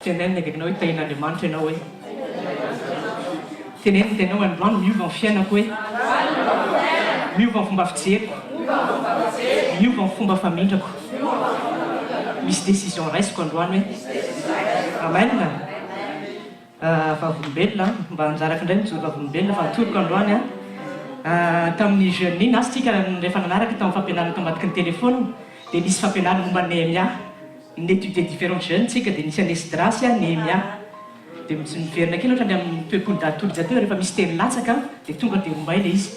Teneno ny akaikinao hoe tahian'Andriamanitra ianao hoe. Teneno ny tenanao androany miova ny fiainako hoe. Miova ny fomba fijeriko. Miova ny fomba famindrako. Misy décision raisiko androany hoe. Amen. Vavolombelona, mba anjarako indray mijoro vavolombelona fa atoroko androany an. Tamin'ny jeune iny, asa tsika rehefa nanaraka tamin'ny fampianarana tao ambadiky ny téléphone dia nisy fampianarana momba an'i Nehemia. Ni-étudier différents jeunes tsika dia nisy an'i Esdras, Nehemia. Dia miverina kely ohatrany amin'ny toepony Datoly teo rehefa misy teny latsaka dia tonga dia ombay ilay izy.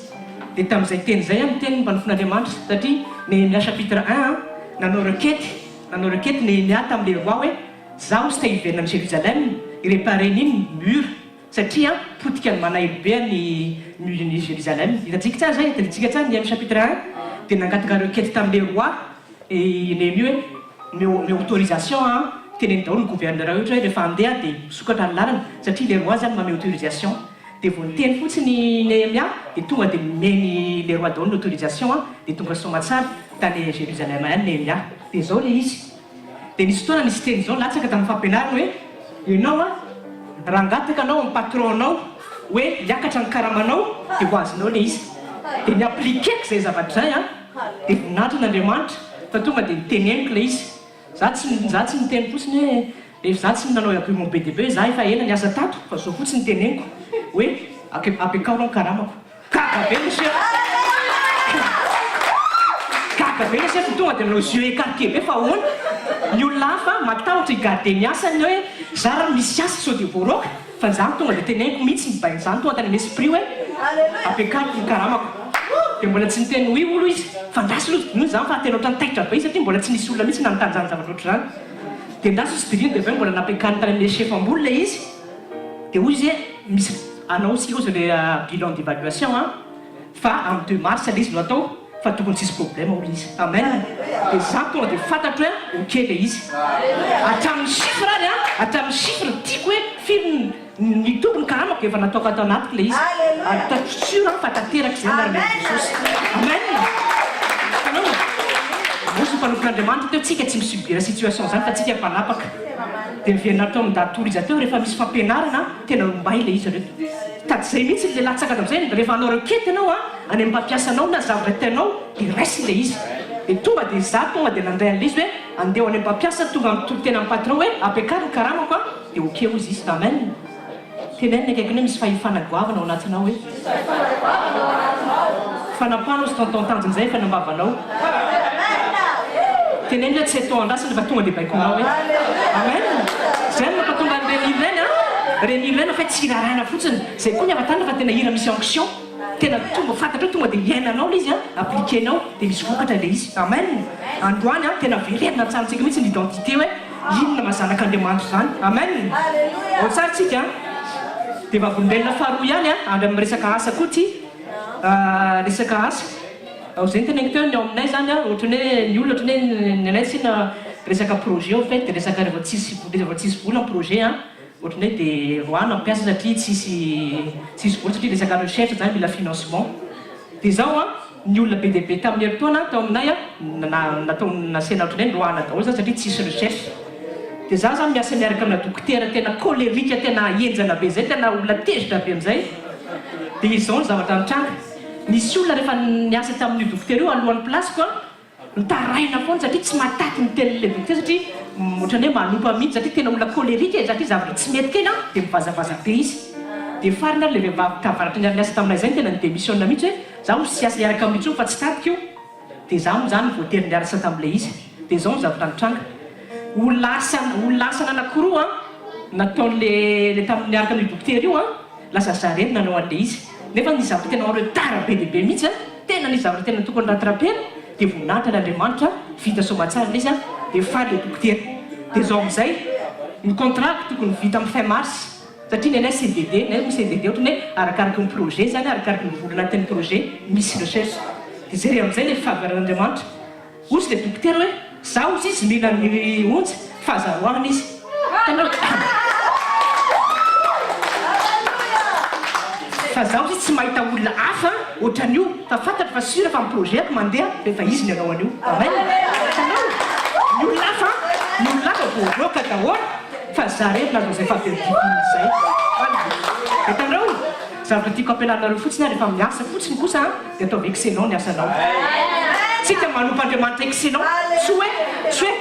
Dia tamin'izay teny izay aho niteny ny mpanompon'Andriamanitra satria Nehemia chapitre un nanao requête, nanao requête Nehemia tamin'ilay roi hoe zaho tsy te hiverina any Jérusalem hi-réparer n'inona mur satria potika ny manahelo be ny mur-n'i Jérusalem. Hitantsika tsara izay, tadidintsika tsara Nehemia chapitre un dia nangataka requête tamin'ilay roi I Nehemia hoe, Omeo omeo autorisation an, teneno daholo ny gouverneur ohatra hoe rehefa handeha dia misokatra ny lalana, satria le roi zany manome autorisation. Dia vao niteny fotsiny i Nehemia dia tonga dia nomeny le roi daholo ny autorisation an, dia tonga soamatsara tany Jérusalem ihany Nehemia. Dia izao le izy. Dia nisy fotoana nisy teny izao latsaka tamin'ny fampianarana hoe, ianao an, raha hangataka anao amin'ny patron-nao hoe hiakatra ny karamanao dia ho azonao le izy. Dia ni-appliquer-ko izay zavatra izay an. Dia voninahitra an'Andriamanitra fa tonga dia niteneniko ilay izy. Za tsy za tsy niteny fotsiny hoe rehefa za tsy nanao argument be dia be hoe za efa ela niasa tato fa zao fotsiny no teneniko hoe ampiakaro ny karamako. Gaga be le chef. Gaga be le chef tonga dia nanao yeux écarquillés be fa ahoana? Ny olona hafa matahotra hi-garder ny asany hoe za raha misy asa sao dia voaroaka. Fa zany tonga dia teneniko mihitsy ny bain zany tonga tany am esprit hoe ampiakariko ny karamako dia mbola tsy niteny oui olo izy fa ndraso aloha dinoina zany fa tena otrany taitra be izy satria mbola tsy nisy olona mihitsy nanontany zany zavatra otrzany dia ndraso izy dinino dia avy eo mbola nampiakariny tany amle chef ambony le izy dia hoy izy hoe misy anao isika ozy le bilan d'evaluation an Fa amin'ny deux mars le izy no atao fa tokony tsisy problème hoy izy. Amen. Dia za tonga dia fantatro hoe ok le izy. Hatramin'ny chiffre ary an, hatramin'ny chiffre tiako hoe firy ny mitombo ny karamako efa nataoko ato anatiko le izy. Ary hitako sûr aho fa tanteraka izay amin'ny anaran'i Jesosy. Amen. Hitanao? Hoy ny mpanompon'Andriamanitra teo, tsika tsy mi-subir situation zany fa tsika mpanapaka. Dia miverina atao amin'ny date tour izy teo rehefa misy fampianarana tena ombay le izy reto. Tady zay mihitsy le latsaka amzay rehefa hanao requete ianao a any amin'ny mpampiasa anao na zavatra tianao de raisiny le izy. De tonga de za tonga de nandray an'le izy hoe andeha ho any amin'ny mpampiasa tonga mitory tena amin'ny patron hoe ampiakaro ny karamako a de ok hozy izy. Amen. Teneno ny akaikiny hoe misy fahefana goavana ao anatinao hoe. Misy fahefana goavana ao anatinao. Fanapahana ozy tonton tanjona izay efa nambavanao. Teneno hoe tsy atao andrasana fa tonga dia baikonao hoe. Amen. Izay no mampatonga an'ireny hira ireny an. Ireny hira ireny fa tsy hira arahina fotsiny. Izay koa ny ahafantarana fa tena hira misy onction. Tena tonga fantatrao tonga dia iainanao ilay izy an, appliquer-nao dia misy vokatra ilay izy. Amen. Androany an, tena verenina an-tsarintsika mihitsy ny identité hoe inona maha zanak'Andriamanitra izany. Amen. Ao tsara tsika an. Dia vavolombelona faharoa ihany an, andry amin'ny resaka asa koa ity. Resaka asa. Ao izay no teneniko teo, ny ao aminay izany an, ohatran'ny hoe ny olona ohatran'ny hoe ny anay tsinona resaka projet au fait, dia resaka rehefa tsisy rehefa tsisy vola ny projet an, ohatran'ny hoe dia roahina ny mpiasa satria tsisy tsisy vola satria resaka recherche izany mila financement. Dia izao an, ny olona be dia be tamin'ny herintaona tao aminay an, natao nasaina ohatran'ny hoe noroahina daholo izany satria tsisy recherche. Dia izaho izany miasa miaraka amina dokotera tena colérique tena henjana be izay, tena olona tezitra be amin'izay. Dia izao ny zavatra nitranga, nisy olona rehefa niasa tamin'io dokotera io alohan'ny place-ko an, Mitaraina foana satria tsy mahataty ny tenin'ilay dokotera satria ohatran'ny hoe manopa mihitsy satria tena olona colerique e, satria zavatra tsy mety kely an dia mivazavaza be izy. Dia farany ary ilay vehivavy tavaratra niara-niasa taminay izay no tena ni-demissionne mihitsy hoe za hozy tsy hiasa hiaraka aminy intsony fa tsy tatiko io. Dia za moa izany voatery niarasa tamin'ilay izy. Dia izao ny zavatra nitranga. Olona asa olona asana anankiroa an nataon'ilay ilay tamin'ny niaraka amin'io dokotera io an lasa za irery nanao an'ilay izy. Nefa nisy zavatra tena en retard be dia be mihitsy an. Tena nisy zavatra tena tokony rattraper dia voninahitra an' Andriamanitra, vita soamatsara ilay izy an, dia faly ilay dokotera. Dia izao amin'izay, ny contrat tokony vita amin'ny fin mars, satria ny anay CDD, ny anay moa CDD ohatran'ny hoe arakaraky ny projet izany, arakaraky ny vola anatin'ny projet misy recherche. Dia jereo amin'izay ilay faveur an'Andriamanitra. Hozy le dokotera hoe za hozy izy mila ny onja fa aza roahina izy. Hitanareo? Fa za hozy izy tsy mahita olona hafa ohatran'io fa fantatro fa sûr fa ny projet-ko mandeha rehefa izy ny hanao an'io. Amen. Hitanareo? Ny olona hafa, ny olona hafa voaroaka daholo fa. Fa za rery nahazo an'izay faveur divine izay. Hitanareo? Zavatra tiako ampianarina anareo fotsiny an, rehefa miasa fotsiny kosa an, dia ataovy excellent ny asanao. Tsika manompo Andriamanitra excellent, tsy hoe, tsy hoe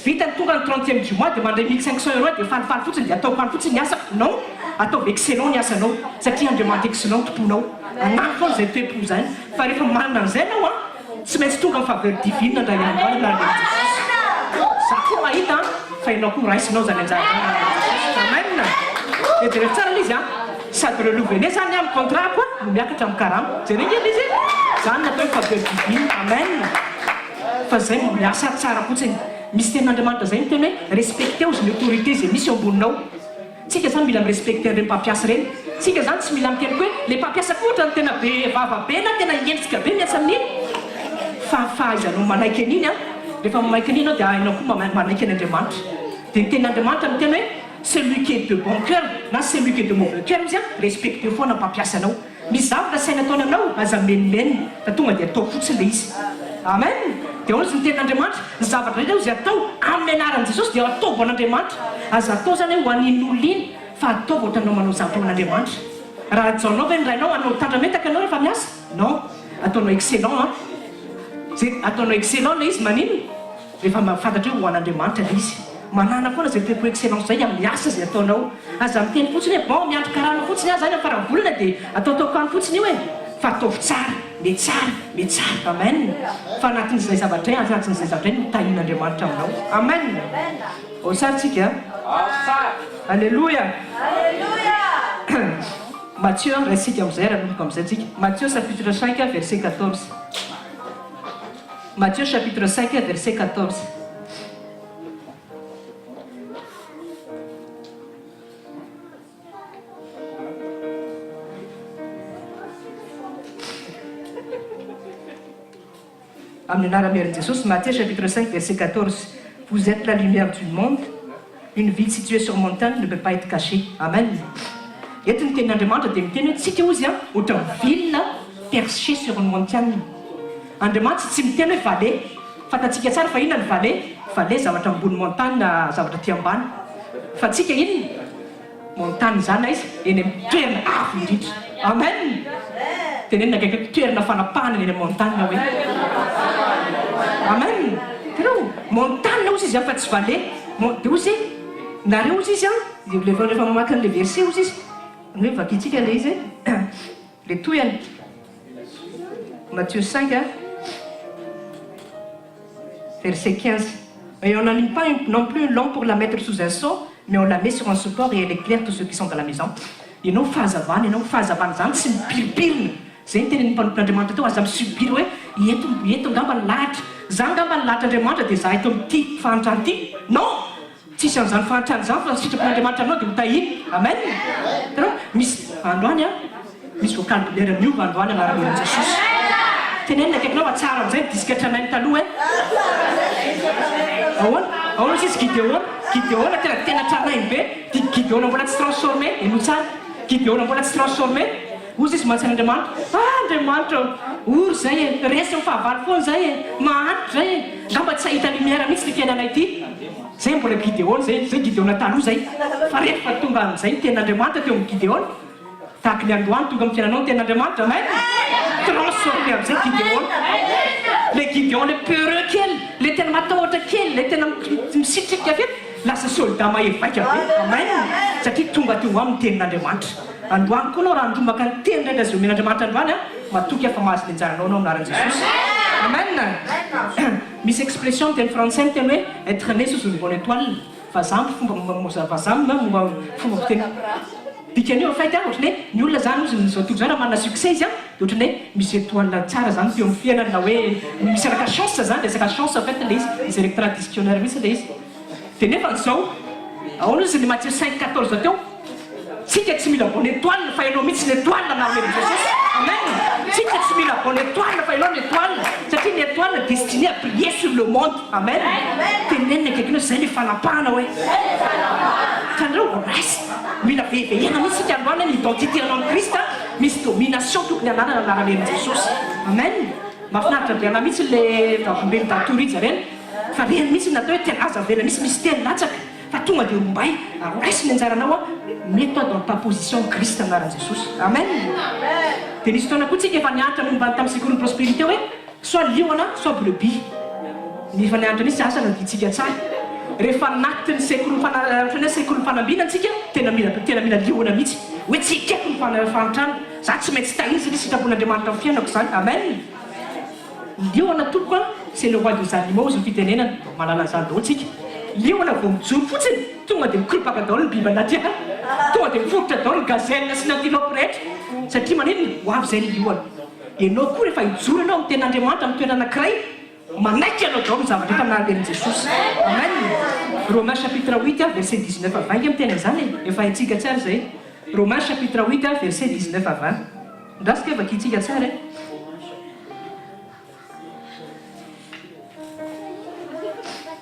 vita ny tonga ny trentième du mois dia mandray 1500 euros dia falifaly fotsiny dia ataoko any fotsiny ny asako. Non, ataovy excellent ny asanao, satria Andriamanitra excellent tomponao. Anano foana izay toe-po izany, fa rehefa manana an'izay ianao an, Tsy maintsy tonga ny faveur divine ndray andro any anaran'i Jesosy. Za koa mahita an, fa ianao koa raisinao zany anjara zany anaran'i Jesosy. Amen. Dia jereo tsara ilay izy an, sady renouveler zany an ny contrat-ko an, no miakatra amin'ny karama. Jereo nge ilay izy e, zany no atao hoe faveur divine. Amen. Fa zay miasa tsara fotsiny. Misy tenin'Andriamanitra zay miteny hoe respecteo ny autorité zay misy eo amboninao. Tsika zany mila mi-respecter an'ireny mpampiasa ireny. Tsika zany tsy mila miteny koa hoe le mpampiasa koa ohatran'ny tena be vava be na tena henjika be miasa amin'iny. Fa fahaizanao manaiky an'iny an, rehefa manaiky an'iny ianao dia hainao koa manaiky an'Andriamanitra. Dia ny tenin'Andriamanitra miteny hoe celui qui est de bon coeur na celui qui est de mauvais coeur izy an, respecteo foana ny mpampiasa anao. Misy zavatra asaina ataony aminao, aza mimenomenona fa tonga dia atao fotsiny ilay izy. Amen! Dia hozy ny tenin'Andriamanitra, ny zavatra rehetra hozy atao amin'ny anaran'i Jesosy dia ataovy ho an'Andriamanitra. Aza atao izany hoe ho an'iny olona iny fa ataovy ohatranao manao zavatra ho an'Andriamanitra. Raha hajaonao ve ny rainao hanao tandrametaka ianao rehefa miasa? Non. Ataonao excellent an. Zay ataonao excellent ilay izy maninona? Rehefa mahafantatra hoe ho an'Andriamanitra ilay izy. Manàna foana izay toe-po excellence izay amin'ny asa izay ataonao. Aza miteny fotsiny hoe bon miandry karama fotsiny aho izany amin'ny faran'ny volana dia ataotaoko any fotsiny io e! Fa ataovy tsara, mety tsara, mety tsara. Amen! Fa anatin'izay zavatra izay, anatin'izay zavatra izay no tahian'Andriamanitra aminao. Amen! Ao tsara tsika a! Aleloia! Matthieu, raisika amin'izay ary hanomboka amin'izay tsika. Matthieu chapitre 5 verset 14. Matthieu chapitre 5 verset 14. Amin'ny anaran'i Herin'i Jesosy, Matthieu chapitre 5 verset 14, Vous êtes la lumière du monde, une ville située sur montagne ne peut pas être cachée. Amen. Eto ny tenin'Andriamanitra dia miteny hoe tsika hozy an, ohatran'ny ville perchée sur une montagne. Andriamanitra tsy miteny hoe vallée. Fantatsika tsara fa inona ny vallée? Vallée zavatra ambony montagne zavatra aty ambany. Fa tsika inona? Montagne izany aiza? Eny amin'ny toerana avo indrindra. Amen! Tenenina akaiky hoe toerana fanapahana ny eny amin'ny montagne hoe. Amen! Hitanao? Montagne hozy izy an fa tsy vallée. Mon, dia hozy nareo hozy izy an, rehefa rehefa mamaky an'ilay verset hozy izy, ny hoe vakintsika ilay izy e, ilay tohiny. Matthieu 5 verset 15 Et on n'allume pas non plus une lampe pour la mettre sous un seau, mais on la met sur un support et elle éclaire tous ceux qui sont dans la maison. Ianao fahazavana ianao, fahazavana izany tsy mipirimpirina. Izay no tenenin'ny mpanompon'Andriamanitra teo, aza mi-subir hoe eto eto angamba ny lahatra. Za angamba ny lahatr'Andriamanitra dia za eto amin'ity fahantrana ity. Non! Tsisy an'izany fahantrana izany fa ny sitrapon'Andriamanitra aminao dia ho tahiana. Amen! Hitanao? Misy androany an, misy vocabulaire miova androany anaran'i Jesosy. Tenenina akaikinao fa tsara amin'izay ny disque tranainy taloha eh. Ahoana? Ahoana hoy izy Gideona? Gideona tena tena tranainy be. Gideona mbola tsy transformé, henoy tsara. Gideona mbola tsy transformé. Hozy izy mantsy an'Andriamanitra, Ah, Andriamanitra ô! Ory izay e! Resy amin'ny fahavalo foana izay e! Mahantra izay e! Angamba tsy hahita lumière mihitsy ity fiainana ity. Izay mbola Gideona izay, izay Gideona taloha izay. Fa rehefa tonga amin'izay ny tenin'Andriamanitra teo amin'i Gideona, tahaka ny androany tonga amin'ny fiainanao ny tenin'Andriamanitra, amen! Transformé amin'izay Gideona. Ilay Gideon ilay peureux kely, ilay tena matahotra kely, ilay tena misitrika kely, lasa soldat mahery vaika be, amen! Satria tonga teo aminy ny tenin'Andriamanitra. Androany koa anao raha handrombaka ny teny rehetra izay omen'Andriamanitra androany an, matoky aho fa mahazo ny anjaranao anao amin'ny anaran'i Jesosy. Amen! Misy expression amin'ny teny frantsay miteny hoe être né sous une bonne étoile, vazaha fomba vazaha momba fomba fiteny dikan'io en fait an, ohatran'ny hoe ny olona zany ozy izao tontolo izao raha manana succès izy an, dia ohatran'ny hoe misy étoile tsara zany teo amin'ny fiainany na hoe misy resaka chance zany, resaka chance en fait ilay izy, misy resaka dictionnaire mihitsy ilay izy. Dia nefa izao, ahoana ozy ny Matthieu 5, 14 teo? Tsika tsy mila bonne étoile fa ianao mihitsy ny étoile anaran'i Jesosy. Amen. Tsika tsy mila bonne étoile fa ianao ny étoile satria ny étoile destinée à briller sur le monde. Amen. Tenenina akaikinao zay le fanapahana hoe. Hitanareo raisina. Mila vehivehiana mihitsy tsika androany ny identité anao amin'i Christ misy domination tokony ananana anaran'i Jesosy. Amen. Mahafinaritra be anah mihitsy le vavolombelon'i Datorija reny fa reny mihitsy ny natao hoe tena aza avela mihitsy misy teny latsaka. Fa tonga dia rombay ary raiso ny anjaranao an, mets toi dans ta position en Christ anaran'i Jesosy. Amen! Dia nisy fotoana koa tsika efa nianatra momba ny tamin'ny sekolin'ny prospérité hoe soit liona soit brebis. Ny efa nianatra mihitsy asa nadintsika tsara. Rehefa anatin'ny sekolin'ny fana ohatran'ny hoe sekolin'ny fanambinana tsika tena mila tena mila liona mihitsy. Hoe tsy ekeko ny fana fahantrana. Za tsy maintsy tahiana satria sitrapon'Andriamanitra amin'ny fiainako izany. Amen! Liona tompoko a, c'est le roi des animaux hozy ny fitenenana, mahalala an'izany daholo tsika. Liona vao mijoro fotsiny tonga dia mikoropaka daholo ny biby anaty ala, tonga dia miforitra daholo ny gazelle sy ny antilope rehetra, satria maninona? Ho avy izay ny liona. Ianao koa rehefa hijoro ianao amin'ny tenin'Andriamanitra amin'ny toerana anankiray, manaiky ianao daholo ny zavatra rehetra nahalemin'i Jesosy. Amen. Romains chapitre huit verset 19 à 20 nge miteny an'izany e, efa haintsika tsara izay. Romains chapitre huit verset 19 à 20. Ndraso kay vakintsika tsara e.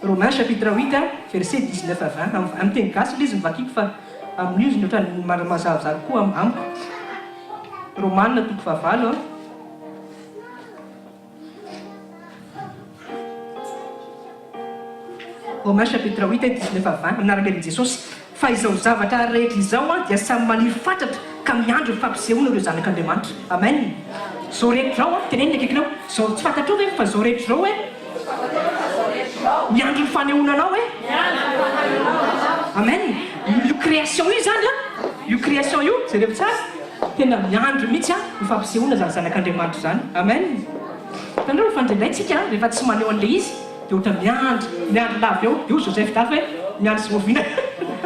Romains chapitre 8 verset 19 à 20 Amin'ny teny gasy ilay izy no vakiko fa amin'io izy no ohatran'ny mazavazava kokoa amiko. Romana toko fahavalo. Romains chapitre 8 19 à 20, amin'ny anaran'i Jesosy, Fa izao zavatra rehetra izao dia samy maniry fatratra ka miandry ny fampisehoana ireo zanak'Andriamanitra. Amen. Izao rehetra izao, teneno ny akaikinao, izao tsy fantatrao ve fa izao rehetra izao e? Miandry ny fanehoana anao e? Amen. Io création io izany an, io création io, jereo tsara, tena miandry mihitsy an ny fampisehoana izany zanak'Andriamanitra izany. Amen. Hitanareo fa indraindray tsika rehefa tsy maneho an'ilay izy dia ohatra miandry, miandry lava eo, dia hoy Joseph D'Af hoe miandry sy oviana,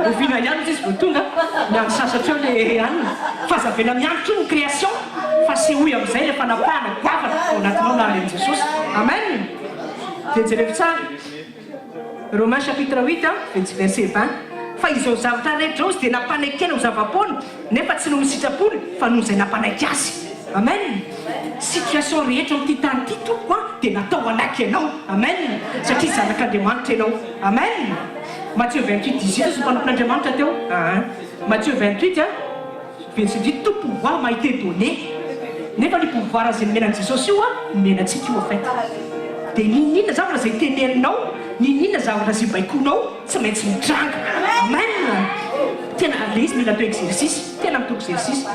oviana ihany hozy izy vao tonga, miandry sasatra eo le anona. Fa aza avela miandry intsony ny création fa asehoy amin'izay ilay fanapahana goavana ao anatinao nahalen'i Jesosy. Amen! Dia jereo tsara. Romains chapitre 8 verset 20, Fa izao zavatra rehetra izao izy dia nampanekena ho zava-poana, nefa tsy noho ny sitrapony, fa noho izay nampanaiky azy. Amen! Situation rehetra amin'ity tany ity tompoko an, dia natao hanaiky anao. Amen! Satria zanak'Andriamanitra ianao. Amen! Matthieu 28 18 hozy ny mpanompon'Andriamanitra teo. Aa. Matthieu 28 an, verset 18, Tout pouvoir m'a été donné. Nefa ny pouvoir izay nomena an'i Jesosy io an, nomena antsika io en fait. Dia n'inon'inona zavatra izay teneninao, n'inon'inona zavatra izay baikoinao, tsy maintsy mitranga. Amen! Tena ilay izy mila atao exercice, tena mitoko exercice.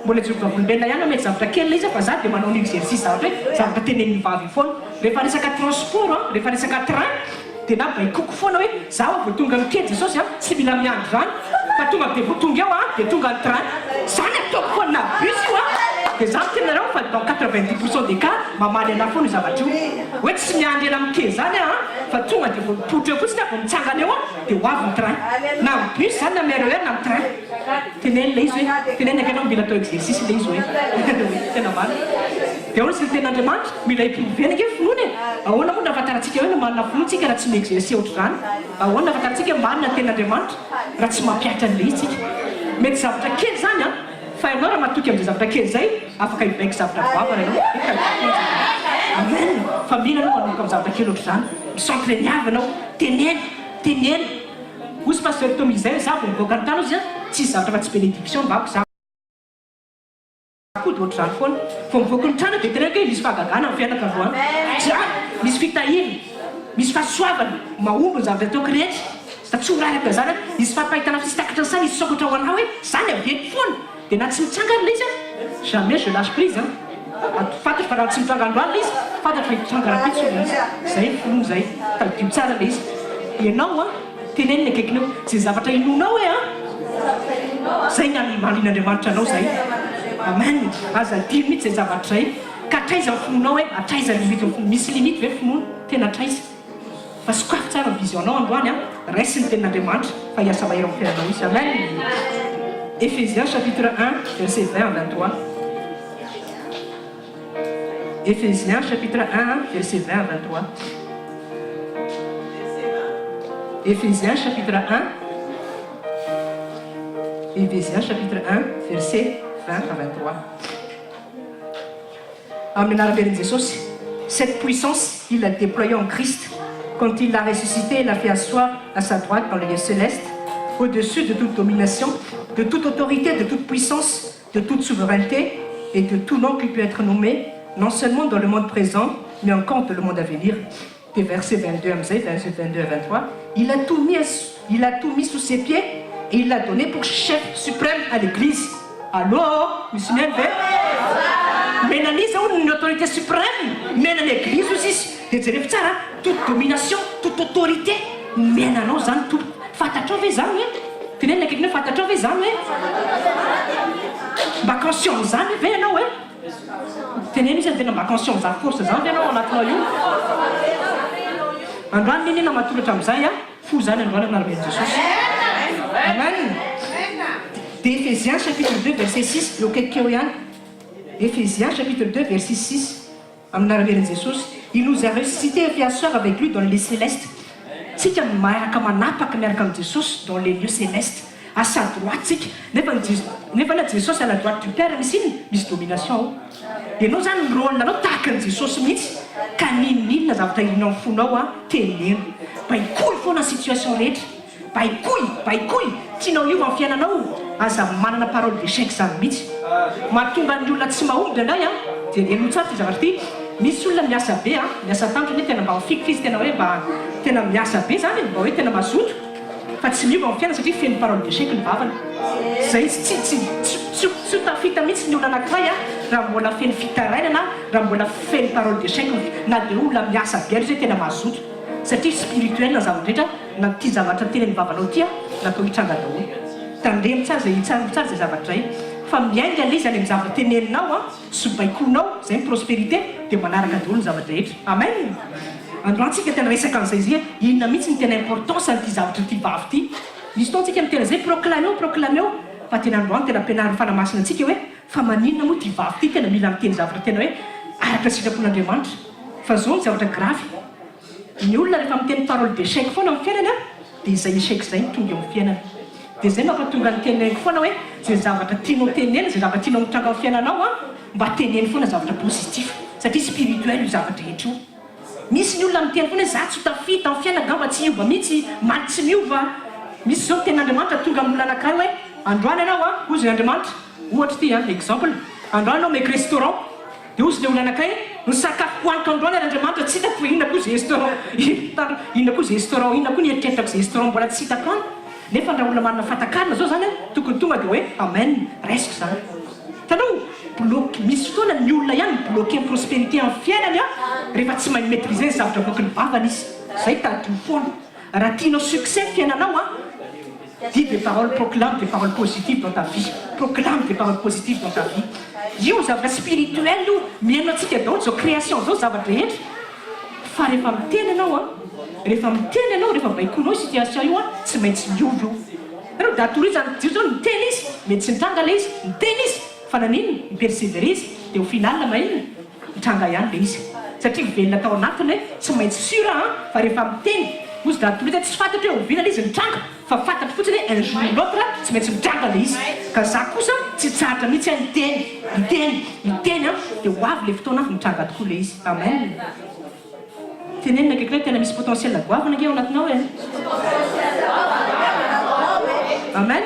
Mbola tsy vavolombelona ihany aho mety zavatra kely ilay izy fa za dia manao ny exercice zavatra hoe zavatra tenenin'ny vavy io foana. Rehefa resaka transport an, rehefa resaka train dia na baikoko foana hoe za ho'a vao tonga mikely Jesosy an, tsy mila miandry zany fa tonga dia vao tonga eo an dia tonga ny train. Zany ataoko foana na bus io an, dia za miteny anareo fa dans 90 pourcent des cas mamaly anah foana io zavatra io. Hoe tsy miandry ela mikely zany aho an fa tonga dia vao mipoitra eo fotsiny aho vao mitsangana eo an dia ho avy ny train. Na amin'ny bus zany na amin'ny RER na amin'ny train. Teneno ilay izy hoe, teneno akaiky anao mila atao exercice ilay izy hoe, tena marina. Dia ahoana sy ny tenin'Andriamanitra? Mila hi-prouver-na ange ny finoana e! Ahoana moa no ahafantarantsika hoe manana finoana tsika raha tsy mi-exercer ohatr'izany? Ahoana no ahafantarantsika hoe marina ny tenin'Andriamanitra raha tsy mampihatra an'ilay izy tsika? Mety zavatra kely izany an, fa ianao raha matoky amin'izay zavatra kely izay, afaka hibaiko zavatra goavana ianao. Amen! Fa mila aloha manomboka amin'ny zavatra kely ohatr'izany. Mi-s'entrainer avy ianao, teneno, teneno. Hozy Pasteur Tommy izay hoe za vao mivoaka ny trano hozy an, tsisy zavatra afa tsy benediction ny vavako, za koa dia ohatr'izany foana, vao mivoaka ny trano dia teneniko hoe misy fahagagana amin'ny fiainako androany, za misy fitahiana, misy fahasoavana, mahomby ny zavatra ataoko rehetra, za tsy ho raraka zany an, hisy fampahitana tsy takatra ny saina, hisy sokatra ho anah hoe zany averiko foana, Dia na tsy mitranga ary ilay izy an, jamais je lâche prise an, fantatro fa raha tsy mitranga androany ilay izy, fantatro fa hitranga rahampitso ilay izy, izay ny finoana izay, tadidio tsara ilay izy, ianao an, teneno ny akaikinao, izay zavatra inoanao hoe an, izay ny hamalin'Andriamanitra anao izay, amen, aza adino mihitsy izay zavatra izay, ka hatraiza ny finoanao hoe, hatraiza ny limite ny finoana, misy limite ve ny finoana, tena hatraiza? Fa sokafy tsara ny vision-nao androany an, raiso ny tenin'Andriamanitra fa hiasa mahery amin'ny fiainanao izy. Amen! Ephésiens chapitre 1 verset 20 à 23 Ephésiens chapitre 1 verset 20 à 23 Ephésiens chapitre 1 Ephésiens chapitre 1 verset 20 à 23 Amin'ny anaram-perin'i Jesosy. Cette puissance, il l'a déployée en Christ quand il l'a ressuscité et l'a fait asseoir à sa droite dans les lieux célestes, au-dessus de toute domination, de toute autorité, de toute puissance, de toute souveraineté et de tout nom qui peut être nommé, non seulement dans le monde présent, mais encore dans le monde à venir. Dia verset 22 amin'izay, verset 22 à 23, Il a tout mis à. Il a tout mis sous ses pieds et il l'a donné pour chef suprême à l'église. Allô? Misy mihaino ve? Omena an'iza hono ny autorité suprême? Omena ny église hozy izy. Dia jerevo tsara, toute domination, toute autorité omena anao izany Tompo. Fantatrao ve izany hoe? Teneno ny akaikiny hoe fantatrao ve izany hoe? Mba conscient amin'izany ve ianao hoe? Teneno izy tena mba conscient amin'izany force izany ve ianao ao anatinao io? Androany n'inona matoratra amin'izay a? Fo zany androany amin'ny anaran'i Jesosy. Amen. Dia Ephésiens chapitre 2 verset 6, eo akaiky eo ihany. Ephésiens chapitre 2 verset 6, amin'ny anaran'i Jesosy. Il nous a ressuscité et fait asseoir avec lui dans les célestes. Tsika miaraka manapaka miaraka amin'i Jesosy dans les lieux célestes. À sa droite tsika. Nefa ny nefa na Jesosy à la droite du Père misy inona? Misy domination ao. Ianao zany ny rôle anao tahaka an'i Jesosy mihitsy ka n'inon'inona zavatra irinao amin'ny fonao an, teneno. Baikoy foana ny situation rehetra. Baikoy, baikoy. Tianao hiova ny fiainanao, aza manana parole d'échec zany mihitsy. Mahatonga ny olona tsy mahomby indraindray an, dia henoy tsara ity zavatra ity, misy olona miasa be an, miasa tandrony hoe tena mba mifikitra izy, tena hoe mba tena miasa be zany e, mba hoe tena mazoto. Fa tsy miova ny fiainana satria feno parole d'échec ny vavany. Zay tsy tsy tsy tsy tsy ho tafita mihitsy ny olona anakiray a raha mbola feno fitarainana, raha mbola feno parole d'échec ny na dia olona miasa be ary izy hoe tena mazoto. Satria spirituel ny zavatra rehetra na ity zavatra tenenin'ny vavanao ity a natao hitranga daholo. Tandremo tsara izay tsarovy tsara izay zavatra izay fa miainga ilay izy any amin'ny zavatra teneninao a sy baikoinao, izay ny prospérité dia manaraka daholo ny zava-drehetra. Amen! Androany tsika tena resaka an'izay zay inona mihitsy ny tena importance an'ity zavatra ity vavy ity. Misy fotoana tsika miteny an'izay proclameo proclameo fa tena androany tena ampianarin'ny Fanahy Masina antsika hoe fa maninona moa ity vavy ity tena mila miteny zavatra tena hoe araka ny sitrapon'Andriamanitra. Fa zao ny zavatra grave, ny olona rehefa miteny parole d'échec foana amin'ny fiainany an, Dia izay échec izay no tonga eo amin'ny fiainana. Dia izay mampatonga ny teneniko foana hoe izay zavatra tianao tenenina, izay zavatra tianao mitranga amin'ny fiainanao an, mba teneno foana zavatra positif satria spirituel io zava-drehetra io. Misy ny olona miteny foana hoe za tsy ho tafita amin'ny fiainana angamba tsy hiova mihitsy, maty tsy miova. Misy izao ny tenin'Andriamanitra tonga amin'ny olona anankiray hoe androany ianao an, hozy ny Andriamanitra, ohatra ity an, exemple, androany ianao mec restaurant, Dia hozy ilay olona anankiray, Ny sakafo hohaniko androany ary Andriamanitra tsy hitako fa inona koa izay restaurant, inona koa izay restaurant, inona koa ny eritreritako izay restaurant mbola tsy hitako any. Nefa raha olona manana fahatakarana izao izany an, tokony tonga dia hoe Amen, raisiko izany. Hitanao, bloque, misy fotoana ny olona ihany mi-bloquer ny prospérité amin'ny fiainany an, rehefa tsy mahay mi-maitriser ny zavatra avoaky ny vavany izy. Izay tadidio foana. Raha tianao succès ny fiainanao an, Dis des paroles, proclame des paroles positives dans ta vie, proclame des paroles positives dans ta vie. Io zavatra spirituel io, mihaino antsika daholo izao création izao zava-drehetra. Fa rehefa miteny ianao an, rehefa miteny ianao, rehefa baikoinao io situation io an, tsy maintsy miova io. Hitanao Datory izany, Jiosy izao niteny izy, mety tsy nitranga ilay izy, niteny izy, fa naninona? Ni-perseverer izy, dia au final maninona? Mitranga ihany ilay izy satria velona tao anatiny hoe tsy maintsy sur an fa rehefa miteny ozy Datory tsy fantatro hoe oviana ilay izy mitranga fa fantatro fotsiny hoe un jour ou l'autre tsy maintsy mitranga ilay izy ka za kosa tsy hitsahatra mihitsy aho hiteny hiteny hiteny an dia ho avy ilay fotoana mitranga tokoa ilay izy Amen Tenenina akaiky hoe tena misy potentiel goavana ange ao anatinao e Amen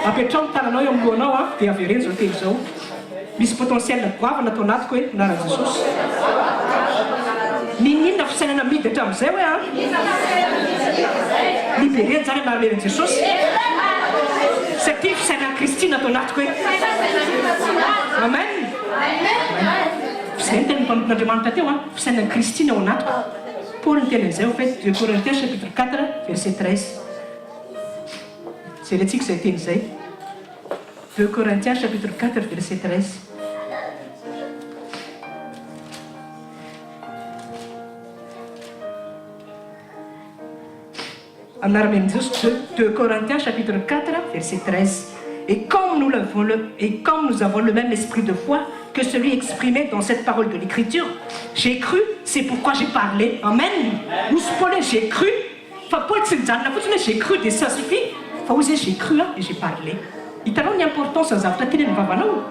Apetraho ny tananao eo amin'ny lohanao an dia avereno izao teny izao Misy potentiel goavana ato anatiko e anaran'i Jesosy. N'inon'inona fisainana amidy hatramin'izay hoe an. Liberer zany anaran'i Jesosy. Satria fisainan'i Kristy no ato anatiko e. Amen. Izay no tenin'ny mpanompon'Andriamanitra teo an, fisainan'i Kristy no ao anatiko. Paoly niteny an'izay au fait, 2 Corinthiens chapitre 4 verset 13. Jerentsika izay teny izay. 2 Corinthiens chapitre 4 verset 13. Amin'ny anaran'i 2 Corinthiens chapitre 4 verset 13. Et comme nous l'avons le, et comme nous avons le même esprit de foi que celui exprimé dans cette parole de l'Écriture, j'ai cru, c'est pourquoi j'ai parlé. Amen. Hoy Paoly hoe j'ai cru. Fa Paoly tsy nijanona fotsiny hoe j'ai cru dia ça suffit fa hoy izy hoe j'ai cru et j'ai parlé. Hitanao ny importance ny zavatra tenenin'ny vavanao?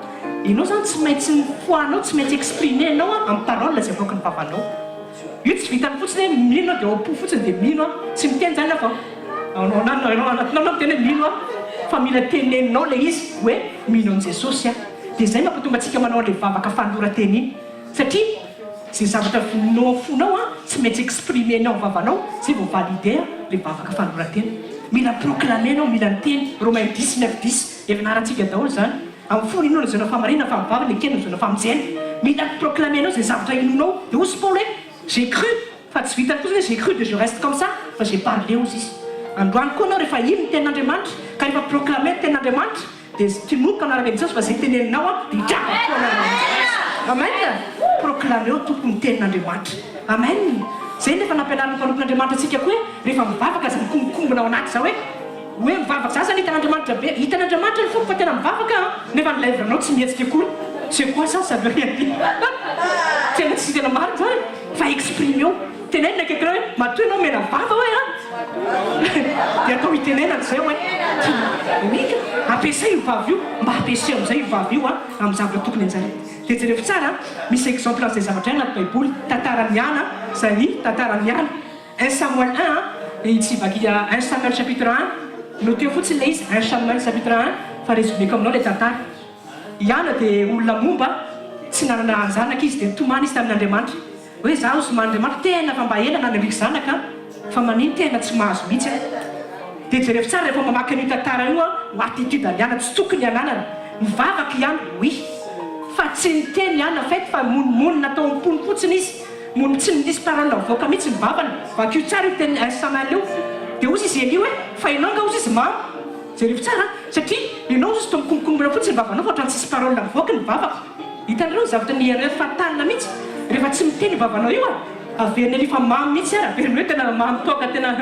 Ianao zany tsy maintsy ny foi-nao tsy maintsy exprimer-nao amin'ny parole izay avoaky ny vavanao. Io tsy vitan'ny fotsiny hoe mino aho dia ao am-po fotsiny dia mino aho. Tsy miteny zany aho fa ao anatinao anao miteny hoe mino aho fa mila teneninao ilay izy hoe mino an'i Jesosy aho. Dia izay mampatonga antsika manao an'ilay vavaka fanoloran-tena iny. Satria zay zavatra vononinao am fonao an, tsy maintsy exprimer-nao am vavanao zay vao valider le vavaka fanoloran-tena. Mila mi-proclamer ianao, mila miteny. Romains dix, neuf, dix, efa nianarantsika daholo izany. Amin'ny fo no inoana izay fahamarina fa amin'ny vava no ekena izay famonjena. Mila mi-proclamer-nao izay zavatra inoanao. Dia hoy Paoly hoe, J'ai cru, fa tsy vitan'ny fotsiny hoe j'ai cru dia je reste comme ça, fa j'ai parlé hozy izy. Androany koa ianao rehefa hino ny tenin'Andriamanitra, ka rehefa proclamer ny tenin'Andriamanitra, dia tinoka amin'ny anaran'i Jesosy fa izay teneninao an, dia hitranga avokoa amin'ny anaran'i Jesosy. Amen! Proclameo Tompo ny tenin'Andriamanitra. Amen! Izay no efa nampianarin'ny mpanompon'Andriamanitra antsika koa hoe rehefa mivavaka aza mikongonkongona ao anaty izao hoe, Hoe mivavaka za zany hitan'Andriamanitra be, hitan'Andriamanitra ny foko fa tena mivavaka an, nefa ny lèvre nao tsy mihetsika akory, c'est quoi ça, ça veut rien dire, tena tsy tena marina zany e, fa exprimeo, tenenina akaikinao hoe matoa ianao mena vava hoe an, dia atao hitenenana zay hoe, oui ka, ampiasay io vava io, mba ampiaseo amizay io vava io an, amin'ny zavatra tokony hanjary, dia jereo tsara an, misy exemple an'izay zavatra izay anaty baiboly, tantaran'i Ana, zay tantaran'i Ana. Un Samuel un an, dia tsy vakia un Samuel chapitre un, noteo fotsiny ilay izy un Samuel chapitre un fa résumeko aminao ilay tantara. I Ana dia olona momba, tsy nanana zanaka izy dia nitomany izy tamin'Andriamanitra hoe za hozy Andriamanitra tena fa mba ela naniriako zanaka an, fa manino tena tsy mahazo mihitsy aho. Dia jerevo tsara rehefa mamaky an'io tantara io an, ho attitude an'i Ana tsy tokony hananana. Mivavaka i Ana, oui, fa tsy niteny i Ana en fait fa nimonomonona tao am-pony fotsiny izy. Mony tsy nisy parole nivoaka mihitsy ny vavany. Vakio tsara io tenin'i Samuel io. Dia hozy izy Elia hoe, fa ianao angaha hozy izy mamo? Jerevo tsara an! Satria ianao hozy izy toa mikonkonona fotsiny ny vavanao fa ohatran'ny tsisy parole mivoaka ny vavako. Hitanareo ny zavatra ny erreur fatale mihitsy rehefa tsy miteny io vavanao io an! Averin'i Elia fa mamo mihitsy ary, averiny hoe tena mamo toaka tena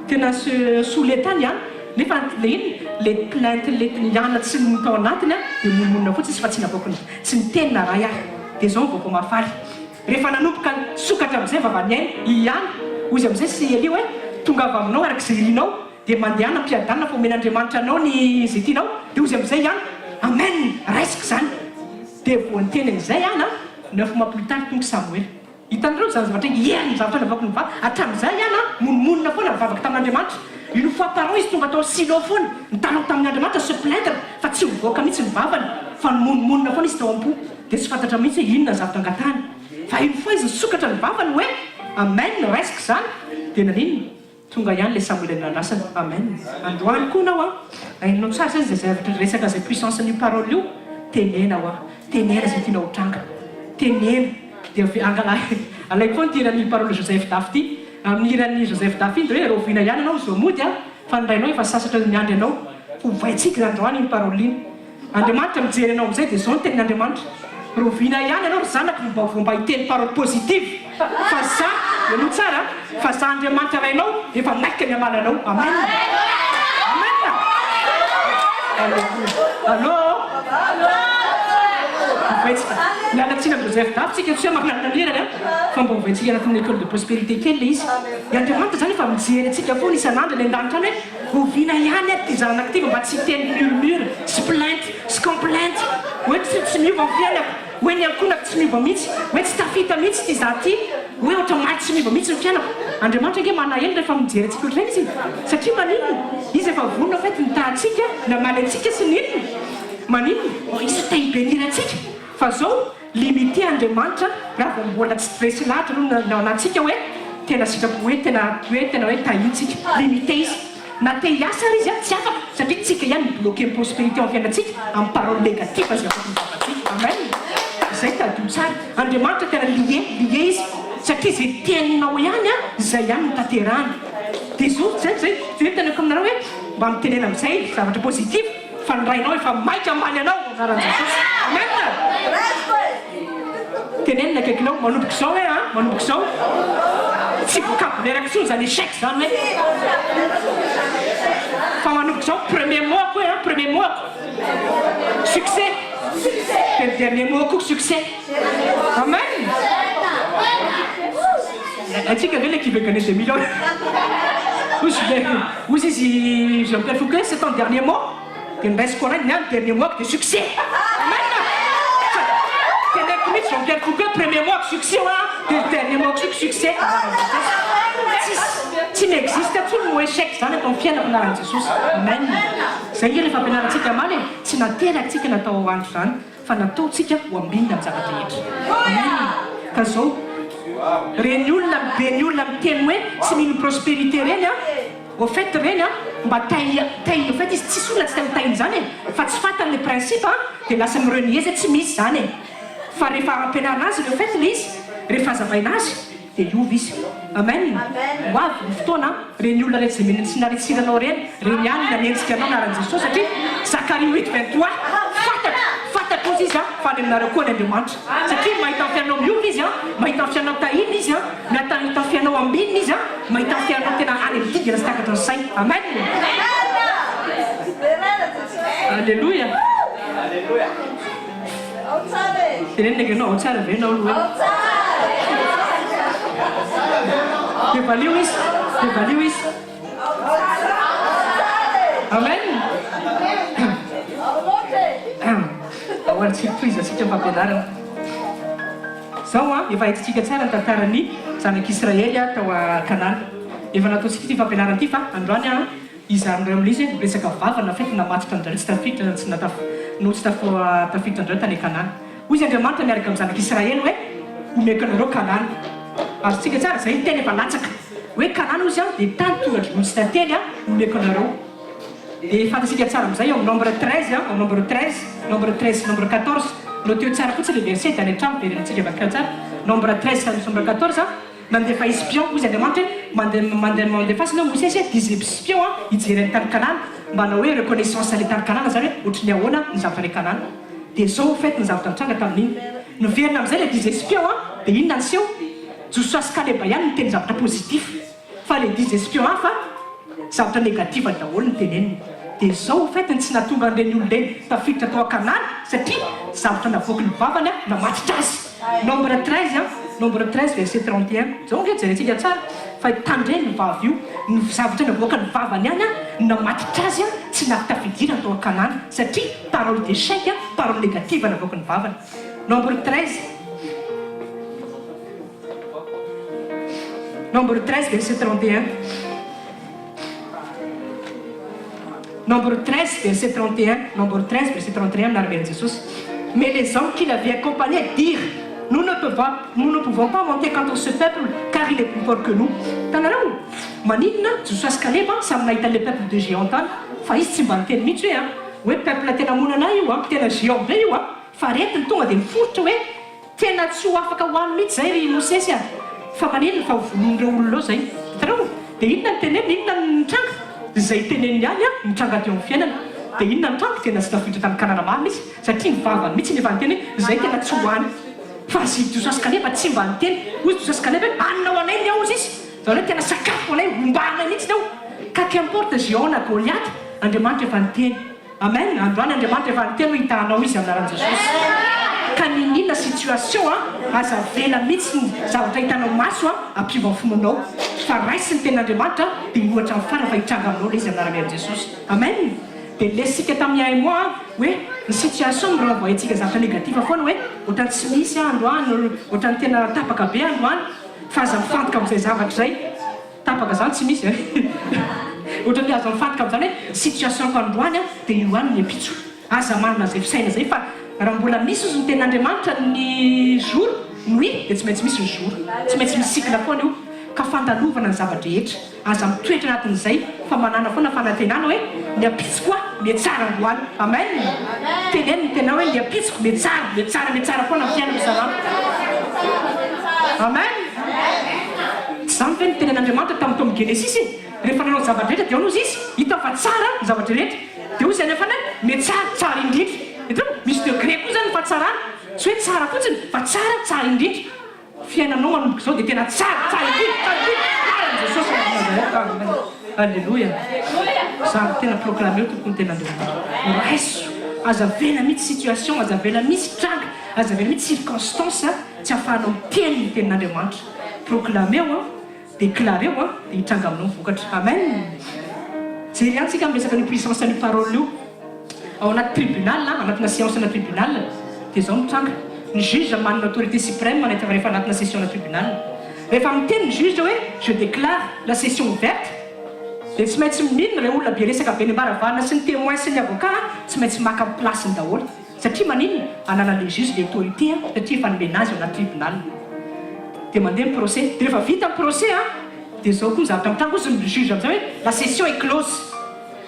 tena saoulé tany an! Nefa le inona? Le plainte le niala tsy ny tao anatiny an, dia monimonina fotsiny izy fa tsy navoakiny, tsy niteny na ray ary. Dia izao ny vaovao mahafaly. Rehefa nanomboka nisokatra amin'izay vavany aina i Iana, hoy izy amin'izay sy Elia hoe, Tongava aminao araka izay irinao, dia mandehana am-piadanana fa omen'Andriamanitra anao ny izay tianao. Dia hoy izy amin'izay Iana, Amen! Raisiko izany. Dia vao niteny an'izay Ana, neuf mois plus tard tonga Samoela. Hitanareo izany zavatra herin'ny zavatra navoaky ny vava. Hatramin'izay Ana monomonona foana nivavaka tamin'Andriamanitra. Une fois par an izy tonga tao Silo foana, nitalaho tamin'Andriamanitra se plaindre fa tsy nivoaka mihitsy ny vavany fa nimonomonona foana izy tao am-po. Dia tsy fantatra mihitsy hoe inona ny zavatra angatahany. Fa une fois izy nisokatra ny vavany hoe Amen, raisiko izany, dia naninona? Tonga ihany ilay Samoela nandrasana. Amen. Androany koa anao an, hainao tsara izany izay zavatra resaka izay puissance an'io parole io, tenena hoa, tenena izay tianao ho tranga. Teneno. Dia avy angala alaiko foana ity hiran'ny parole Joseph D'Af ity. Amin'ny hiran'i Joseph D'Af iny dia hoe rahoviana ihany ianao no mody an, fa ny rainao efa sasatra miandry anao. Hovaintsika izany androany iny parole iny. Andriamanitra mijery anao amin'izay dia izao ny tenin'Andriamanitra, Rahoviana ihany ianao ry zanako no mba vao mba hiteny parole positive fa za, henoy tsara a, fa za Andriamanitra Rainao efa maika ny hamaly anao. Amen. Amen. Allo. Ovaintsika. Miala tsiny amin'i Joseph Dafy tsika tsy hoe manana ny hirany a, fa mba ovaintsika anatin'ny école de prospérité kely ilay izy. I Andriamanitra izany efa mijery antsika foana isan'andro any an-danitra any hoe Oviana ihany ary ity zanako ity vao mba tsy hiteny murmure sy plainte sy complainte hoe tsy tsy miova ny fiainako, hoe ny ankohonako tsy miova mihitsy, hoe tsy tafita mihitsy ity za ity, hoe ohatra maty tsy miova mihitsy ny fiainako. Andriamanitra ange malahelo rehefa mijery antsika ohatr'ireny izy e! Satria maninona? Izy efa vonona au fait nitaha antsika, namaly antsika sy ny inona? Maninona? Izy te hi-benir antsika fa zao Limité Andriamanitra raha vao mbola tsy resy lahatra aloha ny anantsika hoe tena sitrapo hoe tena hoe tena hoe tahintsika. Limité izy. Na te hiasa ary izy tsy afaka satria tsika ihany mi-bloquer ny prospérité ao amin'ny fiainantsika amin'ny parole négative izay avoaky ny vavantsika. Amen. Izay tadidio tsara. Andriamanitra tena lié, lié izy satria izay teninao ihany an, izay ihany no tanterahany. Dia izao, izay izay izay no teneniko aminareo hoe mba mitenena amin'izay zavatra positif. Fa ny rainao efa maika hamaly anao ao anaran'i Jesosy. Amen! Tenenina akaikinao, manomboka izao hoe an, manomboka izao, tsy vocabulaire intsony izany échec izany hoe. Fa manomboka izao premier mot-ko hoe an, premier mot-ko succès, dia ny dernier mot-ko succès. Amen! Haintsika ve le qui veut gagner des millions? Hozy izy Jean Pierre Fouquet c'est ton dernier mot dia noraisiko anay ny ahy ny dernier mot ko dia succès! Amen! Teneniko mihitsy Jean Pierre Fouquet premier mot ko succès hoa dia ny dernier mot ko succès anaran'i Jesosy. Tsisy tsy mi-existe intsony mot échec zany eto amin'ny fiainako anaran'i Jesosy. Amen! Zay nge le fampianarantsika omaly e! Tsy nateraka tsika natao ho andro zany. Fa nataontsika ho ambinina amin'ny zava-drehetra. Amen. Ka zao, reny olona, be ny olona miteny hoe tsy mino prospérité reny an! Au fait ireny an, mba tay tay au fait izy tsisy olona tsy te ho tahiny zany e, fa tsy fantany le principe an, de lasa mi-renier zay tsy misy zany e. Fa rehefa ampianarina azy le au fait le izy, rehefa azavaina azy de hiova izy. Amen. Ho avy ny fotoana an, reny olona rehetra zay mena tsy naretsira anao reny, reny ihany no nanenjika anao anaran'i Jesosy satria Zacharie 8, 23, fantatro, fantatro ozy izy an, fa any aminareo koa ny Andriamanitra. Satria mahita ny fiainanao miova izy an, mahita ny fiainanao tahina izy an, mahita ny fiainanao ambinina izy an, mahita ny fiainanao tena any amin'ny dingana tsy takatry ny saina. Amen! Aleloia! Tenenina ange ianao, ao tsara ve ianao aloha e? Dia valio izy, dia valio izy. Amen! Ahoana tsy tohizantsika ny fampianarana? Zao an, efa haintsika tsara ny tantaran'ny zanak'Israely tao Kanana. Efa nataontsika ity fampianarana ity fa androany an, izany ray amin'ilay izy hoe resaka vava na fety namatotra an-dRareo tsy tafiditra tsy nataf no tsy tafiditra an-dRareo tany Kanana. Hoy izy Andriamanitra miaraka amin'ny zanak'Israely hoe omeko anareo Kanana. Azontsika tsara izay ny teny efa latsaka. Hoe Kanana hozy an dia tany tonga-dronono sy tantely an omeko anareo. Dia fantatsika tsara amin'izay ao Nombre 13 an, ao Nombre 13, Nombre 13 sy Nombre 14, noteo tsara fotsiny ilay verset dia any an-trano verenantsika vakina tsara, Nombre 13 sy Nombre 14 an, nandefa espion, hoy izy Andriamanitra hoe mandeha mandeha mandefasa ianao Mosesy hoe dix espion an hijery an'i tany Kanana mba hanao hoe reconnaissance an'ilay tany Kanana izany hoe ohatry ny ahoana ny zavatra any Kanana. Dia izao en fait ny zavatra nitranga tamin'iny. Niverina amin'izay ilay dix espion an, dia inona niseho? Josoa sy Kaleba ihany niteny zavatra positif. Fa le dix espion hafa zavatra negative daholo no teneniny. Dia zao au fait ny tsy nahatonga an'ireny olona ireny tafiditra tao an-kanana satria zavatra navoaky ny vavany namatotra azy. Nombre 13 an, nombre 13 verset 31. Zao ange jerentsika tsara fa tandremo ny vava io, ny zavatra navoaky ny vavany ihany no namatotra azy tsy nahatafidira tao an-kanana satria parole d'échec, parole négative navoaky ny vavany. Nombre 13. Nombre 13 verset 31 Nombre 13 verset 31 Nombre 13 verset 31 amin'ny anaran'i Jesosy Mais les hommes qui l'avaient accompagné dirent Nous ne pouvons, nous ne pouvons pas monter contre ce peuple car il est plus fort que nous. Hitanareo? Maninona Josoa sy Kaleba samy nahita an'ilay peuple de géant tany fa izy tsy mba niteny mihitsy hoe an, hoe peuple tena monana io an, tena géant be io an, fa aretiny tonga dia miforitra hoe Tena tsy ho afaka ho any mihitsy zay ry Mosesy a! Fa maninona fa ho vonoin'ireo olona ireo zay? Hitanareo? Dia inona no teneniny? Inona no nitranga? Izay teneniny ihany an, nitranga teo amin'ny fiainana. Dia inona no nitranga? Tena tsy tafiditra tany Kanana marina izy, satria ny vavany mihitsy no efa niteny hoe izay tena tsy ho any. Fa ry Josoa sy Kaleba tsy mba niteny. Hoy Josoa sy Kaleba hoe, Hanina ho anay ny ao, hozy izy. Izany hoe tena sakafo ho anay, hombanay mihitsy ny ao. Ka qu'importe géant na Goliath, Andriamanitra efa niteny. Amen, androany Andriamanitra efa niteny hoe hitahanao izy amin'ny anaran'i Jesosy. Ka n'inon'inona situation an, aza avela mihitsy ny zavatra hitanao maso an, ampiova ny finoanao. Fa raiso ny tenin'Andriamanitra dia ohatra ny farany fa hitranga aminao ilay izy amin'ny anaran'i Jesosy. Amen. Dia lesintsika tamin'ny un mois an, hoe ny situation mi-renvoyer antsika zavatra négatif foana hoe ohatran'ny tsy misy aho androany, ohatran'ny tena tapaka be androany, fa aza mifantoka amin'izay zavatra izay. Tapaka zany tsy misy eh. Ohatran'ny azo mifantoka amin'izany hoe situation ko androany an dia io ihany ny ampitso. Aza manana izay fisaina izay fa raha mbola misy ozy ny tenin'Andriamanitra ny jour, nuit dia tsy maintsy misy ny jour. Tsy maintsy misy cycle foana io. Ka fandalovana ny zava-drehetra. Aza mitoetra anatin'izay fa manàna foana fanantenana hoe ny ampitso koa mihatsara androany. Amen. Teneno ny tenanao hoe ny ampitsoko mihatsara, mihatsara, mihatsara foana ny fiainako isan'andro. Amen. Tsy izany ve no tenin'Andriamanitra tamin'ny tao amin'ny Genesisy e? Rehefa nanao ny zava-drehetra dia ahoana hozy Izy? Hitany fa tsara ny zavatra rehetra. Dia hozy any afana hoe, Mihatsara, tsara indrindra. Hitanao? Misy degré koa izany ny fahatsarana. Tsy hoe tsara fotsiny, fa tsara, tsara indrindra. Fiainanao manomboka izao dia tena tsara, tsara indrindra, tsara indrindra. Anaran'i Jesosy Nazareta. Amen. Alléluia. Izany tena proclameo tompoko ny tenin'Andriamanitra. Raiso. Aza avela mihitsy situation, aza avela mihitsy tranga, aza avela mihitsy circonstance tsy ahafahanao miteny ny tenin'Andriamanitra. Proclameo an, declareo an, dia hitranga aminao ny vokatra. Amen! Jery ihany tsika miresaka an'io puissance an'io parole io. Ao anaty tribunal an, anatina séance ana tribunal, dia izao mitranga. Ny juge manana autorité suprême rehefa anatina session ana tribunal. Rehefa miteny ny juge hoe je déclare la session ouverte, dia tsy maintsy mino ireo olona be resaka be any am-baravarana sy ny témoin sy ny avocat tsy maintsy maka ny place-ny daholo. Satria maninona? Ananan'ilay juge ilay autorité an, satria efa nomena azy ao anaty tribunal. Dia mandeha ny procès. Dia rehefa vita ny procès an, Dia izao koa ny zavatra mitranga hozy ny juge amin'izay hoe la session est close.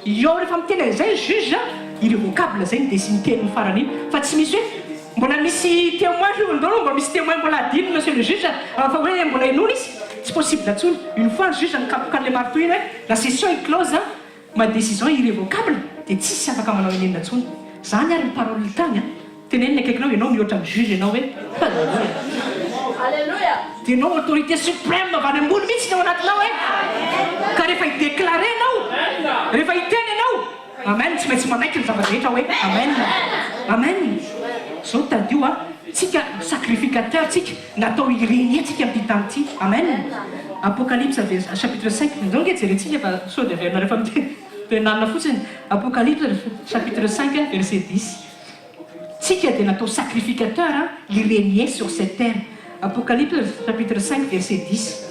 Eo rehefa miteny an'izay ny juge, irrevocable izay ny déci ny teniny farany iny. Fa tsy misy hoe mbola misy témoin io ndao mbola misy témoin mbola adino monsieur le juge fa hoe mbola henoina izy. Tsy possible intsony. Une fois ny juge nikapoka an'ilay marteau iny hoe la session est close, ma décision est irrévocable dia tsisy afaka manao inenina intsony. Zany ary ny parole tany an! Tenenina akaikinao ianao mihoatra amin'ny juge ianao hoe Alléluia. Alléluia. Dia ianao autorité suprême avy any ambony mihitsy ny ao anatinao e! Ka rehefa hi-déclarer ianao, rehefa hiteny ianao, Amen, tsy maintsy manaiky ny zava-drehetra hoe Amen. Amen. Zao tadidio a, tsika sacrificateur tsika, natao hi-régner tsika amin'ity tany ity. Amen. Apocalypse vers chapitre 5, ndao ange jerentsika fa sao dia averinareo fa mitenanina fotsiny. Apocalypse chapitre 5 verset 10. Tsika dia natao sacrificateur hi-régner sur cette terre. Apocalypse chapitre 5 verset 10.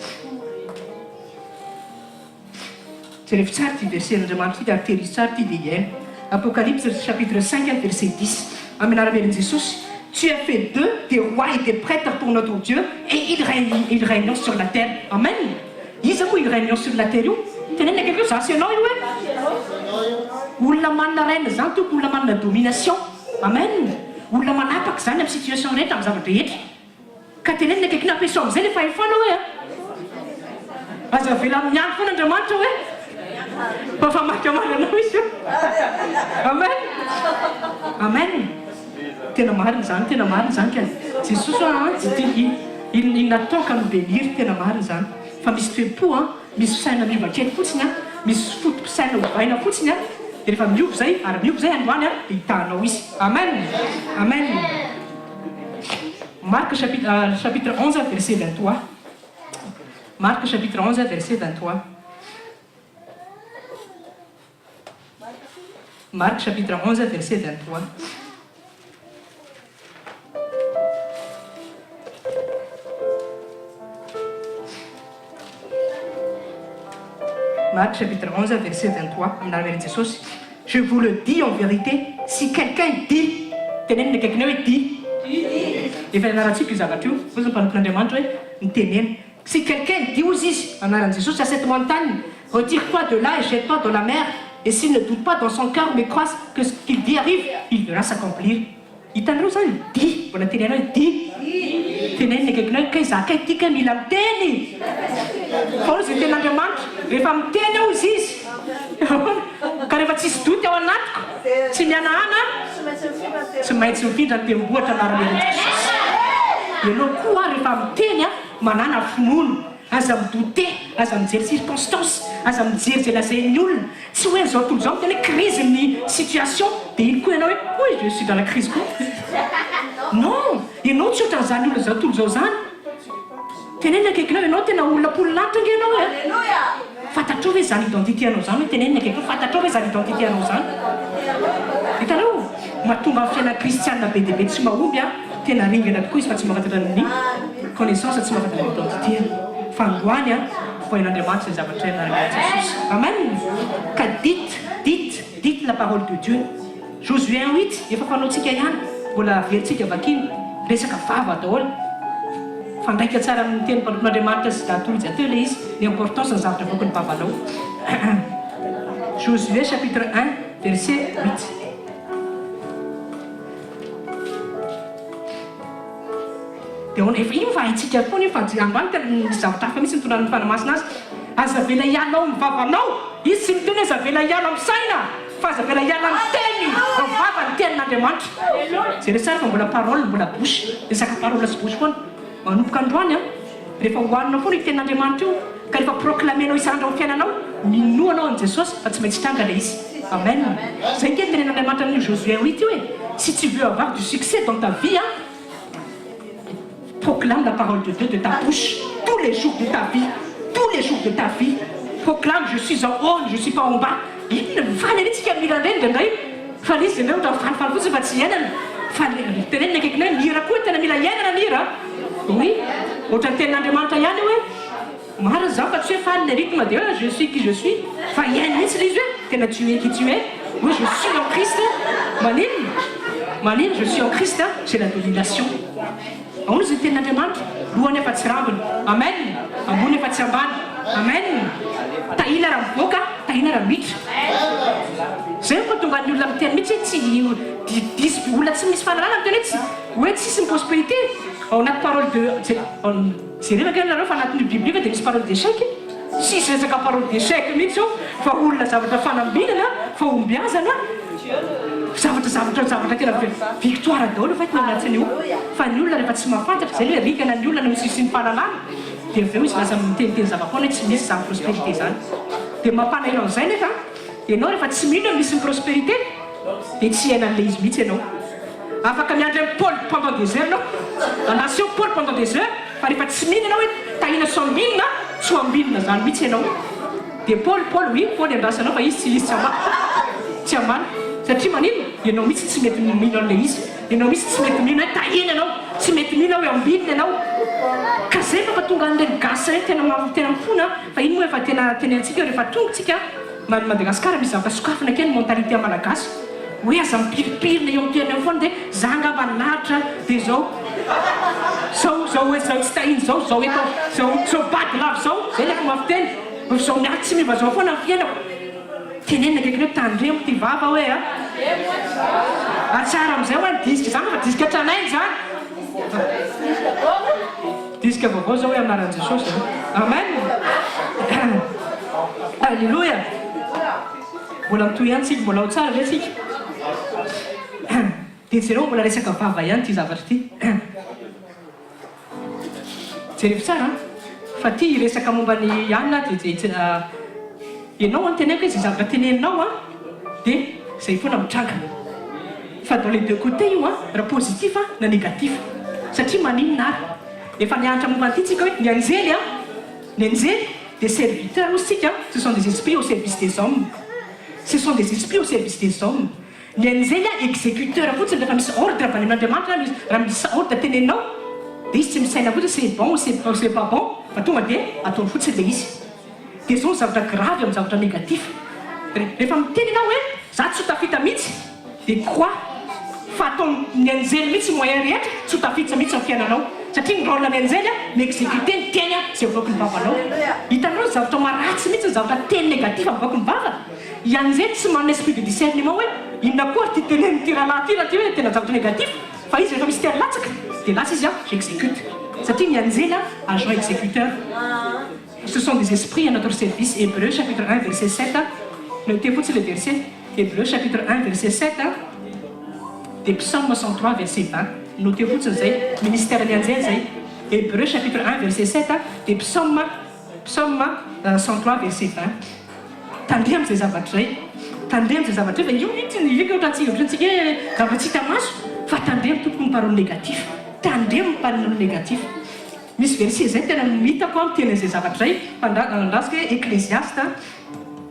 Jerevo tsara ity verset n'Andriamanitra ity ary tehirizo tsara ity dia hiaino. Apocalypse chapitre 5 verset 10. Amin'ny anaran'i Herin'i Jesosy, Tu as fait d'eux des rois et des prêtres pour notre Dieu et ils règnent, ils règnent sur la terre. Amen. Iza moa io règnent sur la terre io? Tenenina akaiky eo za sy ianao io e! Olona manana règne zany tompoko, olona manana domination. Amen. Olona manapaka zany amin'ny situation rehetra, amin'ny zava-drehetra. Ka tenenina akaiky ny ampiasao amin'izay le fahefana hoe a! Aza avela miandry foana Andriamanitra hoe fa fa makamana anao izy io. Amen. Amen. Tena marina izany, tena marina izany ka. Jesosy hoa an, tsy tia il il n'attend qu'à nous bénir, tena marina izany. Fa misy toe-po an, misy saina miova kely fotsiny an, misy foto-pisaina ovaina fotsiny an, dia rehefa miova izay, ary miova izay androany an, dia hitahanao izy. Amen. Amen. Marc chapitre chapitre 11 verset 23. Marc chapitre 11 verset 23. Marc chapitre 11 verset 23. Marc chapitre 11 verset 23 amin'ny anaran'i Jesosy. Je vous le dis en vérité, si quelqu'un dit, tenenina akaikinao hoe dit. Efa nianarantsika io zavatra io, hoy ny mpanompon'Andriamanitra hoe mitenena. Si quelqu'un dit hozy izy, anaran'i Jesosy, à cette montagne, retire-toi de là et jette-toi dans la mer, et s'il ne doute pas dans son cœur mais croit que ce qu'il dit arrive, il verra s'accomplir. Hitanareo zany? Dit, mbola teneno hoe dit. Tenenina akaikinao hoe kay za kay ty kay mila miteny. Fa hozy ny tenin'Andriamanitra, rehefa miteny aho hozy izy, ka rehefa tsisy doute ao anatiko, tsy mihanahana, tsy maintsy mifindra ny tendrombohitra anaran'i Jesosy. Ianao koa rehefa miteny manàna finoana, aza mi-douter, aza mijery circonstance, aza mijery izay lazain'ny olona. Tsy hoe izao tontolo izao miteny hoe crise ny situation dia iny koa ianao hoe hoy je suis dans la crise koa. Non! Ianao tsy ohatran'izany olona izao tontolo izao izany. Tenenina akaikinao ianao tena olona mponin'ny lanitra ange ianao e! Fantatrao ve izany identité anao izany hoe tenenina akaikinao fantatrao ve izany identité anao izany? Hitanao? Mahatonga ny fiainan'ny kristiana be dia be tsy mahomby an, tena ringana tokoa izy fa tsy mahafantatra ny connaissance, tsy mahafantatra ny identité-ny. Fa androany an, Voahin'Andriamanitra izay zavatra ianaran'i Jesosy. Amen! Ka dites, dites, dites la parole de Dieu. Josué 1 8, efa fanaontsika ihany, mbola averintsika vakina, resaka vava daholo. Mifandraika tsara amin'ny teny mpanompon'Andriamanitra sy Datolja teo ilay izy, ny importance ny zavatra avoakan'ny vavanao. Josué chapitre 1 verset 8. Dia ahoana? Efa io fa haintsika foana io fa androany tena misy zavatra hafa mihitsy nitondran'ny Fanahy Masina azy. Aza avela hiala ao amin'ny vavanao. Izy tsy miteny hoe aza avela hiala amin'ny saina fa aza avela hiala amin'ny teny, amin'ny vava ny tenin'Andriamanitra. Jereo tsara fa mbola parole, mbola bouche, resaka parole sy bouche foana. Manomboka androany an, rehefa hohaninao foana io tenin'Andriamanitra io, ka rehefa proclamer-nao isan'andro amin'ny fiainanao, minoa anao an'i Jesosy fa tsy maintsy hitranga ilay izy. Amen. Izay ange ny tenen'Andriamanitra amin'io Josué 8 io e. Si tu veux avoir du succès dans ta vie an, Proclame la parole de Dieu de ta bouche tous les jours de ta vie, tous les jours de ta vie. Proclame je suis en haut, je suis pas en bas. Inona no faly anie tsika mihira an'ireny indraindray fa le izy indraindray ohatran'ny falifaly fotsiny fa tsy iainana. Fa tenenina akaikinay hoe ny hira koa tena mila iainana ny hira. Oui, ohatran'ny tenin'Andriamanitra ihany io hoe marina izany fa tsy hoe faly le rythme dia hoe je suis qui je suis fa iaino mihitsy le izy hoe tena tu es qui tu es. Oui, je suis en Christ. Maninona? Maninona? Je suis en Christ, j'ai la domination. Ahoana izay tenin'Andriamanitra? Lohany afa tsy rambony. Amen! Ambony afa tsy ambany. Amen. Tahina raha mivoaka, tahina raha miditra. Zay no mahatonga ny olona miteny mihitsy hoe tsy diso olona tsy misy fahalalana miteny hoe tsy hoe tsisy ny prospérité ao anaty parole de jerena kely nareo fa anatin'io bible io ve dia misy parole d'échec? Tsisy resaka parole d'échec mihitsy ao fa olona zavatra fanambinana, fahombiazana, zavatra zavatra zavatra tena victoire daholo en fait ny ao anatin'io fa ny olona rehefa tsy mahafantatra zay le hoe ringana ny olona noho ny tsisy fahalalana dia avy eo izy lasa miteniteny zava-poana hoe tsy misy izany prospérité izany dia mampalahelo an'izay nefa ianao rehefa tsy mino hoe misy ny prospérité dia tsy hiaina an'ilay izy mihitsy ianao. Afaka miandry an'i Paoly pendant des heures ianao, andraso eo Paoly pendant des heures fa rehefa tsy mino ianao hoe tahina sy ho ambinina, tsy ho ambinina izany mihitsy ianao. Dia Paoly, Paoly, oui, Paoly andrasanao fa izy tsy izy tsy hamaly, tsy hamaly. Satria maninona? Ianao mihitsy tsy mety mino an'ilay izy. Ianao mihitsy tsy mety mino hoe tahina ianao, tsy mety mino hoe ambinina ianao. Ka izay no mampatonga an'ireny gasy ireny tena tena mifona fa iny moa efa tena tenentsika eo rehefa tonga tsika any Madagascar misy zavatra sokafina kely ny mentalité malagasy hoe aza mipirimpirina eo amin'ny toerana eo foana dia za angamba lahatra dia zao zao zao hoe zao tsy tahiny zao zao eto zao zao bady lava zao zay ilay fomba fiteny fa zao miady tsy miova zao foana ny fiainako tenenina akaiky hoe tandremo ty vava hoe a a tsara amin'izay hoa ny disque zany fa disque tranainy zany Disque vaovao zao hoe anaran'i Jesosy a. Amen. Alléluia. Mbola mitohy ihany tsika, mbola ao tsara ve tsika? Dia jereo mbola resaka vava ihany ity zavatra ity. Jerevo tsara an. Fa ty hiresaka momba ny alina dia ianao an teneniko hoe izay zavatra teneninao an dia izay foana mitranga. Fa dans les deux côtés io an, raha positif na négatif. Satria maninona ary? Efa nianatra momba an'ity tsika hoe ny anjely an, ny anjely dia serviteurs hozy tsika an, ce sont des esprits au service des hommes. Ce sont des esprits au service des hommes. Ny anjely an exécuteur fotsiny rehefa misy ordre avy any amin'Andriamanitra na misy raha misy ordre teneninao dia izy tsy misaina fotsiny c'est bon ou c'est pas bon fa tonga dia ataony fotsiny ilay izy. Dia izao ny zavatra grave amin'ny zavatra négatif. Rehefa miteny ianao hoe za tsy ho tafita mihitsy dia crois fa ataon'ny anjely mihitsy moyen rehetra tsy ho tafiditra mihitsy amin'ny fiainanao satria ny rôle ny anjely mi-executer ny teny izay avoaky ny vavanao. Hitanareo ny zavatra maharatsy mihitsy ny zavatra teny négatif avoaky ny vava? I anjely tsy manana esprit de discernement hoe inona koa ary ity tenenin'ity rahalahy ity raha ity hoe tena zavatra négatif fa izy rehefa misy teny latsaka dia lasa izy j'execute satria ny anjely agent executeur. Ce sont des esprits à notre service Hébreux chapitre 1 verset 7 Notez fotsiny le verset Hébreux chapitre 1 verset 7 dia Psaume 103 verset 20 Notez fotsiny zay ministère ny anjely zay Hébreux chapitre 1 verset 7 dia Psaume Psaume 103 verset 20 Tandremo zay zavatra zay Tandremo zay zavatra zay fa io mihitsy ny io ohatrantsika ohatrantsika hoe zavatra tsy hita maso fa tandremo tompoko ny parole négatif Tandremo ny parole négatif Misy verset zay tena hitako an miteny an'izay zavatra izay fa andrasiko hoe Ecclesiaste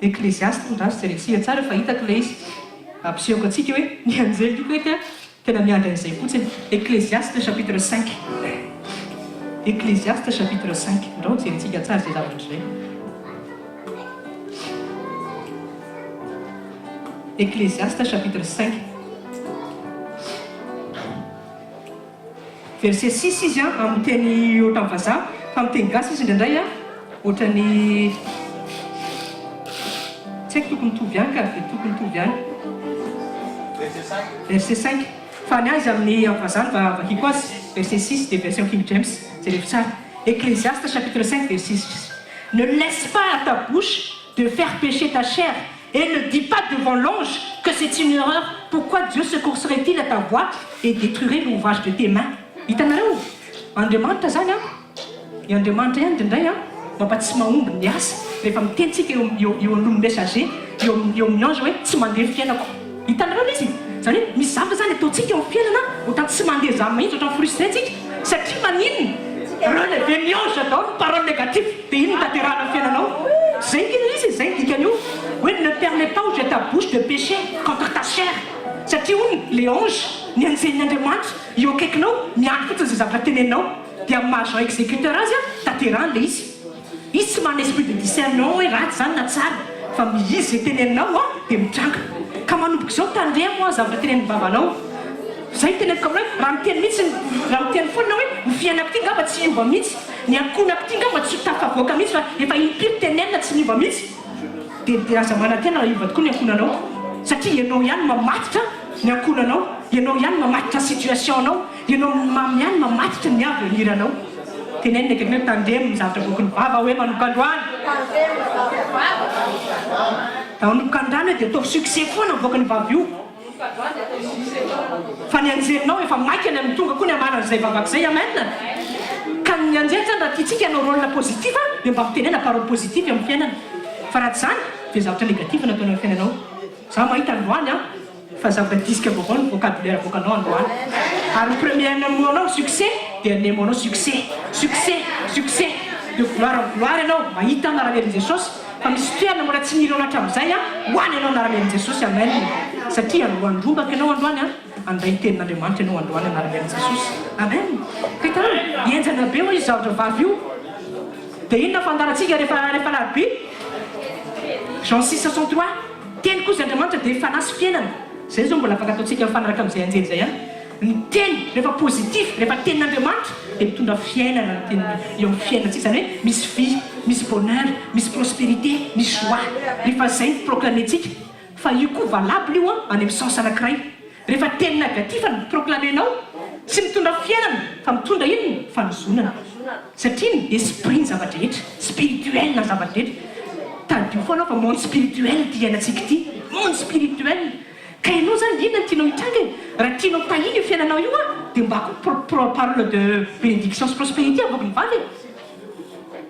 Ecclesiaste andraso jerentsika tsara fa hitako ilay izy ampisehoko antsika hoe ny anjely io eky tena miandry an'izay fotsiny Ecclesiaste chapitre cinq Ecclesiaste chapitre cinq andrao jerentsika tsara izay zavatra izay Ecclesiaste chapitre cinq Verset six izy an, amin'ny teny ohatran'ny vazaha, fa amin'ny teny gasy izy indraindray an, ohatran'ny tsy haiko tokony mitovy ihany ka, dia tokony mitovy ihany. Verset cinq. Verset cinq. Fa ny ahy izy amin'ny amin'ny vazaha no vakiako azy, verset six dia version King James, jerevo tsara. Ecclésiaste chapitre cinq verset six. Ne laisse pas à ta bouche de faire pécher ta chair Et ne dis pas devant l'ange que c'est une erreur, pourquoi Dieu secourserait-il à ta voix et détruirait l'ouvrage de tes mains? Hitanareo? Andriamanitra zany an, i Andriamanitra ihany indraindray an, mampa tsy mahomby ny asa, rehefa miteny tsika eo eo eo anoloan'ny messager, eo amin'ny eo amin'ny ange hoe tsy mandeha ny fiainako. Hitanareo ilay izy? Izany hoe misy zavatra zany ataontsika eo amin'ny fiainana ohatran'ny tsy mandeha zany mihitsy, ohatran'ny frustré tsika, satria maninona? Relever ny ange daholo ny parole négatif. Dia iny no tanterahana ny fiainanao. Zay nge ilay izy e, zay ny dikan'io hoe ne permets pas ouvrir ta bouche de pécher contre ta chair. Satria hono les anges, ny anjelin'Andriamanitra eo akaikinao miandry fotsiny izay zavatra teneninao. Dia amin'ny maha agent exécuteur azy an, tanterahany ilay izy. Izy tsy manana esprit de discernement hoe ratsy izany na tsara, fa izy izay teneninao an dia mitranga. Ka manomboka izao tandremo an zavatra tenenin'ny vavanao. Zay no teneniko aminao hoe raha miteny mihitsy raha miteny foana hoe ny fiainako ity ngamba tsy hiova mihitsy. Ny ankohonako ity ngamba tsy ho tafavoaka mihitsy fa efa impiry tenenina tsy niova mihitsy. Dia dia aza manantena raha hiova tokoa ny ankohonanao satria ianao ihany mamatotra ny ankohonanao, ianao ihany mamatotra ny situation-nao, ianao mamy ihany mamatotra ny avenir-nao. Tenenina akaikinao hoe tandremo ny zavatra avoaky ny vava hoe manomboka androany. Manomboka androany hoe dia ataovy succès foana mivoaka ny vava io. Fa ny anjelinao efa maika ny amin'ny tonga koa ny hamala an'izay vavaka izay, amen! Ka ny anjely zany raha tiantsika hanao rôle positif dia mba mitenena parole positive eo amin'ny fiainana. Fa raha tsy izany dia zavatra négatif no ataonao amin'ny fiainanao. Za mahita androany an, fa zavatra disque vaovao ny vocabulaire avoakanao androany. Ary ny premier mot-nao succès dia ny mot-nao succès, succès, succès. De gloire en gloire ianao, mahita aho miara-mihery Jesosy. Fa misy toerana mbola tsy nilona hatramin'izay an, ho any ianao anaran'i Jesosy Amen satria ho andrombaka ianao androany an, handray ny tenin'Andriamanitra ianao androany anaran'i Jesosy Amen ka hitanao henjana be hoy izy zavatra vavy io dia inona fandarantsika rehefa rehefa alarobia Jean 6,63 teny koa izy Andriamanitra dia fanahy sy fiainana izay izao mbola afaka ataontsika mifanaraka amin'izay anjely izay ihany Ny teny rehefa positif, rehefa tenin'Andriamanitra dia mitondra fiainana ny teny eo amin'ny fiainantsika, izany hoe misy vie, misy bonheur, misy prospérité, misy joie rehefa izay no proclamer-tsika, fa io koa valable io an any amin'ny sens anankiray, rehefa teny nagatif no proclamer-nao, tsy mitondra fiainana fa mitondra inona? Fanozonana, satria ny esprit ny zava-drehetra, spirituel ny zava-drehetra, tadidio foana fa monde spirituel ity iainantsika ity, monde spirituel. Ka ianao zany inona no tianao hitranga e? Raha tianao tahiana io fiainanao io an, dia mba koa pro parole de bénédiction sy prospérité avoaky ny vava e!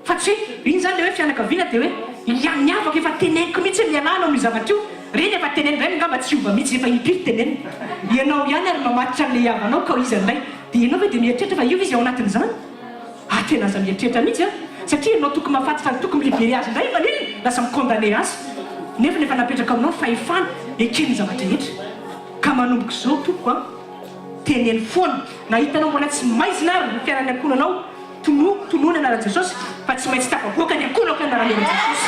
Fa tsy hoe iny zany le hoe fianakaviana dia hoe ia ny havako efa teneniko mihitsy hoe mialà anao amin'io zavatra io, reny efa teneniny reny angamba tsy hiova mihitsy efa impiry tenenina. Ianao ihany ary mamatotra an'ilay havanao kao iza indray dia ianao ve dia mieritreritra fa hiova izy ao anatin'izany? Ah tena aza mieritreritra mihitsy an! Satria ianao tokony mahafantatra ny tokony mi-libérer azy indray maninona lasa mi-condamner azy nefa efa napetraka aminao ny fahefana ekeny ny zava-drehetra ka manomboka izao tompoko an! Teneno foana na hitanao mbola tsy maizina ary ny fiainan'ny ankohonanao tono tonoa ny anaran'i Jesosy fa tsy maintsy tafavoaka ny ankohonako ny anaran'i Jesosy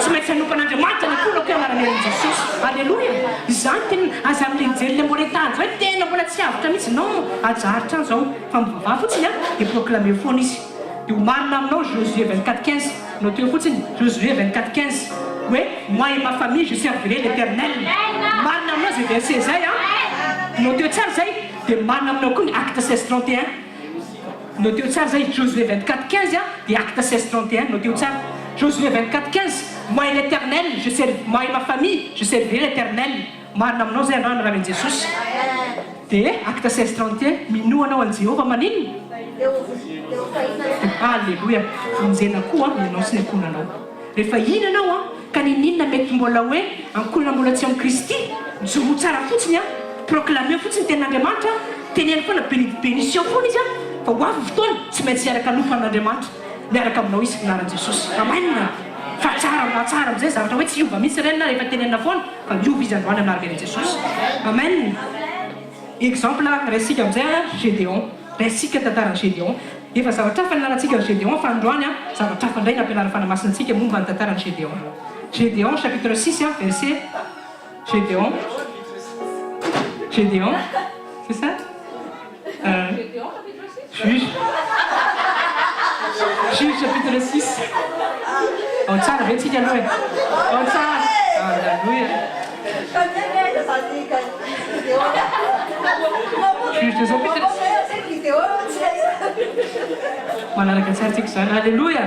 tsy maintsy hanompo an'Andriamanitra ny ankohonako ny anaran'i Jesosy Aleloia! Izany tena aza mijery ilay mbola hitady hoe tena mbola tsy avotra mihitsy non aza aritra any izao Fa mivavaha fotsiny an, dia proclamer foana izy. Dia ho marina aminao Josué 24 15, noteo fotsiny, Josué 24 15, hoe moi et ma famille je servirai l'Eternel. Marina aminao izay verset izay an, noteo tsara izay, dia marina aminao koa ny Actes 16 31. Noteo tsara izay, Josué 24 15 an, dia Actes 16 31, noteo tsara. Josué 24 15, moi et l'Eternel je ser, moi et ma famille je servirai l'Eternel. Marina aminao zay androany raha Jesosy de acte 16 31 minoa anao an'i Jehovah maninona? Aleloia vonjena koa ianao sy ny ankohonanao rehefa iny ianao an ka niniana mety mbola hoe ankohonana mbola tsy ao amin'i Kristy mijoroa tsara fotsiny an proclameo fotsiny ny tenin'Andriamanitra teneno foana bénition foana izy an fa ho avy ny fotoana tsy maintsy hiaraka hanompo an'Andriamanitra miaraka aminao izy anaran'i Jesosy amen fa tsara tsara amin'izay zavatra hoe tsy hiova mihitsy ireny na rehefa tenenina foana Fa miova izy androany amin'ny anaran'i Jesosy. Amen. Exemple raisika amin'izay an, Gédéon. Raisika ny tantaran'i Gédéon. Efa zavatra hafa nianarantsika an'i Gédéon fa androany an, zavatra hafa indray ny ampianaran'ny Fanahy Masina antsika momba ny tantaran'i Gédéon. Gédéon chapitre 6 an, verset Gédéon. Gédéon, c'est ça? Euh, Juge. Juge chapitre 6. Ao tsara ve tsika aloha e? Ao tsara. Alléluia. Juge chapitre 6. Manaraka tsara tsika izany. Alléluia.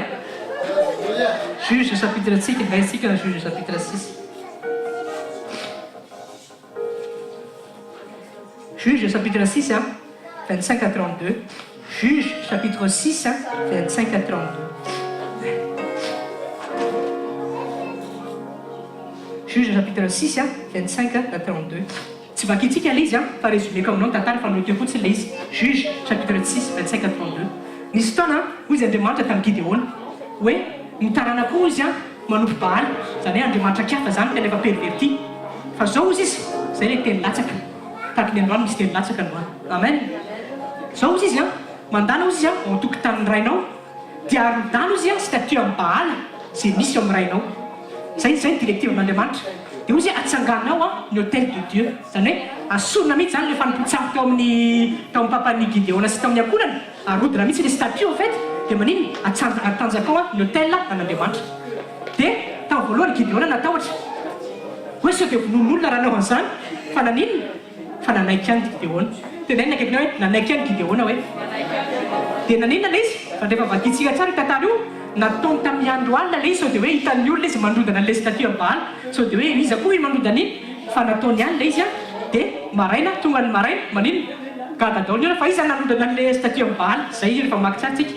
Juge chapitre tsika, raisika Juge chapitre 6. Juge chapitre 6 a, 25 à 32. Juge chapitre 6 a, 25 à 32. Juge chapitre 6 a, 25 à 32. Tsy vakintsika ilay izy a, fa résumé-ko aminao ny tantara fa noteo fotsiny ilay izy. Juge chapitre 6, 25 à 32. Nisy fotoana, hoy izy Andriamanitra tamin'i Gideona, hoe ny taranako hoy izy a, Manompo Baala, izany hoe andriamanitra kiafa izany tena efa perverti. Fa zao ozy izy, zay ilay teny latsaka, tahaky ny androany misy teny latsaka androany. Amen. Zao ozy izy an, mandala ozy izy an, ao an-tokotanin'ny rainao, dia arodano ozy an statue an'i Baala izay misy eo amin'ny rainao. Zay zay ny directive an'Andriamanitra. Dia ozy atsanganao an ny autel de Dieu. Izany hoe asorina mihitsy izany ilay fanompoan-tsampy tao amin'ny tao amin'ny papan'i Gideona sy tao amin'ny ankohonany, arodana mihitsy ilay statue en fait. Dia maninona? Atsanga, atanjakao an, ny autel an'Andriamanitra. Dia tamin'ny voalohany Gideona natahotra. Hoe sao dia vonoin'olona raha hanao an'izany. Fa naninona? Fa nanaiky ihany Gideona. Tenenina akaikiny hoe nanaiky ihany Gideona hoe. Dia naninona ilay izy? Fa rehefa vakintsika tsara io tantara io, nataony tamin'ny andro alina ilay izy sao dia hoe hitan'ny olona izy mandrodana an'ilay statue an'i Baala. Sao dia hoe iza koa iny mandrodana iny? Fa nataony ihany ilay izy an. Dia maraina, tonga ny maraina, maninona? Gaga daholo ny olona fa iza nanodana an'ilay statue an'i Baala? Izay rehefa mamaky tsara tsika.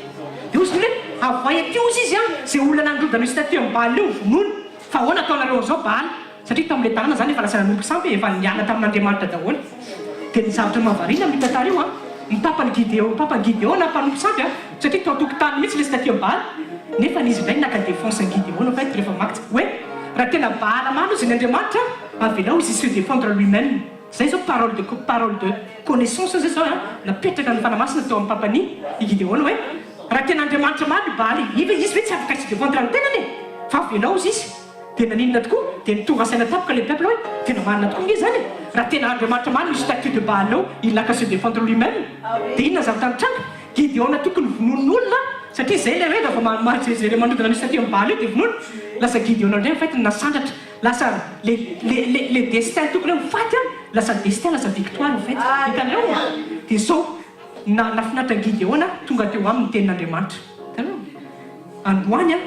Dia hozy ny olona hoe, avoahy aty hozy izy an, izay olona nandrodana io statue an'i Baala io vonoina. Fa ahoana ataonareo an'izao Baala? Satria tao amin'ilay tanàna izany efa lasa nanompo sampy e, efa niala tamin'Andriamanitra daholo. Dia ny zavatra mahavariana amin'io tantara io an, ny papan'i Gideo, papan'i Gideona mpanompo sampy an, satria tao an-tokotany mihitsy ilay statue an'i Baala, nefa izy indray naka défense an'i Gideona en fait rehefa mamaky tsika hoe, raha tena Baala marina ozy ny Andriamanitra, avelao izy se défendre lui-même. Izay izao parole de parole de connaissance izay izao an, napetraka ny Fanahy Masina teo amin'ny papan'i i Gideona hoe, raha tena Andriamanitra marina i Baala, izy ve tsy afaka se défendre ny tenany e? Fa avelao ozy izy. Dia naninona tokoa? Dia nitonga saina tampoka ilay peuple hoe, tena marina tokoa nge izany e! Raha tena Andriamanitra marina io statue de Baal io, il n'a qu'à se défendre lui même. Dia inona ny zavatra nitranga? Gideona tokony vonoin'olona, satria izay ilay hoe raha vao maha-jereo manodina an'io statue an'i Baal io dia vonoina. Lasa Gideona indray en fait no nasandratra. Lasa le le le le destin tokony hoe ho faty an, lasa destin lasa victoire en fait. Hitanareo? Dia izao, na nahafinaritra an'i Gideona, tonga teo aminy ny tenin'Andriamanitra. Hitanareo? Androany an.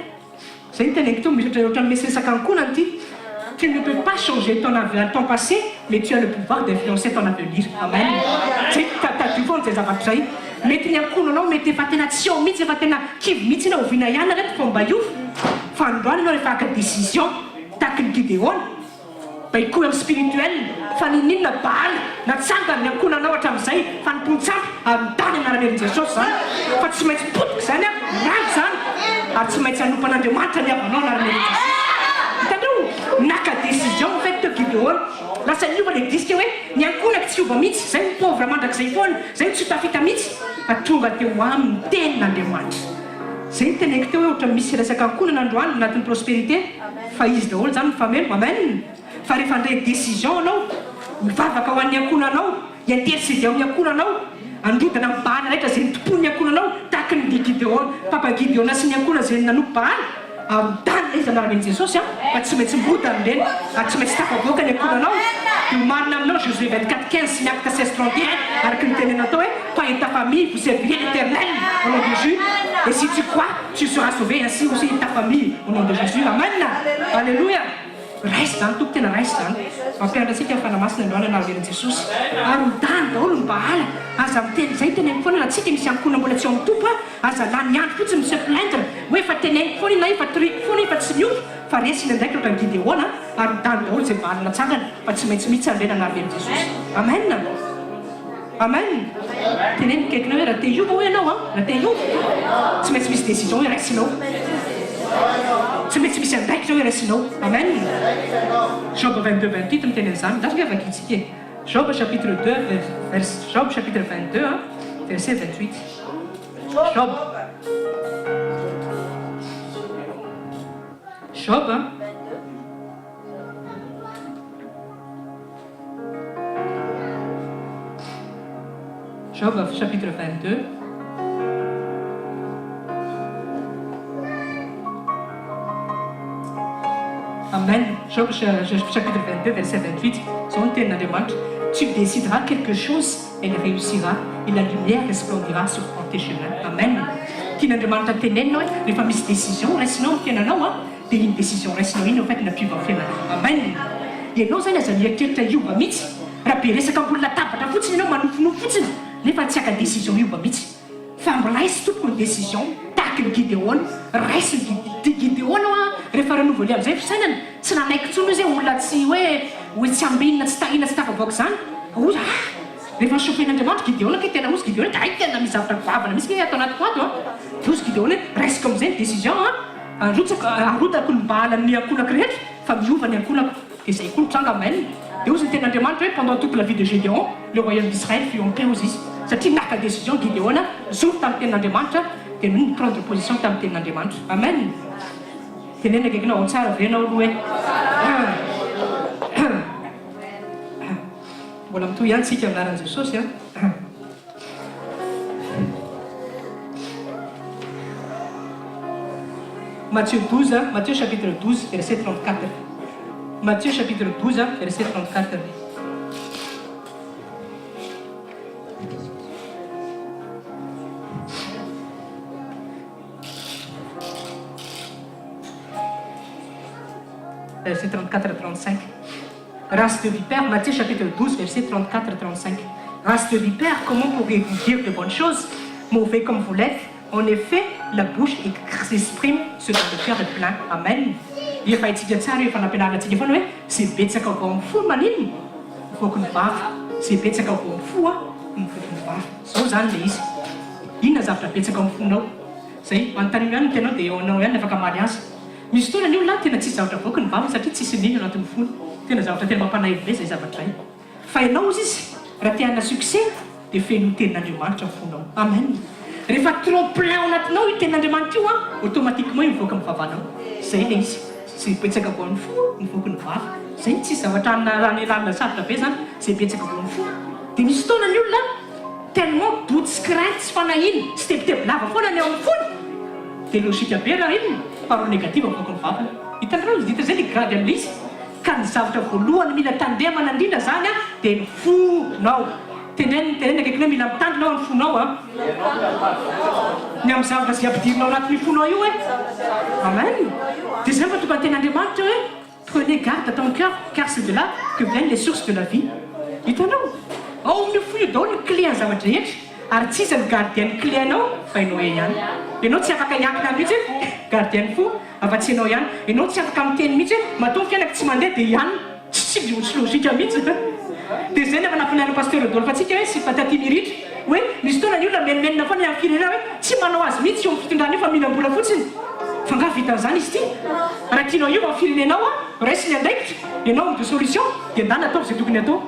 Zay no teneniko teo, mihoatra ohatran'ny misy resaka ankohonana ity, tu ne peux pas changer ton avenir, ton passé, mais tu as le pouvoir d'influencer ton avenir. Amen. Zay tadidio foana zay zavatra zay. Mety ny ankohonanao mety efa tena tsy ao mihitsy, efa tena kivy mihitsy na oviana ihany reto vao mba hiova, fa androany ianao rehefa haka décision tahaky ny Gideona, Baikoy amin'ny spirituel fa ninoninona Baal natsangany ny ankohonanao hatramin'izay fanompoan-tsampy ary mitany anaran'i Herin'i Jesosy izany fa tsy maintsy potika izany an, rava izany ary tsy maintsy hanompo an'Andriamanitra ny havanao anaran'i Herin'i Jesosy. Hitanareo? Naka décision en fait teo Gideona. Lasa niova ilay disque hoe ny ankohonako tsy hiova mihitsy, zay ho pauvre mandrakizay foana, zay tsy ho tafita mihitsy fa tonga teo aminy ny tenin'Andriamanitra. Zay no teneniko teo hoe ohatran'ny misy resaka ankohonana androany anatin'ny prospérité fa izy daholo zany mifameno. Amen! Fa rehefa handray décision anao, mivavaka ho an'ny ankohonanao, hi-interceder amin'ny ankohonanao, handrodana ny Baala rehetra izay nitompoan'ny ankohonanao, tahaky ny Gideona, Papa Gideona sy ny ankohonany izay nanompo Baala, arodany ilay izy anaran'i Jesosy an, fa tsy maintsy mirodana ireny, ary tsy maintsy tafavoaka ny ankohonanao, dia ho marina aminao Josué 24, 15 sy ny Actes 16, 31, araka ny teniny natao hoe, Toi et ta famille, vous servirez l'Eternel au nom de Jésus, et si tu crois, tu seras sauvé, ainsi aussi ta famille, au nom de Jésus. Amen! Alléluia! Raiso izany Tompo, tena raiso izany. Mampianatra antsika ny Fanahy Masina androany anaran'i Jesosy. Arodany daholo ny Baala. Aza miteny izay, teneniko foana na tsika misy ankohonana mbola tsy ao amin'ny Tompo a, aza lany andro fotsiny mi se plaindre hoe efa teneniko foana iny na efa toriko foana iny fa tsy miova, fa resy ny andraikitra ohatran'i Gideona a, arodany daholo izay Baala natsangana fa tsy maintsy mitsangena anaran'i Jesosy. Amen! Amen! Teneno akaikinao hoe raha te hiova hoy ianao an, raha te hiova, tsy maintsy misy décision hoe raisinao. Tsy maintsy misy andraikitra hoe raisinao. Amen! Job 22, 28 miteny an'izany. Lasa ange vakintsika e. Job chapitre 2 vers Job chapitre 22 an, verset 28. Job. Job an. Job chapitre 22. Amen. Job chapitre 22 verset 28. Izao ny tenin'Andriamanitra, Tu décideras quelque chose, elle réussira, et la lumière resplendira sur tes chemins. Amen. Tian'Andriamanitra tenenina hoe rehefa misy décision raisinao amin'ny fiainanao an, Dia iny décision raisinao iny en fait no hampiova ny fiainanao. Amen! Ianao zany aza mieritreritra hiova mihitsy. Raha be resaka ambony latabatra fotsiny ianao, manofinofy fotsiny, nefa tsy haka décision hiova mihitsy. Fa raiso tompoko ny décision, tahaky ny Gideona. Raiso ny Gide, Gideona hoa rehefa renouveler amin'izay ny fisainany, tsy nanaiky intsony izy hoe olona tsy hoe hoe tsy ambinina, tsy tahina, tsy tafavoaka izany. Hoy ah! Rehefa ni-chauffer-n'Andriamanitra Gideona kay tena hozy Gideona hoe hay tena misy zavatra goavana mihitsy kay ato anatiko ato an! Dia hozy Gideona hoe raisiko amin'izay ny décision an! Arotsako, arodako ny baala ny ankohonako rehetra fa miova ny ankohonako. Dia izay koa no tranga, amen. Dia hozy ny tenin'Andriamanitra hoe pendant toute la vie de Gédéon, le royaume d'Israël fut en paix hozy izy. Satria naka décision Gideona, nijoro tamin'ny tenin'Andriamanitra, dia ni prendre position tamin'ny tenin'Andriamanitra. Amen. Teneno akaikinao, ao tsara ve ianao aloha e? Mbola mitohy ihany tsika amin'ny anaran'i Jesosy an. Matthieu 12, Matthieu chapitre 12 verset 34. Matthieu chapitre 12 verset 34. Verset 34 à 35. Race de vipères, Matthieu chapitre 12 verset 34 à 35. Race de vipères, comment pourriez-vous dire de bonnes choses, mauvais comme vous l'êtes? En effet, la bouche exprime ce dont le cœur est plein. Amen. Efa haintsika tsara io, efa nampianarina antsika foana hoe izay betsaka vao amin'ny fo no maninona? Mivoaky ny vava. Izay betsaka vao amin'ny fo mivoaky ny vava. Izao izany ilay izy. Inona ny zavatra betsaka ao amin'ny fonao? Izay, anontanio ihany ny tenanao dia eo anao ihany ny afaka hamaly azy. Misy fotoana ny olona tena tsisy zavatra avoaky ny vavany satria tsisy nino anatin'ny fony. Tena zavatra tena mampalahelo be izay zavatra izay. Fa ianao hozy izy raha te hanana succès dia fenoy tenin'Andriamanitra ny fonao. Amen. Rehefa trop plein ao anatinao io tenin'Andriamanitra io an, automatiquement io mivoaka amin'ny vavanao. Izay ilay izy. Izay betsaka vao amin'ny fo mivoaka ny vava. Izay tsisy zavatra anelanelanina sarotra be izany. Izay betsaka vao amin'ny fo. Dia misy fotoana ny olona tellement doute sy crainte sy fanahiana sy tebiteby lava foana ny ao amin'ny fony. Dia logique be raha inona? Parole négative avoaky ny vavany. Hitanareo izy ditra zay le grade amle izy. Ka ny zavatra voalohany mila tandremana indrindra zany an dia ny fonao. Teneno teneno akaikinao hoe mila mitandrina aho ny fonao an. Ny amin'ny zavatra izay ampidirinao anatin'io fonao io e. Amen. Dia zay no mahatonga ny tenin'Andriamanitra hoe. Prenez garde à ton cœur car c'est de là que viennent les sources de la vie. Hitanao? Ao amin'io fo io daholo ny clé an'ny zava-drehetra ary tsy iza no gardien ny clé anao fa ianao ihany. Ianao tsy afaka hiankina mihitsy hoe gardien ny fo afa-tsy ianao ihany. Ianao tsy afaka miteny mihitsy hoe matoa ny fiainako tsy mandeha dia ihany. Tsy tsy logique mihitsy. Dia izay no efa nampianarin'i Pasteur Rodolphe antsika hoe sy Patati Miritra hoe misy fotoana ny olona menomenona foana ny amin'ny firenena hoe tsy manao azy mihitsy eo amin'ny fitondrana io fa mihinam-bola fotsiny. Fa angaha vitan'izany izy ity? Raha tianao hiova ny firenenao an, raiso ny andraikitra, ianao homme de solution, dia ndana ataovy izay tokony atao.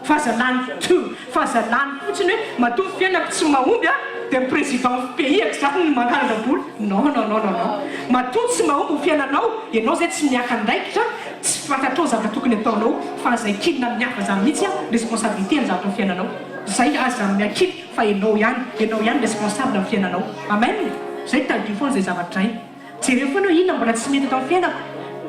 Fa aza lany tu, fa aza lany fotsiny hoe matoa ny fiainako tsy mahomby an, dia ny président ny pays-ako izany no mangalatra vola. Non non non non non. Matoa tsy mahomby ny fiainanao, ianao izay tsy miaka andraikitra, tsy fantatrao ny zavatra tokony ataonao, fa aza ikinina amin'ny hafa izany mihitsy an, responsabilité ny zavatra ny fiainanao. Zay aza miakiky fa enao ihany, enao ihany responsable amin'ny fiainanao. Amen! Zay tadidio foana zay zavatra zay. Jereo foana hoe inona mbola tsy mety ato amin'ny fiainako?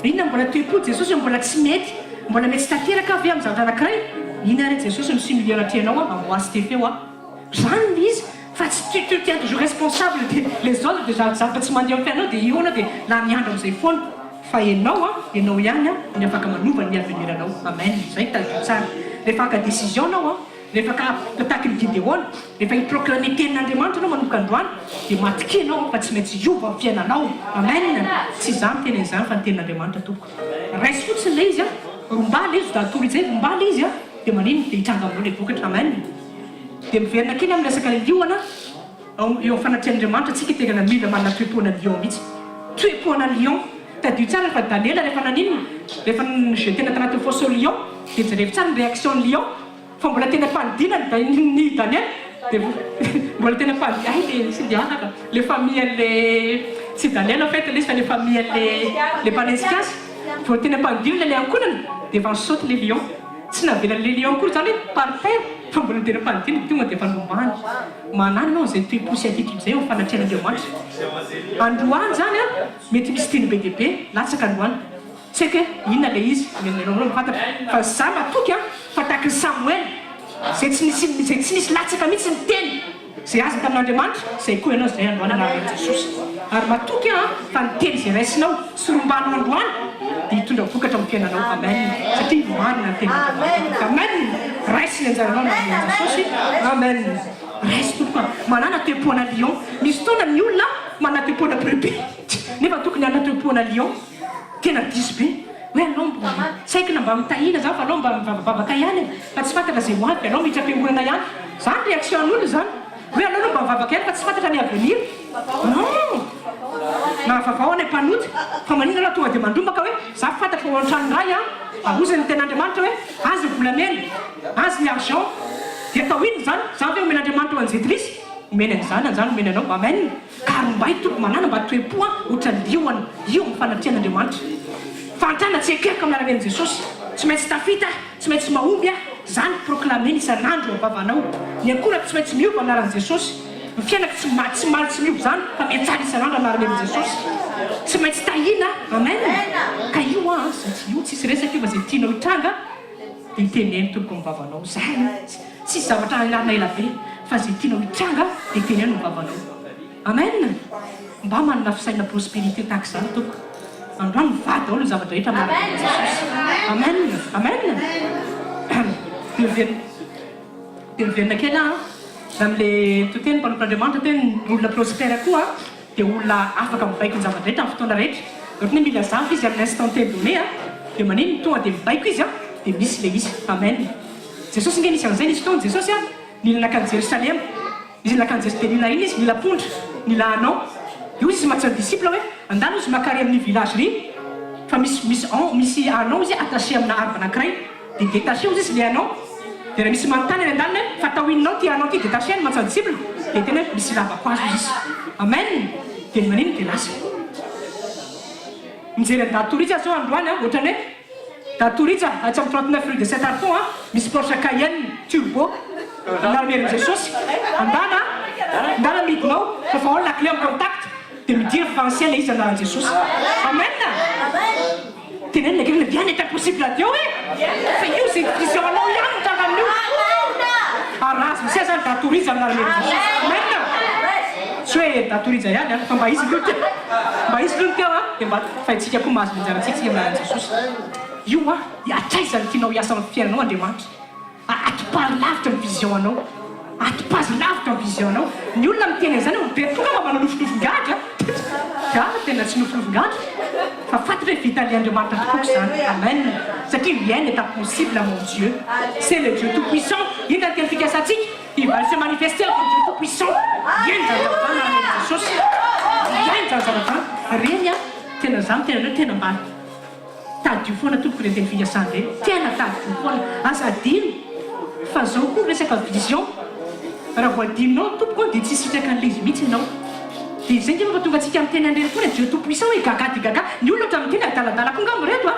Inona mbola toe-po Jesosy hoe mbola tsy mety? Mbola mety tsy tanteraka aho ve amin'ny zavatra anankiray? Iny ary Jesosy no s'humilier anatrehanao aho, amoahy sy tefeo aho. Zany le izy fa tsy tu te tiens toujours responsable de les autres de zavatra tsy mandeha amin'ny fiainanao dia eo anao dia lany andro amin'izay foana. Fa enao an, enao ihany an ny afaka manova ny avenir anao. Amen. Zay tadidio tsara. Rehefa haka décision anao an, rehefa ka hataky ny Gideona, rehefa hi proclamer tenin'Andriamanitra anao manomboka androany dia matokia anao fa tsy maintsy hiova ny fiainanao. Amen. Tsy izaho miteny an'izany fa ny tenin'Andriamanitra tompoko. Raiso fotsiny ilay izy an, rombahy ilay izy, atoro izay, rombahy ilay izy an, dia maninona? Dia hitranga aminao ilay vokatra. Amen. Dia miverina kely amin'ny resaka liona. Ao eo amin'ny fanatrehan'Andriamanitra tsika tena mila manana toe-poana lion mihitsy. Toe-poana lion. Tadidio tsara fa Daniela rehefa naninona? Rehefa ni-jeter-na tanatin'ny fosse aux lions dia jerevo tsara ny réaction ny lion fa mbola tena mpanodina ny Daniela dia mbola tena mpanodia hay le tsy Diana ka le famille an'le tsy Daniela en fait le izy fa le famille an'le le mpanenjika azy vao tena mpanodina le ankohonana dia efa ni-saute le lion. Tsy navelan'le lion akory izany hoe par terre fa mbola tena mpanodina tonga dia efa nomany. Manana ianao izay toe-po sy attitude izay eo amin'ny fanatrehan'Andriamanitra. Androany izany an, mety misy teny be dia be latsaka androany. Tsy haiko hoe inona ilay izy, ny anareo no mahafantatra. Fa za matoky an, fa tahaky ny Samoela, izay tsy nisy izay tsy nisy latsaka mihitsy ny teny izay azony tamin'Andriamanitra, izay koa ianao izay androany anaran'i Jesosy. Ary matoky aho an, fa ny teny izay raisinao sy rombanao androany dia hitondra vokatra amin'ny fiainanao. Amen. Satria marina ny tenin'Andriamanitra. Amen. Raiso ny anjaranao anaran'i Jesosy. Amen. Raiso tompoko a. Manana toe-poana lion. Misy fotoana ny olona manana toe-poana brebis nefa tokony hanana toe-poana lion. Tena diso be. Hoe aleo mba tsy haiko na mba mitahina zany fa aleo mba mivavabavaka ihany e. Fa tsy fantatra izay ho avy, aleo miditra am-piangonana ihany. Zany réaction an'olona zany. Hoe aleo aloha mba mivavaka ihany fa tsy fantatra ny avenir. Non! Na vavao any mpanota. Fa maninona aloha tonga dia mandrombaka hoe za fantatro fa ao an-tranon'ny Ray an. Ahozy ny tenin'Andriamanitra hoe azy ny volamena, azy ny argent. Dia atao inona izany? Izany ve omen'Andriamanitra ho an'i Jentilisa? Omeny an'i zanany izany omeny anao. Amen. Ka rombay Tompo manana mba toe-po an ohatran'ny liona io amin'ny fanatrehan'Andriamanitra. Fahantrana tsy ekeko amin'ny alalan'i Jesosy. Tsy maintsy tafita aho, tsy maintsy mahomby aho. Izany proclamer-na isan'andro eo am-bavanao. Ny ankohonako tsy maintsy miova amin'ny anaran'i Jesosy. Ny fiainako tsy ma tsy maly tsy miova izany fa mihatsara isan'andro amin'ny anaran'i Jesosy. Tsy maintsy tahiana aho. Amen. Ka io an, izay tsy io tsisy resaka io fa izay tianao hitranga dia teneno tompoko amin'ny vavanao. Izay io. Tsisy zavatra anarina ela be fa izay tianao hitranga dia teneno amin'ny vavanao. Amen. Mba manana fisainana prospérité tahaka izany tompoko. Androany mivaha daholo ny zava-drehetra amin'ny anaran'i Jesosy. Amen. Amen. Dia miverina dia miverina kely aho an. Amin'ilay toriteny mpanompon'Andriamanitra teo ny olona prospère koa dia olona afaka mibaiko ny zava-drehetra amin'ny fotoana rehetra. Ohatran'ny hoe mila zavatra izy amin'ny instant T donné dia maninona tonga dia mibaiko izy dia misy ilay izy. Amen. Jesosy nge nisy an'izay nisy fotoana Jesosy nila nankany Jerosalema. Izy nankany Jesosy dia nila inona izy? Nila apondra, nila ânon. Dia hoy izy mantsy ny disciple hoe andalo izy maka ary amin'ny village ry fa misy misy misy ânon izy attaché amina arbre anankiray. Dia détaché ozy izy le anao, dia raha misy manontany any andaniny hoe fa atao inona ao ty anao ty détaché any mantsy disciple, dia tena hoe misy ilavako azy ozy izy. Amen! Dia ny manino dia lasa. Mijery an'i Datorija zao androany an, ohatrany hoe Datorija atsy amin'ny 39 rue de Saint Arfon an, misy Porsche Cayenne turbo, anarana Jesosy, andana an, andana midina ao, fa fa ao la clé en contact, dia midira fa ancien le izy anaran'i Jesosy. Amen! Tenenina kely hoe rien n'est impossible à Dieu e! Fa io izay vision anao ihany no tranga amin'io. Ary raha azo miseho zany Datorija amin'ny anaran'i Jesosy. Amen! Tsy hoe Datorija ihany an, fa mba izy aloha teo, mba izy aloha no teo an, dia mba fa isika koa mahazo ny anjarantsika isika amin'ny anaran'i Jesosy. Io an, hatraiza no tianao hiasa amin'ny fiainanao Andriamanitra? Atipazo lavitra ny vision anao. Atipazo lavitra ny vision anao. Ny olona miteny an'izany hoe be tonga mba manao nofinofin-gadra. Za tena tsy nofinofin-gadra fa fantatra hoe vitan'ilay Andriamanitra tokoa izany. Amen. Satria rien n'est impossible à mon Dieu. C'est le Dieu tout puissant. Inona ny teny fikasantsika? Il va se manifester en tant que Dieu tout puissant. Rien izany zavatra izany anaran'i Jesosy. Rien izany zavatra izany. Reny an, tena za miteny anareo tena mba. Tadidio foana tompoko ireny teny fikasana ireny, tena tadidio foana, aza adino fa zao koa resaka vision, raha vao adinonao tompoko an dia tsy hisitraka an'ilay izy mihitsy ianao, dia izay nge mampatonga antsika miteny an'ireny foana Dieu tout puissant hoe gaga dia gaga, ny olona ohatran'ny miteny adaladala koa ngamba ireto an,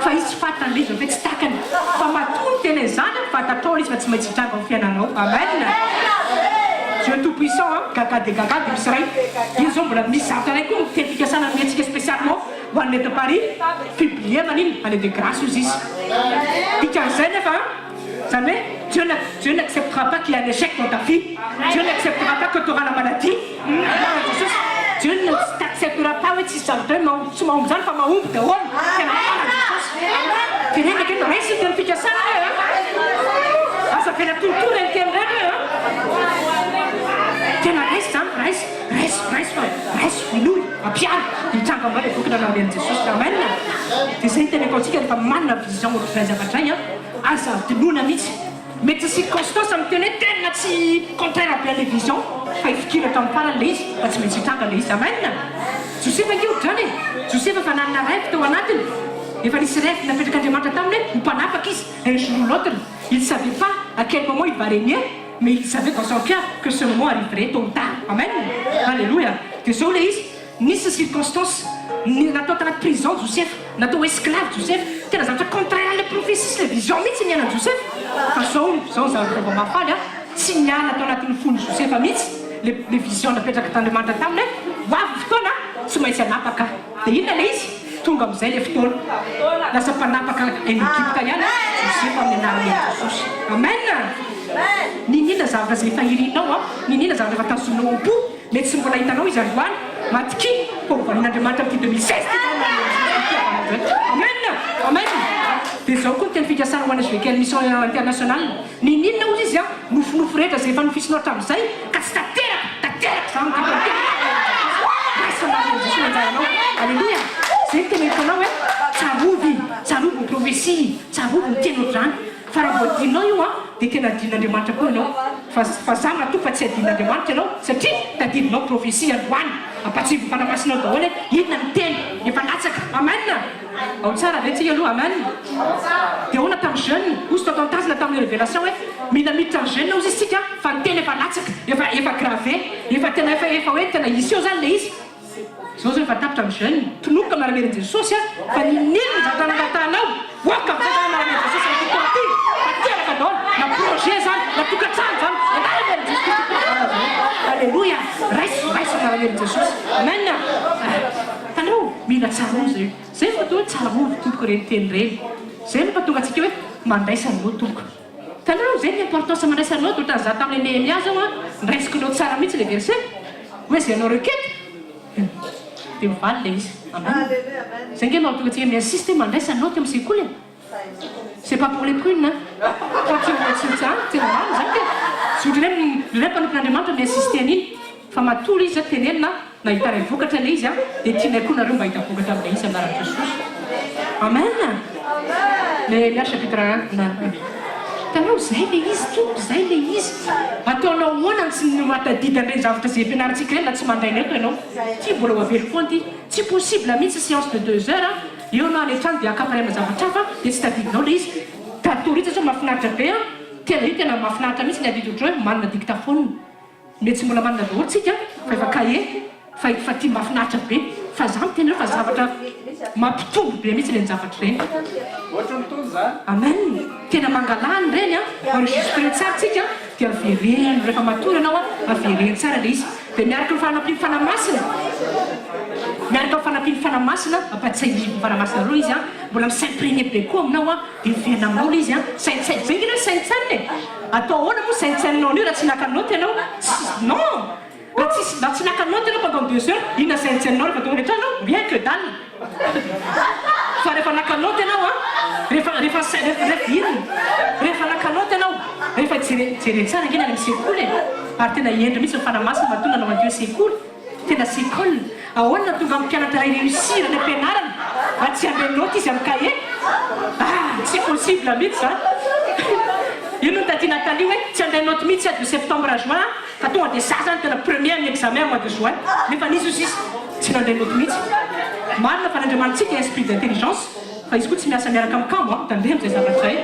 fa izy tsy fantany ilay izy fa tsy takany, fa matoa miteny an'izany an fantatrao ilay izy fa tsy maintsy hitranga ao amin'ny fiainanao, amen, Dieu tout puissant an, gaga dia gaga dia misy ray, io zao mbola misy zavatra iray koa miteny fikasana nomentsika spécialement. Ho an'ny eto Paris, publier manino? Année de grâce ozy izy. Dikan'izay nefa an, zany hoe Dieu n'a Dieu n'acceptera pas qu'il y a un échec dans ta vie, Dieu n'acceptera pas que tu auras la maladie, anaran'i Jesosy, Dieu ne t'acceptera pas hoe tsisy zavatra hoe mahomby tsy mahomby zany fa mahomby daholo, tena anaran'i Jesosy. Tenenina kely, raiso ny teny fikasana hoe an, aza avela torotoro ireny teny ireny hoe an, tena raiso zany, raiso, raiso, raiso fa raiso, minoa. Ampiaro dia hitranga aminao ilay boky nanao Jesosy. Amen! Dia izay no teneniko antsika rehefa manana vision ohatr'izay zavatra izay an, aza adinoina mihitsy. Mety ny circonstance miteny hoe tena tsy contraire be an'ilay vision fa hifikira hatramin'ny farany ilay izy fa tsy maintsy hitranga ilay izy. Amen! Josefa ange ohatr'izany e! Josefa efa nanana rêve tao anatiny, efa nisy rêve napetrak'Andriamanitra taminy hoe ho mpanapaka izy un jour ou l'autre. Il savait pas à quel moment il va régner mais il savait dans son cœur que ce moment arriverait tôt ou tard. Amen! Alléluia! Dia izao ilay izy, nisy ny circonstances, ny natao tanaty prison Josefa, natao esclave Josefa, tena zavatra contraire an'ilay prophétie sy ilay vision mihitsy ny niainan'i Josefa, fa izao, izao ny zavatra vaovao mahafaly an, tsy niala tao anatin'ny fon'i Josefa mihitsy ilay ilay vision napetrak'Andriamanitra taminy hoe ho avy ny fotoana tsy maintsy hanapaka aho. Dia inona ilay izy? Tonga amin'izay ilay fotoana. Lasa mpanapaka any Egypta ihany Josefa amin'ny anaran'i Jesosy. Amen! N'inon'inona zavatra izay efa irinao an, n'inon'inona zavatra efa tazoninao am-po, mety tsy mbola hitanao izy androany, matokia fa ho valian'Andriamanitra amin'ity 2016 ity izany na ity havanao izay. Amen! Amen! Dia izao koa ny teny fikasana ho an'ny HVKL Mission International, n'inon'inona hozy izy an, nofinofy rehetra izay efa nofisinao hatramin'izay ka tsy tanteraka, tanteraka izany ny teny Raiso ny anaran'i Jesosy ny anjaranao. Aleloia! Izay no teneniko anao hoe tsarovy, tsarovy ny prophetie, tsarovy ny teny ohatr'izany. Fa raha vao adinonao io an, dia tena adinon'Andriamanitra koa ianao. Fa fa za matoky fa tsy adinon'Andriamanitra ianao satria tadidinao prophetie androany. Ampatsivo ny Fanahy Masina ao daholo hoe inona ny teny efa latsaka. Amen! Ao tsara ve tsika aloha? Amen! Dia ahoana tamin'ny jeune? Hozy tao Tantazina tamin'ny révélation hoe mila miditra ny jeune hozy isika fa ny teny efa latsaka, efa efa gravé, efa tena efa efa hoe tena hisy eo zany le izy. Zao zao efa tapitra ny jeune, tononiko amin'ny anaran'i Jesosy a, fa n'inon'inona zavatra nangatahanao, oaka amin'izay zany anaran'i Jesosy amin'ity taona ity, tanteraka daholo, na projet zany, na tokantrano zany, anaran'i Jesosy Kristy Tompo zany. Aleloia! Raiso, raiso amin'ny anaran'i Jesosy. Amen! Hitanareo, mila tsarovy izay. Izay no mahatonga hoe tsarovy tompoko ireny teny ireny. Izay no mahatonga antsika hoe mandraisa ny note tompoko. Hitanareo, izay ny importance mandraisa ny note, ohatran'izaho tamin'ilay Nehemia izao an, noraisiko note tsara mihitsy ilay verset, hoe izay anao requête, dia mivaly ilay izy. Amen! Izay ange no mahatonga antsika mi-insiste hoe mandraisa note amin'ny sekoly e. C'est pas pour les prunes hein! Fa tsy tsy tsy an, tena marina zany ke! Tsy ohatran'ny hoe indraindray mpanompon'Andriamanitra mi-insister an'iny fa matoa ilay izy zany tenenina nahitana vokatra ilay izy an, dia tianay koa nareo mba hahita vokatra amin'ilay izy amin'ny anaran'i Jesosy. Amen! Nehemia chapitre 1 na Hitanao, zay ilay izy Tompo, zay ilay izy. Ataonao ahoana ny tsy mahatadidy an'ireny zavatra izay ampianarintsika ireny raha tsy mandray ny eto ianao? Ity mbola ho avelo foana ity. Tsy possible mihitsy séance de deux heures an! Eo anao any an-trano dia akaparema zavatra hafa dia tsy tadidinao ilay izy. Tatory itsy sao mahafinaritra be an! Tena io tena mahafinaritra mihitsy ny adidy ohatr'izao hoe manana dictaphone. Mety tsy mbola manana daholo tsika fa efa cahier fa efa ty mahafinaritra be fa za miteny anareo fa zavatra mampitombo be mihitsy ireny zavatra ireny. Ohatry ny tony zany. Amen! Tena mangalà an'ireny an! Enregistrer tsara tsika dia avereno rehefa matory ianao an, avereno tsara ilay izy. Dia miaraka amin'ny fanampian'ny Fanahy Masina, miaraka amin'ny fanampian'ny Fanahy Masina, ampahatsiahivo ny Fanahy Masina aloha izy an, mbola mi-s'imprégner be koa aminao an, dia miverina aminao ilay izy an, saintsaino, zay ange ilay hoe saintsainina e! Atao ahoana moa saintsaininao an'io raha tsy naka note ianao? Tsy, non! Raha tsisy, raha tsy naka note ianao pendant deux heures, inona saintsaininao rehefa tonga any an-trano? Rien que dalle! Fa rehefa naka note ianao an, rehefa, rehefa, rehefa, inona? Rehefa naka note ianao, rehefa jere, jereo tsara ange ny any amin'ny sekoly e! Ary tena hendry mihitsy ny Fanahy Masina matoa nanao an'ity hoe sekoly. Tena sekoly. Ahoana no tonga amin'ny mpianatra iray réussir any am-pianarana raha tsy handray note izy amin'ny cahier? Ah! Tsy possible mihitsy izany. Io no notadian'i Nathalie hoe tsy handray note mihitsy aho de septembre à juin fa tonga dia za zany tena premier amin'ny examen mois de juin. Nefa n'iza ozy izy tsy nandray note mihitsy. Marina fa ny Andriamanitsika esprit d'intelligence fa izy koa tsy miasa miaraka amin'ny kamo an, tandremo izay zavatra izay.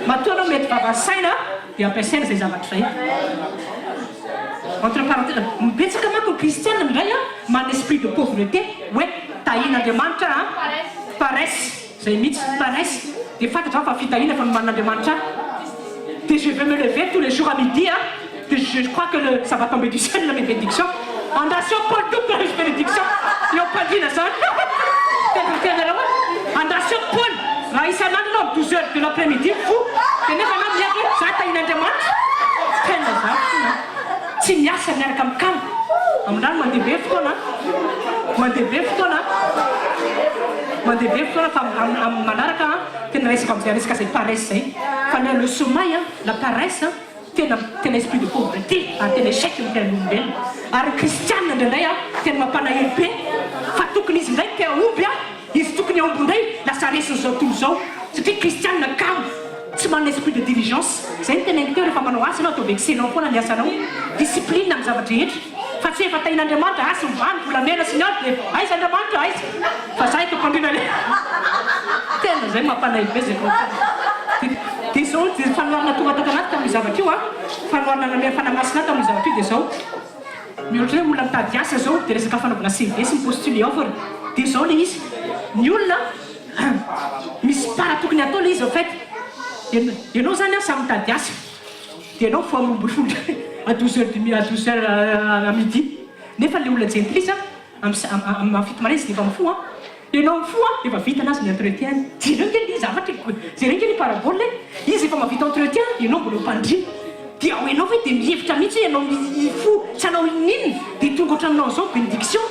Matoa anao mety vava saina dia ampiasaina izay zavatra izay. Entre parenthèses, betsaka manko ny kristiana indray an, manana esprit de pauvreté, hoe tahian'Andriamanitra an, paresse, zay mihitsy, paresse, dia fantatra fa fitahiana efa nomanin'Andriamanitra ahy, dia je vais me lever tous les jours à midi an, dia je crois que le ça va tomber du ciel mes bénédictions, andraso eo Paoly tompoko ilay bénédiction, eo am-pandriana zany, tena miteny anareo aho, andraso eo Paoly, raha isan'andro ianao amin'ny douze heures de l'après midi mifoha, dia nefa anao miaiky hoe za tahian'Andriamanitra, tena za fona tsy miasa miaraka amin'ny kamo, amin'izany mandeha be fotoana an, mandeha be fotoana an, mandeha be fotoana fa amin'ny manaraka an, tena raisiko amin'izay resaka izay paresse izay, fa ny le sommeil an, la paresse an, Tena tena esprit de pauvreté ary tena échec ny fiainan'olombelona. Ary ny kristianina indraindray an, tena mampalahelo be fa tokony izy indray te hahomby an, izy tokony hahomby indray lasa resin'izao tontolo izao satria kristianina kamo, tsy manana esprit de diligence. Izay no teneniko teo rehefa manao asa ianao ataovy excellent foana ny asanao, discipline amin'ny zava-drehetra fa tsy hoe efa tahin'Andriamanitra, asa ovany volamena sy ny aro dia aiza Andriamanitra aiza fa za eto am-pandriana le tena izay mampalahelo be izay Dia izao, dia fanoharana tonga tato anaty tamin'io zavatra io an, fanoharana namehy Fanahy Masina ahy tamin'io zavatra io dia izao, mihoatra hoe olona mitady asa izao dia resaka fanaovana CV sy mi-postuler offre, dia izao ilay izy, ny olona misy part tokony hatao ilay izy au fait, ianao izany an samy mitady asa, dia ianao mifoha ambohimbony à douze heures du à douze heures à midi, nefa ilay olona jentilisa amin'ny fito maraina izy dia efa mifoha an. Ianao mifoha efa vita anazy ny entretien-ny. Jereo nge ny zavatra e, jereo nge ny parabole e, izy efa mahavita entretien, ianao mbola eo am-pandriana. Dia ao ianao ve dia mihevitra mihitsy hoe ianao hifoha tsy hanao inoninona dia tonga ohatran'nao izao bénédiction.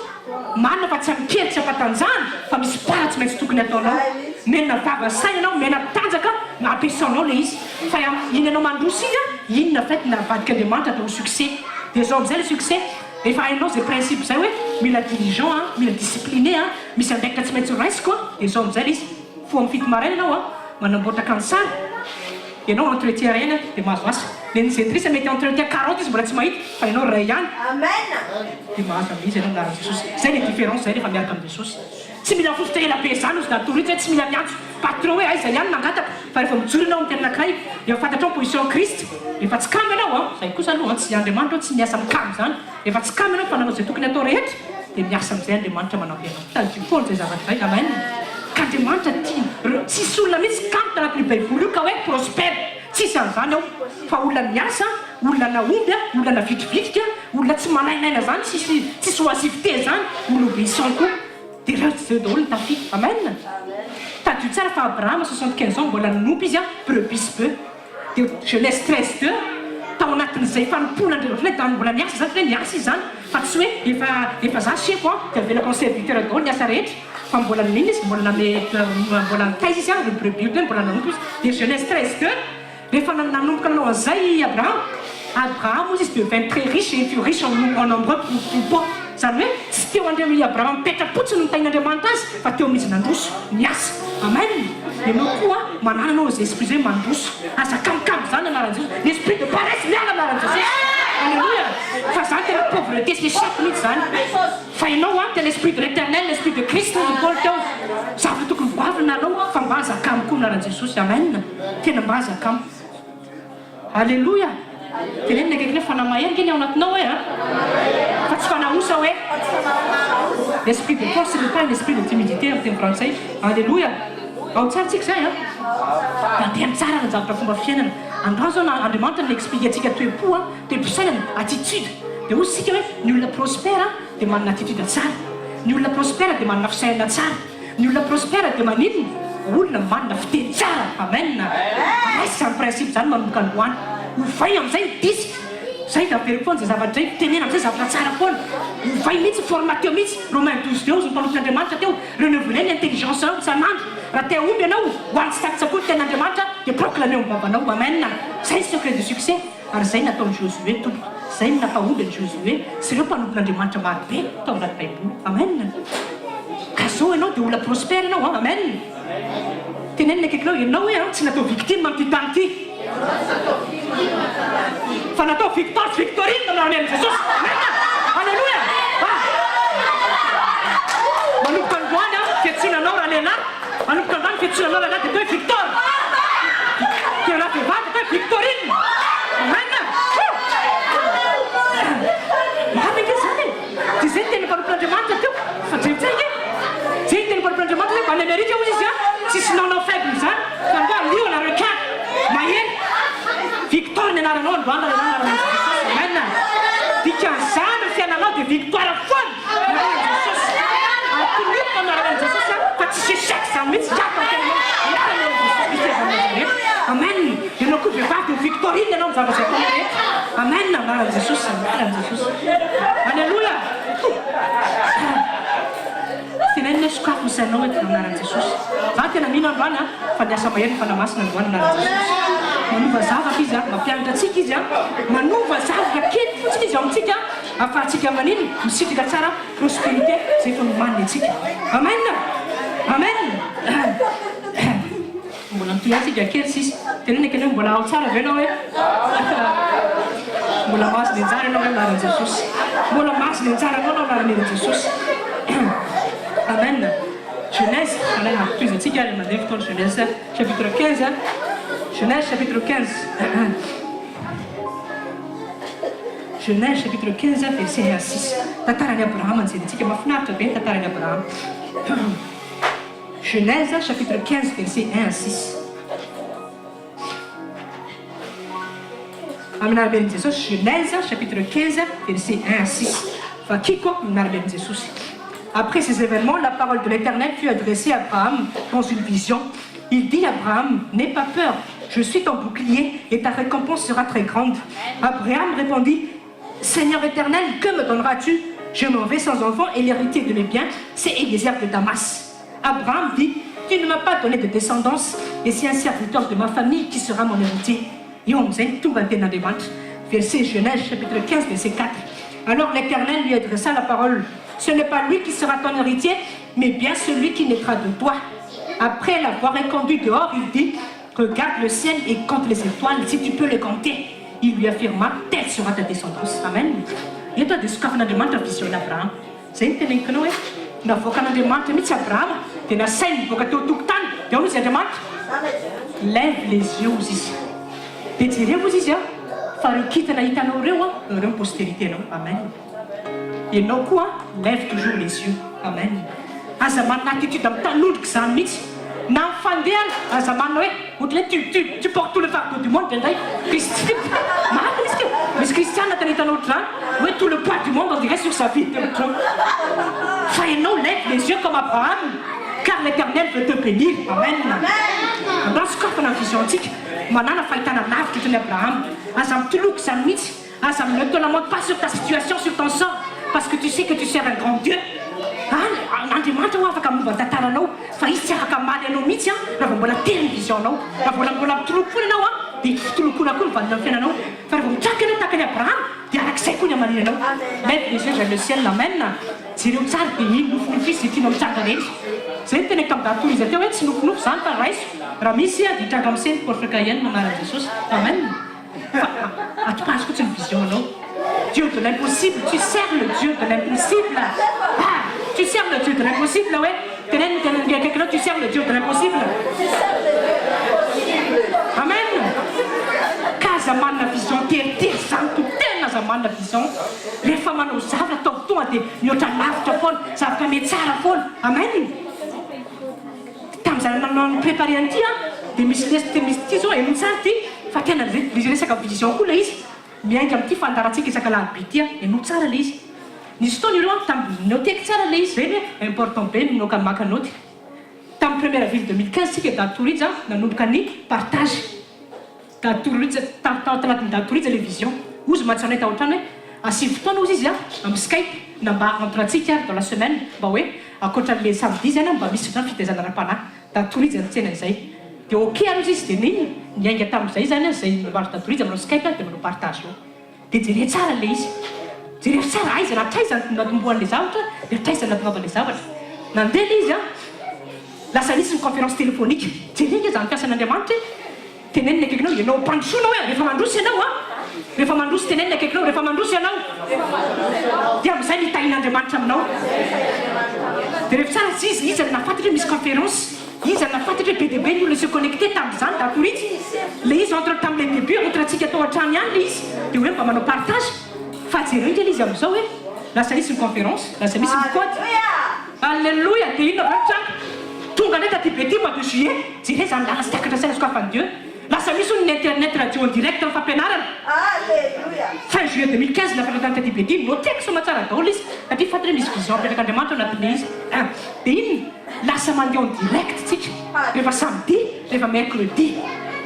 Marina fa tsy amin-kery tsy am-patanjahana fa misy part tsy maintsy tokony ataonao. Mena vava saina ianao, mena tanjaka na ampiasaonao ilay izy. Fa iny ianao mandroso iny an, iny na fait navadik'Andriamanitra atao ho succès. Dia izao amin'izay ilay succès. Efa hainao izay principe izay hoe mila diligent an, mila discipliné an, misy andraikitra tsy maintsy raisiko an, dia izao amin'izay ilay izy, mifoha amin'ny 7 maraina ianao an, manamboatra kansara, ianao entretien iray ihany dia mahazo asa, ny an'i Zentrisa mety entretien 40 izy mbola tsy mahita fa ianao iray ihany dia mahazo amin'izy ianao amin'ny anaran'i Jesosy, izay ilay différence izay rehefa miaraka amin'i Jesosy. Tsy mila fofotra ela be izany ozy Datory itsy hoe tsy mila miantso patron hoe aiza ihany mangataka fa rehefa mijoro ianao amin'ny teny anankiray efa fantatrao ny position Christ rehefa tsy kamo ianao an, zay kosa aloha an tsy Andriamanitra tsy miasa amin'ny kamo izany rehefa tsy kamo ianao fa nanao izay tokony atao rehetra dia miasa amin'izay Andriamanitra manampy anao tadidio foana izay zavatra izay amen ka Andriamanitra tia ireo tsisy olona mihitsy kamo tanatin'io baiboly io ka hoe prospère tsisy an'izany ao fa olona miasa olona nahomby olona navitrivitrika. Olona tsy malainaina zany, tsisy tsisy oisiveté zany, olo obéissant koa. Dia reo tsy zeo daholo ny tafita. Amen. Tadidio tsara fa Abrahama 75 ans mbola nanompo izy an, brebis bœuf. Dia Genèse 13 deux, tao anatin'izay fanompoana Andriamanitra hoe mbola niasa zany, hoe niasa izy zany fa tsy hoe efa efa za sefo an, dia avelako en serviteur daholo ny asa rehetra, fa mbola nino izy, mbola name mbola nitaiza izy an, ireo brebis ireo mbola nanompo izy. Dia Genèse 13 deux, rehefa nanomboka nanao an'izay i Abrahama, Abrahama hozy izy devint très riche et fut riche en en nombreux troupeaux. Izany hoe tsy teo andreo i Abrahama mipetra-potsiny no nitahian'Andriamanitra azy fa teo amin'izy nandroso, niasa. Amen! Ianao koa manana anao izay esprit izay mandroso. Aza kamokamo izany anaran'i Jesosy. Ny esprit de paresse miala anaran'i Jesosy. Alléluia! Fa izany tena pauvreté sy échec mihitsy izany. Fa ianao an, tena esprit de l'Eternel, l'esprit de Christ hoy i Paoly teo. Zavatra tokony goavana anao fa mba aza kamo koa anaran'i Jesosy. Amen! Tena mba aza kamo. Aleloia! Tenenina akaiky hoe fanahy mahery nge ny ao anatinao e a! Fa tsy fanahy osa hoe. L'esprit de force n'est pas un esprit de timidité amin'ny teny frantsay. Aleloia! Ao tsara tsika izay a! Tantehany tsara ny zavatra fomba fiainana. Androany zao na Andriamanitra no mi-expliquer antsika toe-po a, toe-pisainana, attitude. Dia hoy isika hoe ny olona prospère dia manana attitude tsara. Ny olona prospère dia manana fisainana tsara. Ny olona prospère dia maninona? Olona manana fiteny tsara. Amen. Raiso izany principe izany manomboka androany. Ovay amin'izay ny disque. Zay dia averiko foana izay zavatra izay, teneno amin'izay zavatra tsara foana. Ovay mihitsy, formateo mihitsy. Romains 12 2 hozy ny mpanompon'Andriamanitra teo, renouveler ny intelligence nao isan'andro. Raha te hahomby ianao, ho an'ny tsy takitsakory ny tenin'Andriamanitra dia proclameo amin'ny vavanao. Amen. Zay ny secret du succès. Ary izay nataon'i Josué tompoko. Izay no nampahomby an'i Josué sy ireo mpanompon'Andriamanitra maro be tao anaty Baiboly. Amen. Ka zao ianao dia olona prospère ianao an. Amen. Tenenina akaikinao ianao hoe an tsy natao victime amin'ity tany ity. Fa natao victoire sy victorine amin'ny anaran'i Jesosy. Amen. Alléluia. Ah. Manomboka androany an, fiantsoana anao ralehilahy. Manomboka androany fiantsoana anao ralehilahy dia atao hoe Victor. Dia ravehivavy atao hoe Victorine. Amen. Marina ange izany e. Dia izay ny tenin'ny mpanompon'Andriamanitra teo. Fa jereo tsara ange. Izay ny tenin'ny mpanompon'Andriamanitra hoe any Amerika hozy izy an, tsisy nanao faible izany. Fa androany liona requin. Mahery. Victor ny anaranao androany ralehilahy anaranao Jesosy. Amen. Dikan'izany ny fiainanao dia victoire foana. Anaran'i Jesosy. Ary tononiko amin'ny anaran'i Jesosy aho fa tsisy échec izany mihitsy hiato amin'ny fiainanao. Anaran'i Jesosy Kristy avy any Nazareth. Amen. Ianao koa vehivavy dia ho victorine ianao amin'ny zavatra izay ataonao rehetra. Amen. Anaran'i Jesosy. Anaran'i Jesosy. Alléluia. Tenenina hoe sokafy ny sainao eto amin'ny anaran'i Jesosy. Za tena mino androany an, fa niasa mahery ny Fanahy Masina androany anaran'i Jesosy. Manova zavatra Izy an, mampianatra antsika Izy an, manova zavatra kely fotsiny Izy ao amintsika an. Afahantsika maninona? Misitraka tsara prospérité zay efa nomaniny antsika. Amen! Amen! Mbola mitohy ihany tsika kely sisa. Teneno akaiky hoe mbola ao tsara ve ianao e? Mbola mahazo ny anjara ianao ve anaran'i Jesosy? Mbola mahazo ny anjaranao ianao anaran'i Jesosy. Amen. Genèse, alay tohizantsika ary mandeha fotoana Genèse chapitre 15. Genèse chapitre 15. Genèse chapitre 15 verset 1 à 6 Tantaran'i Abrahama no jerentsika, mahafinaritra be ny tantaran'i Abrahama. Genèse chapitre 15 verset 1 à 6 Amin'ny anaran'i Jesosy, Genèse chapitre 15 verset 1 à 6 Vakiko amin'ny anaran'i Jesosy. Après ces événements, la parole de l'Éternel fut adressée à Abraham dans une vision. Il dit à Abraham, n'aie pas peur, je suis ton bouclier et ta récompense sera très grande. Abraham répondit, Seigneur éternel, que me donneras-tu Je m'en vais sans enfant et l'héritier de mes biens, c'est Eliezer de Damas. Abraham dit, tu ne m'as pas donné de descendance et c'est un serviteur de ma famille qui sera mon héritier. Eo amin'izay no tonga ny tenin'Andriamanitra. Verset Genèse chapitre 15 verset 4. Alors l'Éternel lui adressa la parole, ce n'est pas lui qui sera ton héritier, mais bien celui qui naîtra de toi. Après l'avoir reconduit dehors, il dit, regarde le ciel et compte les étoiles, si tu peux les compter. Il lui affirma, telle sera ta descendance. Amen. Eto dia sokafan'Andriamanitra ny vision-n'i Abrahama. Izay no teneniko anao hoe, navoakan'Andriamanitra mihitsy Abrahama, dia nasainy nivoaka teo an-tokotany, dia hoy izy Andriamanitra, lève les yeux hozy izy. Dia jereo hozy izy an, fa ireo kintana hitanao ireo an, ireo ny postérité-nao. Amen. Ianao koa lève toujours les yeux. Amen. Aza manana attitude mitanondrika izany mihitsy. Na amin'ny fandehana aza manana hoe ohatran'ny hoe tu tu tu portes tout le fardeau du monde indraindray. Kristiana. Marina izy ka. Misy kristiana tena hitanao ohatr'izany. Hoe. tout le poids du monde, on dirait, sur sa vie. Fa ianao, lève les yeux comme Abraham, car l'Éternel veut te bénir. Amen. Andao sokafana ny vision-tsika, manana fahitana lavitra ohatran'i Abraham. Aza mitoloko izany mihitsy, aza, ne te lamente pas sur ta situation, sur ton sort, parce que tu sais que tu sers un grand Dieu. Any Andriamanitra ho afaka momba ny tantaranao, fa izy tsy afaka maly anao mihitsy a raha vao mbola tery ny vision-nao. Raha mbola mitoloko foana ianao a, dia fitolokoana koa ny valina amin'ny fiainanao. Fa raha vao mitraka ianao tahaka ny Abraham, dia arak'izay koa ny amarinanao. Lève les yeux vers le ciel. Amen. Jereo tsara dia iny nofinofy izy zay tianao mitranga rehetra. Zay no teneniko tamin'ny dato izy teo hoe tsy nofinofy zany fa raiso raha misy a, dia hitranga amin'ny seny porte Cayenne anaran'i Jesosy. Amen. Fa atopazo fotsiny vision anao. Dieu de l'impossible, tu sers le Dieu de l'impossible. Ah, tu sers le Dieu de l'impossible hoe teneniny teneniny akaikinao, tu sers le Dieu de l'impossible. Amen. Ka aza manana vision teritery zany to, tena aza manana vision. Rehefa manao zavatra, ataovy tonga dia mihoatra lavitra foana, zavatra mety tsara foana. Amen. Tamin'izany nanao ny préparé an'ity a, dia misy lesy ty, misy ty zao eno tsara ty, fa tena misy resaka vision koa le izy miainga amin'ity fandaharantsika isaka alarobia ty a. Eno tsara le izy. Nisy fotoana ireo a, tamin'ny noteko tsara le izy zay hoe important be minoka maka noty. Tamin'ny 1er avril 2015 tsika datorija nanomboka ny partage datorija tao tanatin'ny datorija le vision ozy mahatsanay tao an-trano hoe asivy fotoana ozy izy a amin'ny Skype na mba entre antsika dans la semaine, mba hoe ankoatran'le samedi zany mba misy zany fitaizana ara-panahy datorija ny tsena izay. Dia ok ary ozy izy, dia niny niainga tamin'izay zany zay maro datorija manao Skype, dia manao partage eo. Dia jere tsara le izy, jereo tsara aiza na hatraiza natombohan'le zavatra, dia hatraiza natongavan'le zavatra. Nandeha le izy a, lasa nisy ny conférence téléphonique. Jereka zany fiasan'Andriamanitra e. Teneniny akaikinao ianao mpandrosoana hoe rehefa mandroso ianao a, rehefa mandroso. Teneniny akaikinao, rehefa mandroso ianao dia amin'izay mitahin'Andriamanitra aminao. Dia rehefa tsara tsy izy, iza no nahafantatra hoe misy conférence? Iza no nahafantatra hoe be dia be ny olona se connecté tamin'izany datoritsy le izy? Entre tamin'le début, entre antsika tao an-trano ihany le izy, dia hoe mba manao partage. Fa jereo indray le izy amin'izao hoe lasa nisy ny conférence, lasa misy ny code. Alléluia. Dia inona avy tranga tonga ndray taty be ty mois de juillet? Jere zany lala sy takatra saina sokafan'ny Dieu. Lasa misy ny internet, radio en direct ny fampianarana. Fin juillet 2015 nafatra tany taty be ty. Noteko soma tsara daholo izy satria fantatra hoe misy vision apetraka-Andriamanitra anatin'le izy. Dia inona lasa mandeha en direct tsika rehefa samedi, rehefa mercredi.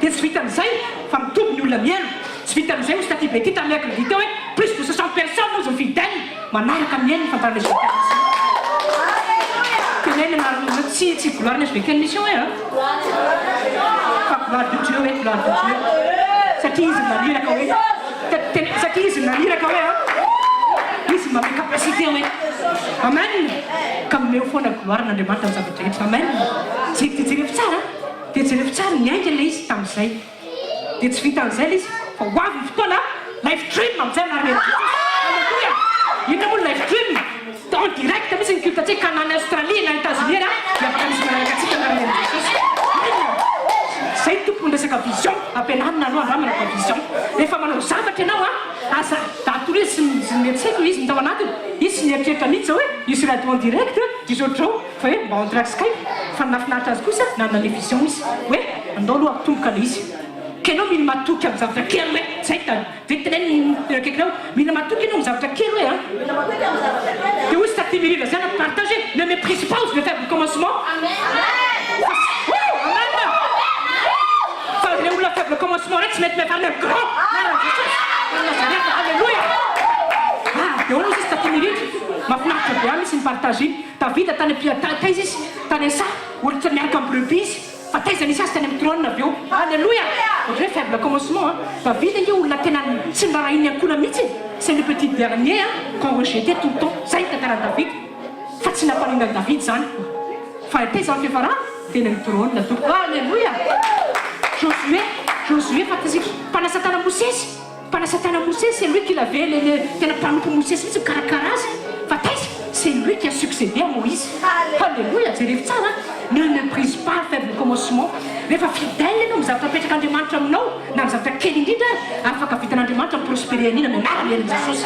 Dia tsy vitan'izay fa mitombo ny olona mielo. Tsy vitan'izay, ozy taty be ty tamin'ny mercredi teo hoe plus de 60 personnes ozy ny fidèle manaraka mielo ny fantarana SVK Mission. Tenenina tsy gloire ny SVK Mission hoe a, fa gloire de Dieu hoe, gloire de Dieu, satria izy naniraka hoe, satria izy naniraka hoe a, izy mame capacité hoe. Amen. Ka meo foana gloire n'Andriamanitra amin'ny zavatra rehetra. Amen. Dia jereo tsara, dia jereo tsara ny ainga le izy tamin'izay. Dia tsy vitan'izay le izy fa ho avy ny fotoana live stream amin'izay anareo. Alléluia. Inona moa ny live stream? En direct misy ny culte atsika na any Australie na États-Unis a, dia afaka misy manaraka atsika anareo Jesosy. Zay tompony resaka vision ampianarina aloha andramana fa vision rehefa manao zavatra ianao a, aza datory izy sy ny tsy haiko izy mitao anatiny izy sy nieritreritra mihitsy zao hoe isy radio en direct diso ohatrao, fa hoe mba entre Skype. Fa nahafinaritra azy kosa nanana le vision izy hoe andao aloha atomboka le izy. Ka ianao mila matoky amin'ny zavatra kely hoe zay ta zay teneniny akaikinao, mila matoky ianao amin'ny zavatra kely hoe a. Dia hoy taty mirindra zay anaty partage hoe ne méprise pas ozy le faible commencement. Amen. Fa le olona faible commencement reny tsy mety miafara le grand Jesosy. Alléluia. Ah, dia hono izy taty mirindra mahafinaritra be ahy misy ny partage iny. Davida tany taiza izy? Tany asa olo tsy miaraka amin'ny brebis izy, fa taiza nisy azy? Tany amin'ny trône avy eo. Alléluia. Ohatra hoe faible commencement a Davida nge olona tena tsy niraharahian'ny ankohona mihitsy. C'est le petit dernier hein, qu'on rejetait tout le temps. Zay ny tantaran'i David, fa tsy nampanina an'i David zany. Fa taiza ny fiafarana? Teny amin'ny trône tompo. Alléluia. Josué, Josué fantasika, mpanasatana Mosesy, mpanasatana Mosesy. C'est lui qui l'avait le tena mpanompo Mosesy mihitsy mikarakara azy, fa taiza? C'est lui qui a succédé à Moïse. Alléluia. Jereo tsara, ne méprise pas faible commencement. Rehefa fidèle ianao amin'ny zavatra apetraka Andriamanitra aminao, na ny zavatra kely indrindra ary, afaka vitan'Andriamanitra miprospérer an'iny amin'ny anarany herin'i Jesosy.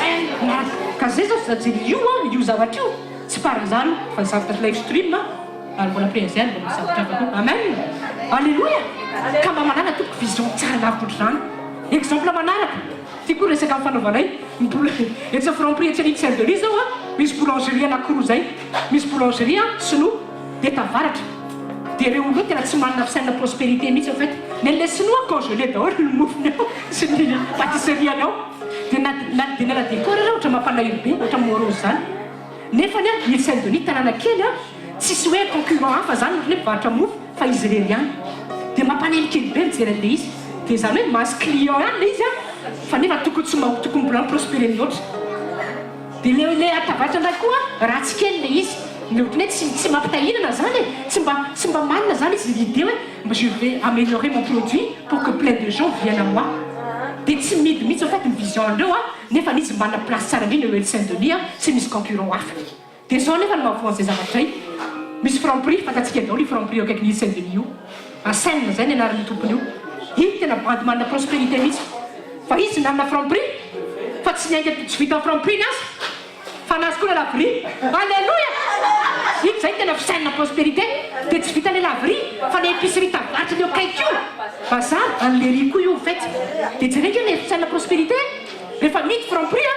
Ka zay zao jery io a, io zavatra io tsy par hasard io, fa ny zavatra live stream ary mbola après zay mbola misy zavatra hafa koa. Amen. Alléluia. Ka mba manana tompoko vision tsara lavitra ohatr'izany. Exemple manaraka. Ty koa resaka nifanaovanay, ny boula, etsy Franprix etsy an'Ile Saint Denis zao an, misy boulangerie anakiroa zay, misy boulangerie sinoa dia eto avaratra, dia ireo olona ireo tena tsy manana fisainana prospérité mihitsy en fait, ny an'ilay sinoa congelé daholo ny mofony ao sy ny patisserie-ny ao, dia na na dia ny à la décor ary ohatra mampalahelo be, ohatra morose zany. Nefany an, Ile Saint Denis tanàna kely an, tsisy hoe concurrent hafa zany ohatran'ny hoe mpivarotra mofo fa izy irery ihany. Dia mampalahelo kely be mijery an'ilay izy. Dia izany hoe mahazo client ihany ilay izy an, fa nefa tokony tsy mba tokony mbola mi-prosperer mihoatra. Dia ilay ilay atavaratra indray koa an, ratsy kely ilay izy. Ilay ohatran'ny hoe tsy tsy mampitahinana zany e, tsy mba tsy mba manana zany izy l'idée hoe mba je vais améliorer mon produit pour que plein de gens viennent à moi. Dia tsy mihidy mihitsy en fait ny vision an'ireo an. Nefa izy manana place tsara indrindra eo Île Saint Denis a, tsy misy concurrent hafa. Dia zao nefa no mahavoa an'izay zavatra izay. Misy Franprix, fantatsika daholo io Franprix eo akaikin'i Île Saint Denis io. Arsène zay ny anaran'io tompony io. Iny tena bandy manana prospérité mihitsy. Fa izy nanana Franprix fa tsy niainga tsy vitan'ny Franprix ny azy fa nazy koa le laverie. Alléluia! Iny zay tena fisainana prospérité. Dia tsy vitan'le laverie fa le épicerie tavatry ny eo akaiky io. Bazary an'i Lery koa io en fait. Dia jereo ange le fisainana prospérité. Rehefa mihidy franprix a!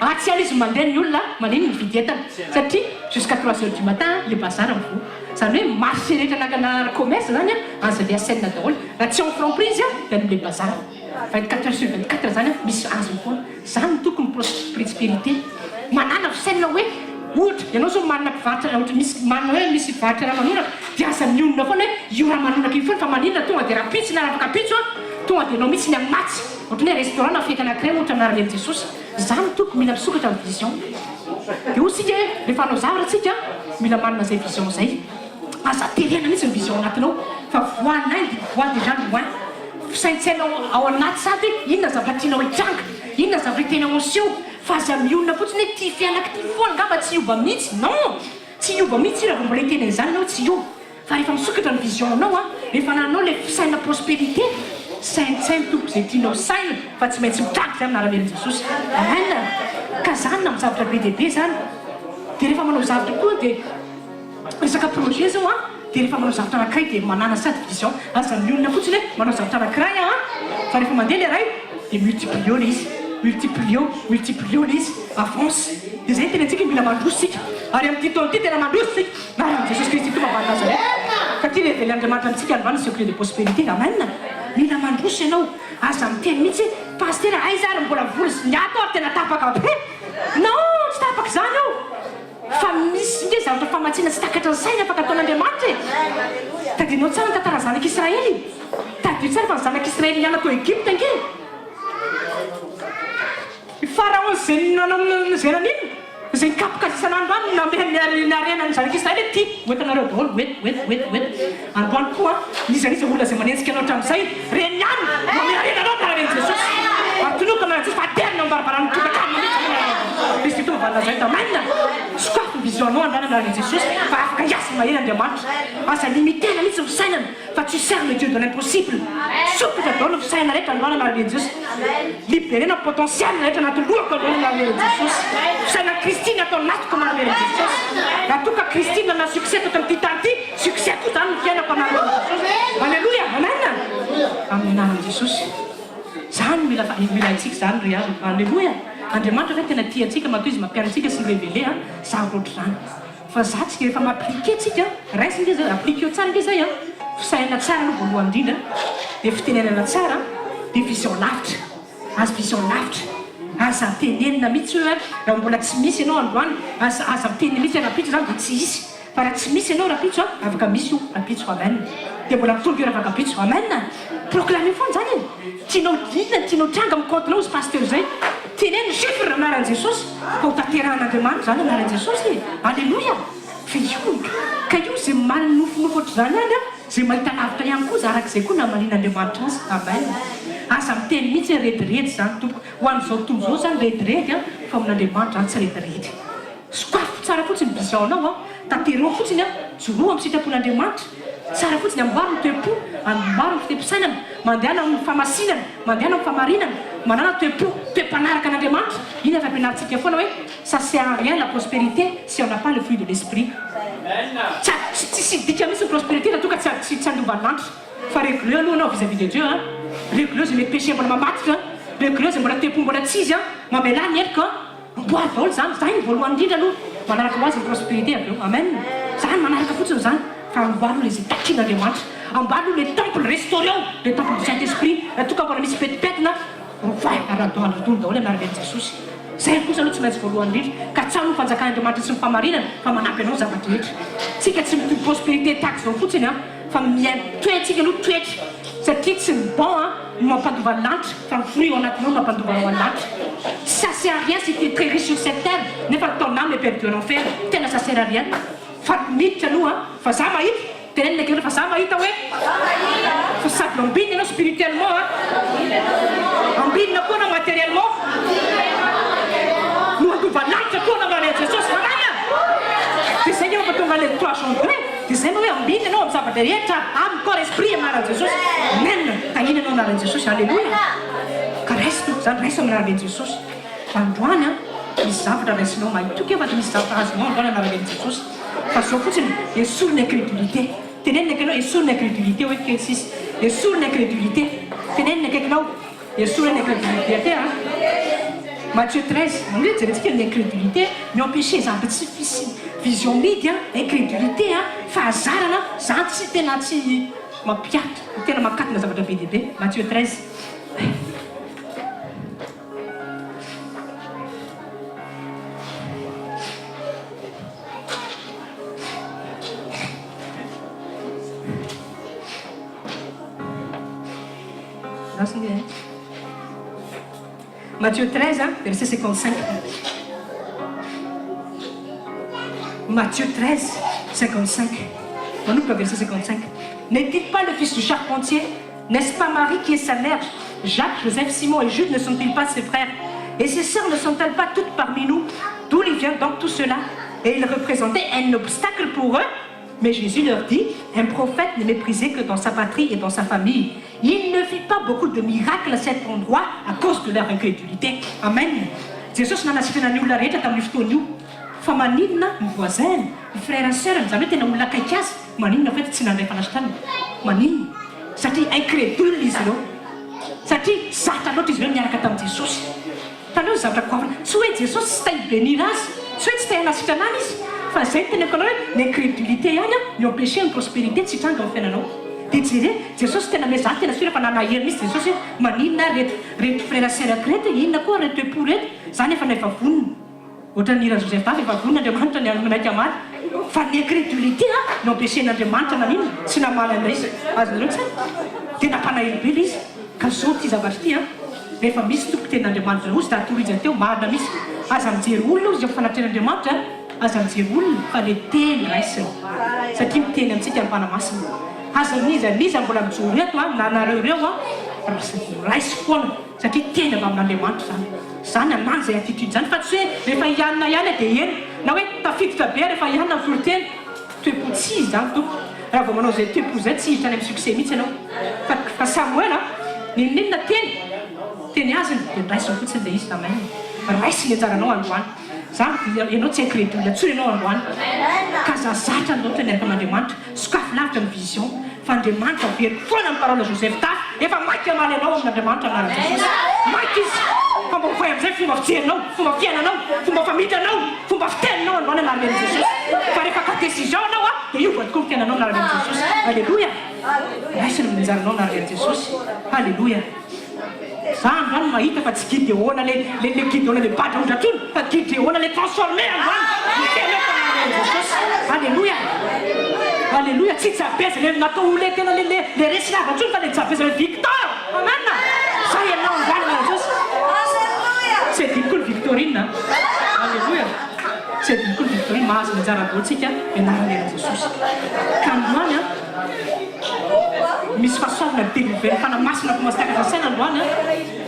Atsy ihany izy mandeha ny olona manino mividy entana satria jusqu'à trois heures du matin le bazar mivoha. Izany hoe marché rehetra nakana commerce zany a azo aleha scène daholo. Raha tsy en franprix izy a dia any amle bazar. 24 heures sur 24 zany a misy azony foana. Zany no tokony prospérité. Manana fisainana hoe ohatra ianao zao manana mpivarotra ohatra misy manana hoe misy mpivarotra ramanonaka dia aza mionona foana hoe io ramanonaka io foana fa maninona tonga dia rahampitso na rahafakampitso a tonga dia ianao mihitsy ny hamatsy ohatran'ny hoe restaurant na fety anankiray ohatra anaran'i Jesosy. Zany toko mila misokatra ny vision. Dia hoy isika hoe rehefa hanao zavatra tsika mila manana izay vision izay. Aza terena mihitsy ny vision anatinao fa vois l'un vois déjà loin. Fisaintsaina ao anaty sady hoe inona zavatra tianao hitranga, inona zavatra tianao haseho fa aza mionona fotsiny hoe ty fiainako ty foana angamba tsy hiova mihitsy. Non! Tsy hiova mihitsy io raha vao mbola hiteny an'izany ianao tsy hiova. Fa rehefa misokatra ny vision nao an, rehefa anananao ilay fisainana prospérité, saintsaino tompoko izay tianao saina fa tsy maintsy mitranga izany anaran'i Jesosy. Amen! Ka zany na amin'ny zavatra be dia be zany. Dia rehefa manao zavatra koa dia resaka projet zao an, dia rehefa manao zavatra anankiray dia manana sady vision. Aza mionona fotsiny hoe manao zavatra anankiray aho an, fa rehefa mandeha ilay iray dia multiplier ilay izy, multiplier, multiplier ilay izy, avance. Dia izay no tenentsika mila mandroso isika. Ary amin'ity taona ity tena mandroso isika. Anaran'i Jesosy Kristy Tompo avy any Nazareth. Fa ity révélé Andriamanitra amintsika androany ny secret de prospérité. Amen. Mila mandroso ianao. Aza miteny mihitsy hoe Pasitera aiza ary mbola vola sy ny ato ary tena tapaka be. Non, tsy tapaka izany io. Fa misy nge zavatra famatsiana tsy takatra ny saina afaka ataon'Andriamanitra e. Tadidinao tsara ny tantaran'ny zanak'Israely. Tadidio tsara fa ny zanak'Israely niala tao Egypta nge. I Faraona izay nanao izay naninona? Izay nikapoka azy isan'andro any namehy ny harena ny zanak'i Israely hoe, Ty, ho entanareo daholo, ho eto, ho eto, ho eto, ho eto. Androany koa, n'iza n'iza olona izay manenjika anao hatramin'izay, reny ihany no hamehy harena anao amin'ny anaran'i Jesosy. Ary tononiko amin'ny anaran'i Jesosy fa aterina ao am-baravaran'ny tokantrano mihitsy amin'ny anaran'i Kristy Tompo avy any Nazareta. Amen! Sokafy ny vision-nao androany amin'ny anaran'i Jesosy fa afaka hiasa mahery Andriamanitra. Aza limiter-na mihitsy ny fisainana. Fa tu sers le Dieu de l'impossible. Sokatra daholo ny fisainana rehetra androany anaran'i Jesosy. Liberena ny potentiel rehetra anaty lohako androany anaran'i Jesosy. Fisainan'i Kristy ny ato anatiko anaran'i Jesosy. Raha toa ka Kristy nanana succès teto amin'ity tany ity, succès koa izany ny fiainako anaran'i Jesosy. Alléluia. Amen. Amin'ny anaran'i Jesosy. Izany mila mila haintsika izany ry havana. Alléluia. Andriamanitra ve tena tia antsika matoa izy mampianatra antsika sy mi-reveler zavatra ohatr'izany. Fa za tsika efa m'appliquer tsika, raisiny nge zay, appliqueo tsara nge zay an, fisainana tsara aloha voalohany indrindra, dia fitenenana tsara, dia vision lavitra, aza vision lavitra, aza tenenina mihitsy hoe raha mbola tsy misy ianao androany, aza aza miteny mihitsy hoe rahampitso zany dia tsy hisy, fa raha tsy misy ianao rahampitso an, afaka misy io rahampitso, amen, dia mbola mitombo io rahafakampitso, amen, proclameo foana zany e, tianao inona ny tianao tranga amin'ny compte nao hozy pasteur zay, teneno chiffre anaran'i Jesosy. Fa ho tanterahan'Andriamanitra izany anaran'i Jesosy e! Aleloia! Fa io ka io izay manofinofy ohatr'izany ihany an, izay mahita lavitra ihany koa aza arak'izay koa namalian'Andriamanitra azy. Amen! Aza miteny mihitsy hoe rediredy izany tompoko. Ho an'izao tontolo izao izany rediredy an, fa amin'Andriamanitra izany tsy rediredy. Sokafo tsara fotsiny ny vision-nao an, tanterao fotsiny an, joroa amin'ny sitrapon'Andriamanitra. Tsara fotsiny, amboary ny toe-po, amboary ny fitem-pisainana, mandehana amin'ny famasinana, mandehana amin'ny famarinana, manàna toe-po, toe-panaraka an'Andriamanitra. Iny efa ampianarintsika foana hoe ça sert à rien la prospérité si on n'a pas le fruit de l'esprit. Tsy tsisy dika mihitsy ny prospérité raha toa ka tsy tsy handova ny lanitra. Fa régleo aloha anao vis-à-vis de Dieu an. Regleo izay mety péché mbola mamatotra, regleo izay mbola toe-po mbola tsy izy an, mamelà ny heloka an, amboary daholo izany, izany no voalohany indrindra aloha, manaraka ho azy ny prospérité avy eo, amen, izany manaraka fotsiny izany, fa amboary aloha izay takian'Andriamanitra, amboary aloha le temple, restaureo le temple du Saint Esprit, raha toa ka mbola misy petipetina, rovay ary adoany daholo anaran'i Jesosy. Izay kosa aloha tsy maintsy voalohany indrindra, ka tsara ny fanjakan'Andriamanitra sy ny fahamarinana fa manampy anao ny zava-drehetra. Tsika tsy mitory prospérité tahaka izao fotsiny an, fa mihaino toetsika aloha toetra satria tsy ny bon an no mampandova ny lanitra fa ny fruit ao anatinao no mampandova anao ny lanitra. Ça sert à rien si tu es très riche sur cette terre nefa ton âme est perdue en enfer, tena ça sert à rien fa miditra aloha an, fa za mahita. Tenenina kely fa za mahita hoe fa sady ambinina ianao spirituellement a, ambinina koa anao materiellement, no handova lanitra koa anao manaiky Jesosy, amen a! Dia zay nge mampatonga an'ilay 3 Jean 2 dia zay no hoe ambinina ianao amin'ny zavatra rehetra, âme, corps, esprit amin'ny anaran'i Jesosy, amen, tahina ianao anaran'i Jesosy, aleloia, ka raiso tompoko zany, raiso amin'ny anaran'i Jesosy, fa androany an, misy zavatra raisinao, mahitoky aho fa misy zavatra azonao androany anaran'i Jesosy. Fa zao fotsiny, esory ny incrédulité. Tenenina akaikinao, esory ny incrédulité hoe kely sisa. Esory ny incrédulité. Tenenina akaikinao, esory ny incrédulité a. Matthieu 13, andeha jerentsika ny incrédulité, mi-empêcher zavatra tsy fisy vision midy a, incrédulité a, fahazarana, zany tsy tena tsy mampiato, tena mankatona zavatra be dia be. Matthieu 13. Matthieu 13, verset 55. Matthieu 13, 55. Manomboka verset 55. N'est-il pas le fils du charpentier? N'est-ce pas Marie qui est sa mère? Jacques, Joseph, Simon et Jude ne sont-ils pas ses frères? Et ses sœurs ne sont-elles pas toutes parmi nous? D'où lui vient donc tout cela? Et il représentait un obstacle pour eux. Mais Jésus leur dit, un prophète n'est méprisé que dans sa patrie et dans sa famille. Il ne fit pas beaucoup de miracles à cet endroit à cause de leur incrédulité. Amen. Jesosy nanasitrana ny olona rehetra tamin'io fotoana io. Fa maninona ny voisin-ny, ny frère and sœur-ny, izany hoe tena olona akaiky azy, maninona fa tsy nandray fanasitranana? Maninona? Satria incrédule izy ireo. Satria zatra loatra izy ireo niaraka tamin'i Jesosy. Hitanareo ny zavatra goavana? Tsy hoe Jesosy tsy te hi-bénir azy, tsy hoe tsy te hanasitrana any Izy, fa izay no teneniko anao hoe ny incrédulité ihany no empêcher ny prospérité tsy hitranga ao amin'ny fiainanao. Dia jere, Jesosy tena mais za tena sûr fa nanahery mihitsy Jesosy hoe maninona ary reto reto frère sœur-ko reto e, inona koa reto toe-po reto, za nefa efa vonona. Ohatran'ny hiran'i Joseph Dafy efa vonona Andriamanitra ny hanaiky hamaly fa ny incrédulité no ampiasain'Andriamanitra naninona tsy namaly an'ilay izy azonareo tsara dia nampanahelo be ilay izy ka zao ity zavatra ity an rehefa misy tompoko tenin'Andriamanitra ozy da torizany teo marina mihitsy aza mijery olona ozy eo fanatrehan'Andriamanitra aza mijery olona fa le teny raisina satria miteny amintsika ny Fanahy Masina aza n'iza n'iza mbola mijoro eto an na nareo ireo an raiso foana Satria teny avy amin'Andriamanitra izany. Izany anano izay attitude izany fa tsy hoe rehefa hianina ihany dia eny na hoe tafiditra be rehefa hianina ny toriteny. Toe-po tsy izy izany tompoko. Raha vao manao izay toe-po izay tsy hiditra any amin'ny succès mihitsy ianao. Fa fa Samoela a, n'inon'inona teny, teny azony dia raisiny fotsiny ilay izy. Amen. Raisiny ny anjaranao androany. Izany dia ianao tsy incrédule intsony ianao androany. Ka aza zatra loatra miaraka amin'Andriamanitra. Sokafy lavitra ny vision fa Andriamanitra averiko foana ny parole Joseph Tafy efa maika hamaly anao amin Andriamanitra anaran Jesosy maika izy fa mba ovay amizay fomba fijerinao fomba fiainanao fomba famindranao fomba fiteninao androany anaran Jesosy fa rehefa ka decision anao a dia hiova tokoa ny fiainanao anaran Jesosy Aleloia raisina ny anjaranao anaran Jesosy Aleloia. Za androany mahita fa tsy Gideona le le le Gideona le badra ondra tsony fa Gideona le transformé androany miteny eo fa naharay Jesosy Alléluia Alléluia tsy Jabeza le natao ho le tena le le le resy lava tsony fa le Jabeza le victor Amen zay ianao androany anaran'i Jesosy tsy adino koa ny Victorine a Alléluia tsy adino koa ny Victorine mahazo ny anjara daholo tsika mianarana eran'i Jesosy ka androany a Misy fahasoavana delivré ny fanahy masina ko mahatakatra saina androany an,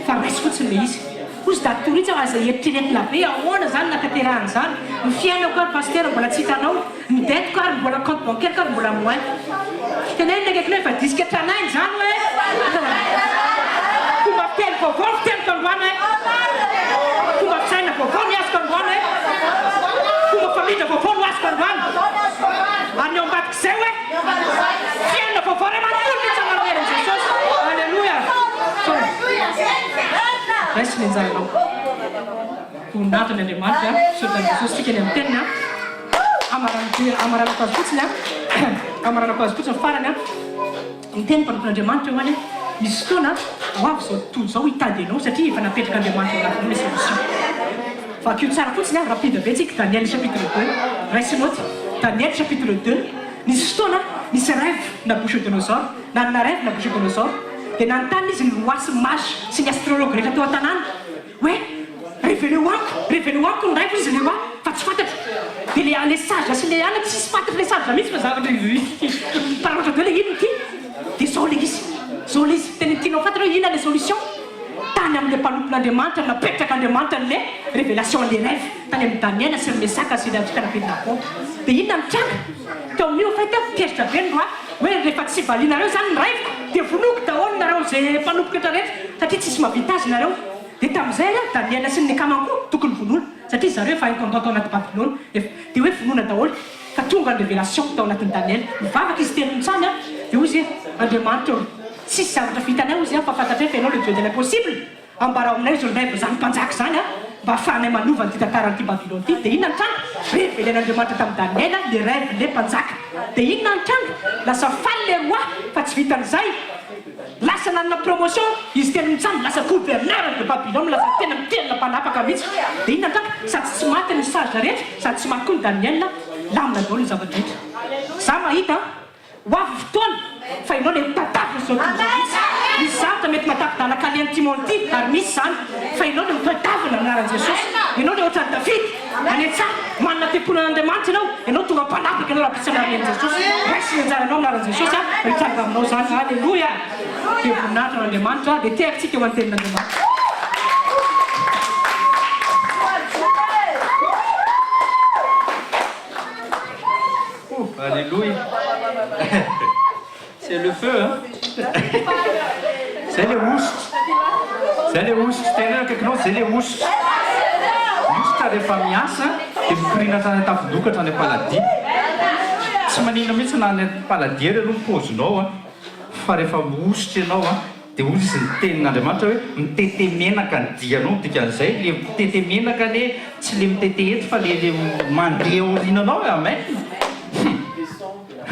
fa raiso fotsiny le izy. Hozy daty toritsa fa aza eritreretina be ahoana zany nahatanterahana izany, ny fiainako ary pasitera mbola tsy hitanao, ny dette ko ary mbola compte bancaire ko ary mbola moins. Tenenina akaikinao efa disque tranainy zany hoe fomba fiteny vaovao ny fiteniko androany hoe fomba fisaina vaovao ny azoko androany hoe fomba famindra vaovao no azoko androany ary ny ao ambadik'izay hoe Fiainana vaovao ray manontolo mihitsy amin'ny anaran'i Jesosy. Aleloia. Raiso ny anjaranao. Voninahitra ny Andriamanitra. Misaotra an'i Jesosy tsika ny amin'ny teniny a. Amaranako amaranako azy fotsiny a. Amaranako azy fotsiny farany a. Ny teny mpanompon'Andriamanitra eo any misy fotoana ho avy izao tontolo izao hitady anao satria efa napetrak'Andriamanitra ao anatinao ilay solution. Vakio tsara fotsiny a, rapide be tsika, Daniel chapitre 2, raiso note, Daniel chapitre 2, nisy fotoana nisy rêve Nabuchodonosor, nanana rêve Nabuchodonosor, dia nanontany izy ny roi sy ny mage sy ny astrologue rehetra teo an-tanàna, Hoe reveleo amiko, reveleo amiko ny raiko izy le roi fa tsy fantatro. De le le sage sy le anona tsisy fantatro le sage mihitsy fa zavatra miparaotra be le inona ity. De zao le izy, zao le izy, tena tianao fantatra hoe inona le solution? Tany amle mpanompon'Andriamanitra napetrak'Andriamanitra anle revelation anle rêve, tany amin'i Daniel sy ry Mesaka sy ry Abednego. De inona nitranga? Teo amin'io en fait tezitra be ny roi hoe rehefa tsy valianareo zany ny rêve-ko de vonoiko daholo nareo ze mpanompoko rehetra rehetra satria tsisy mahavita azy nareo. Dia tamin'izay ary Daniela sy ny akamany koa tokony vonoina, satria zareo efa intendant tao anaty Babylona, efa, dia hoe vonoina daholo, fa tonga ny révélation tao anatin'i Daniela, nivavaka izy telo mitsamy an, dia hoy izy hoe, Andriamanitra ô, tsisy zavatra vitanay hoy izy an, fa fantatray fa Ianao le Dieu de l'impossible, ambarao aminay izao rêve izany mpanjaka izany an, mba ahafahanay manova an'ity tantaran'ity Babylona ity, dia inona ny tranga? Révéler-n'Andriamanitra tamin'i Daniela le rêve le mpanjaka, dia inona ny tranga? Lasa faly le roi, fa tsy vitan'izay, Lasa nanana promotion izy telo mitsam lasa gouverneur de Babylone lasa tena tena mpanapaka mihitsy dia inona ny tranga sady tsy maty ny sage rehetra sady tsy maty koa ny Daniel lamina daholo ny zava-drehetra za mahita ho avy fotoana fa ianao le mitadavina izao tontolo izao mihitsy misy zavatra mety matavy-dalaka alehan'ity monde ity ary misy izany fa ianao le mitadavina amin'ny anaran'i Jesosy ianao le ohatran'i Davida any an-tsaha manana tempoly an'Andriamanitra ianao ianao tonga mpanapaka ianao raha bitsy anarana an'i Jesosy raiso ny anjaranao amin'ny anaran'i Jesosy a hitranga aminao izany aleloia dia voninahitra ho an'Andriamanitra dia tehaka tsika ho an'ny tenin'Andriamanitra. Oh, alléluia. C'est le feu hein. Zay le hosotra. Zay le hosotra. Teneno akaikinao, zay le hosotra. Ny hosotra rehefa miasa dia mikoriana hatrany an-tampon-doha ka hatrany am-paladia. Tsy maninona mihitsy na any am-paladia ary aloha ny paozinao an, fa rehefa mihosotra ianao an, dia hoy izy ny tenin'Andriamanitra hoe mitete menaka ny dianao, ny dikan'izay le mitete menaka anie tsy le mitete eto fa le le mandeha aoriananao e, amen.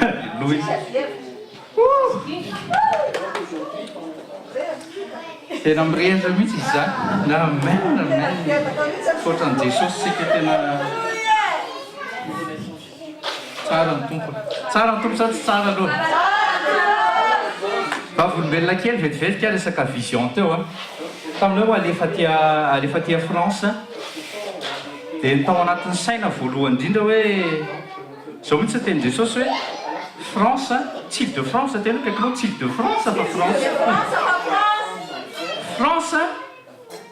Alléluia. Tena mirehitra mihitsy izy izany. Amen, amen. Misaotra an'i Jesosy tsika tena tsara ny Tompo. Tsara ny Tompo sa tsy tsara aloha? Vavolombelona kely vetivety ka resaka vision teo a. Tamin'ny hoe alefa aty alefa aty France dia ny tao anatin'ny saina voalohany indrindra hoe Zao mihitsy ny tenin'i Jesosy hoe France, tsy Ile de France tena akaikinao tsy Ile de France fa France. France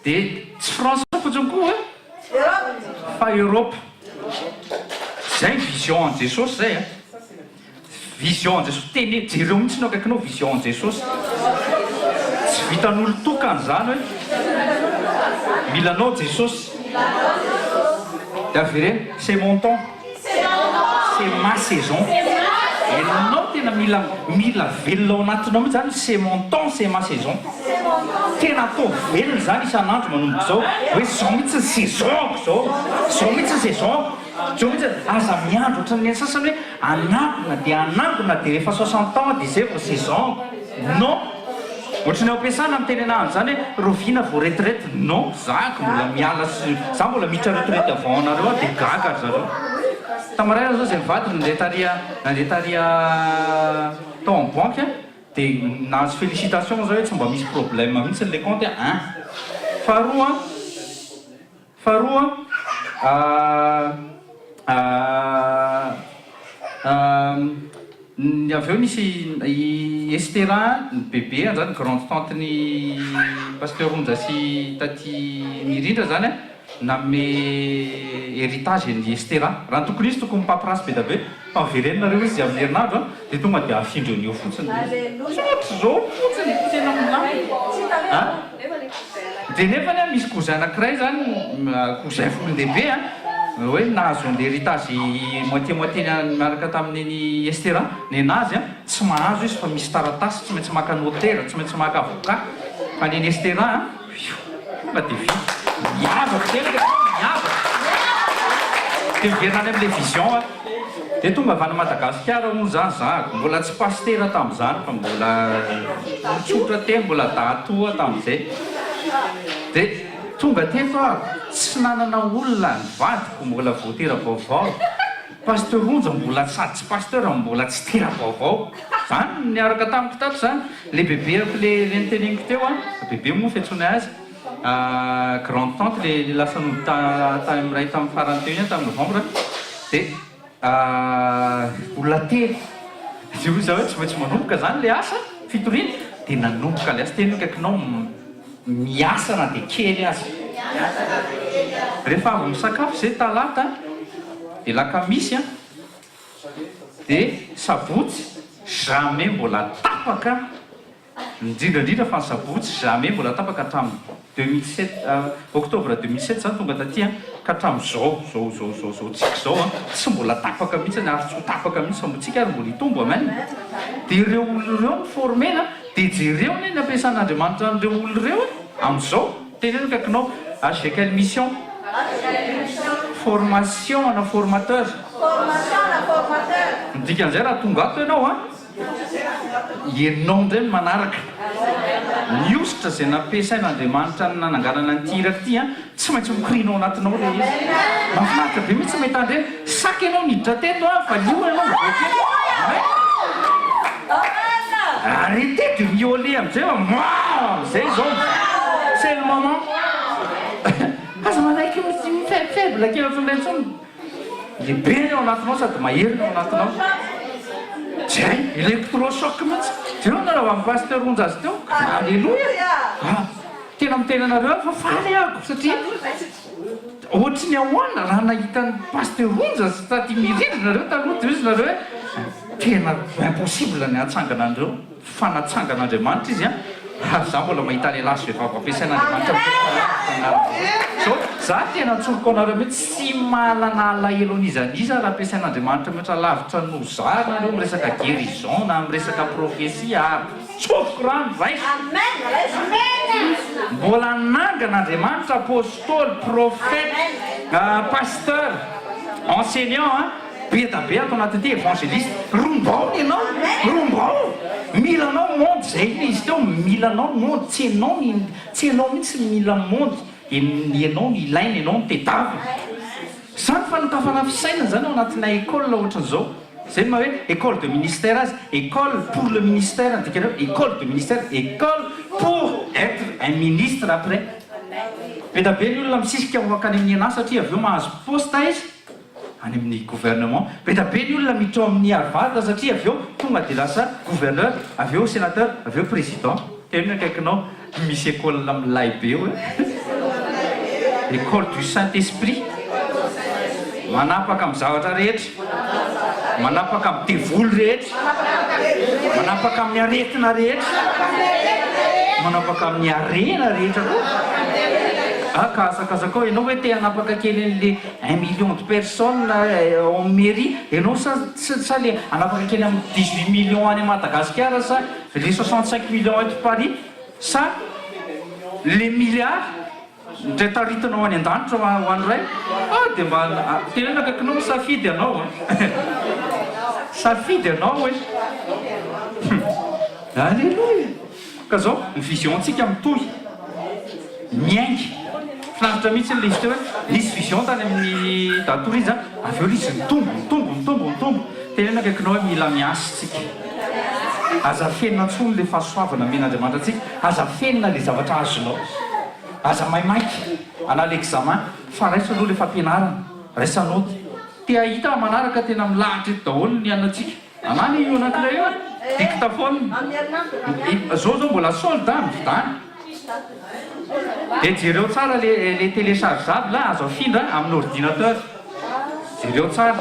dia tsy France fotsiny koa fa Europe. Zay ny vision an'i Jesosy zay a. Vision an'i Jesosy, tene, jereo mihitsy ny eo akaikinao vision an'i Jesosy. Tsy vitan'olon-tokana izany hoe mila anao Jesosy. Dia avereno, c'est mon temps. C'est ma saison. Ianao tena mila mila velona ao anatinao mihitsy zany c'est mon temps, c'est ma saison. Tena atao velona izany isan'andro manomboka izao hoe izao mihitsy ny saison-ko izao, izao mihitsy ny saison-ko, izao mihitsy, aza miandry ohatran'ny an'ny sasany hoe hanangona dia hanangona dia rehefa soixante ans dia izay vao saison-ko. Non! Ohatran'ny ao am-piasana miteny anah an'izany hoe rahoviana vao retraite, non, za mbola miala sy, za mbola miditra retraite avant anareo aho dia gaga ry zareo. Tamaraina zao zay mivady nandeha tary nandeha tary tao amin'ny banque dia nahazo félicitation zao hoe tsy mba misy problème mihitsy le compte un. Faharoa, faharoa Ny avy eo nisy i Estera, ny bebe zany, grande tante ny Pasteur Onja sy Taty Mirindra zany an, nanome héritage an'i Estera. Raha ny tokony hisy tokony paperasse be da be, fa miverena nareo izy amin'ny herinandro an, dia tonga dia afindra eo fotsiny ilay izy. Tsotr'izao fotsiny, tena milamina an! Dia nefany an, misy cousin anakiray zany, cousin olon-dehibe an, hoe nahazo an'ilay héritage moitié moitié niaraka tamin'iny Estera, nenazy an, tsy mahazo izy fa misy taratasy, tsy maintsy maka notaire, tsy maintsy maka avocat, fa nen'i Estera an, fioo, tonga. tonga dia vita. Miavaka, tena tena miavaka. Dia miverina any amin'ilay vision aho. Dia tonga avy any Madagasikara hono izany zahako. Mbola tsy pasitera tamin'izany fa mbola tsotra teny, mbola dahatoa tamin'izay. Dia tonga teto aho, tsy nanana olona, ny vadiko mbola vao tera-baovao. Pasteur Onja mbola sady tsy pasteur no mbola tsy tera-baovao. Zany no niaraka tamiko tato zany. Le bebeako le le noteneniko teo an, bebe moa fiantsoanay azy, grande tante le le lasa nody ta tany amin'ny ray tamin'ny farany teo iny an, tamin'ny novembre, dia olona telo. Dia hoy za hoe tsy maintsy manomboka zany le asa fitoriana, dia nanomboka le asa. Tena akaikinao miasa na dia kely aza. Rehefa avy misakafo izay talata dia lakamisy an, dia sabotsy jamais mbola tapaka, indrindra indrindra fa ny sabotsy jamais mbola tapaka hatramin'ny 2007, octobre 2007 za tonga taty an, ka hatramin'izao zao zao zao zao tsika izao an, tsy mbola tapaka mihitsy ary tsy ho tapaka mihitsy fa mbo tsika ary mbola hitombo, amen. Dia ireo olona ireo no former-na. Dia jereo anie ny ampiasan'Andriamanitra an'ireo olona ireo e! Amin'izao, teneno akaikinao, HVKL Mission. Formation ana formateur. Ny dikan'izay raha tonga ato ianao an, ianao indray no manaraka. Ny hosotra izay nampiasain'Andriamanitra nananganana an'ity iraka ity an, tsy maintsy mikoriana ao anatinao ilay izy. Mahafinaritra be mihitsy mahita an'ireny. Saky ianao niditra teto an, valio ianao mivoaka eto. Amen. Arrêtez de miauler amin'izay fa mouah! Zay izao. C'est le moment. Aza manaiky faible faible kely ohatran'ireny intsony. Lehibe ny ao anatinao sady mahery ny ao anatinao. Zay, électrochoc mihitsy. Jereo ny nanaovan'ny pasteur Onja azy teo. Alléluia. Ah. Tena miteny anareo aho fa faly ahako satria ohatry ny ahoana raha nahita an'i Pasteur Onja sy taty Mirindra nareo taloha dia hozy nareo hoe tena impossible ny hahatsangana an'ireo fa natsangan'Andriamanitra izy an ary za mbola mahita lehilahy sy vehivavy ampiasain'Andriamanitra mihoatra lavitra ny anareo zao za tena antsoriko anareo mihitsy tsy manana alahelo an'iza n'iza raha ampiasain'Andriamanitra mihoatra lavitra noho za nareo amin'ny resaka guérison na amin'ny resaka prophetie ary Tsofiko rano raiso. Mbola nangana Andriamanitra apostoly, prophète, pasteur, enseignant an, be da be ato anatin'ity, evangeliste. Rombao ny anao, rombao. Mila anao monde, zay ilay izy teo, mila anao ny monde, tsy enao ny, tsy enao mihitsy ny mila ny monde, enao no ilaina, enao no tedavina. Zany fanokafana fisainana zany ao anatina école ohatran'izao. Zay no maha hoe école de ministère azy, école pour le ministère ny dikany hoe école de ministère, école pour être un ministre après. Be da be ny olona misisika ho hankany amin'ny ENA satria avy eo mahazo poste izy any amin'ny gouvernement. Be da be ny olona miditra ao amin'ny Harvard satria avy eo tonga dia lasa gouverneur, avy eo sénateur, avy eo président. Telo ny akaikinao, misy école milay be eo e. École du Saint Esprit. Manapaka amin'ny zavatra rehetra. Manapaka amin'ny devoly rehetra. Manapaka amin'ny aretina rehetra. Manapaka amin'ny harena rehetra koa. Ah ka asakasakao ianao hoe te hanapaka kely an'le un million de personnes ao amin'ny mairie ianao sa sa le hanapaka kely amin'ny 18 millions any Madagasikara sa Le 65 millions eto Paris sa le milliard ndray taritinao any an-danitra ho an'ny Ray? Ah dia mba teneno akaikinao misafidy ianao an! Safidy ianao e! Hum! Alléluia! Ka zao, ny vision-tsika mitohy, miainga. Finaritra mihitsy ilay izy teo hoe nisy vision tany amin'ny Datory izy an, avy eo ilay izy nitombo, nitombo, nitombo, nitombo. Teneno akaikinao hoe mila miasa isika. Aza afenina intsony ilay fahasoavana omen'Andriamanitra antsika, aza afenina ilay zavatra azonao. Aza maimaika hanala examen fa raiso aloha ilay fampianarana, raisa note. Te hahita manaraka tena milahatra eto daholo ny anantsika. Anany io anankiray io e! Dictaphone. Zao zao mbola solde an, mividany. Dia jereo tsara le le téléchargeable azo afindra amin'ny ordinateur. Jereo tsara.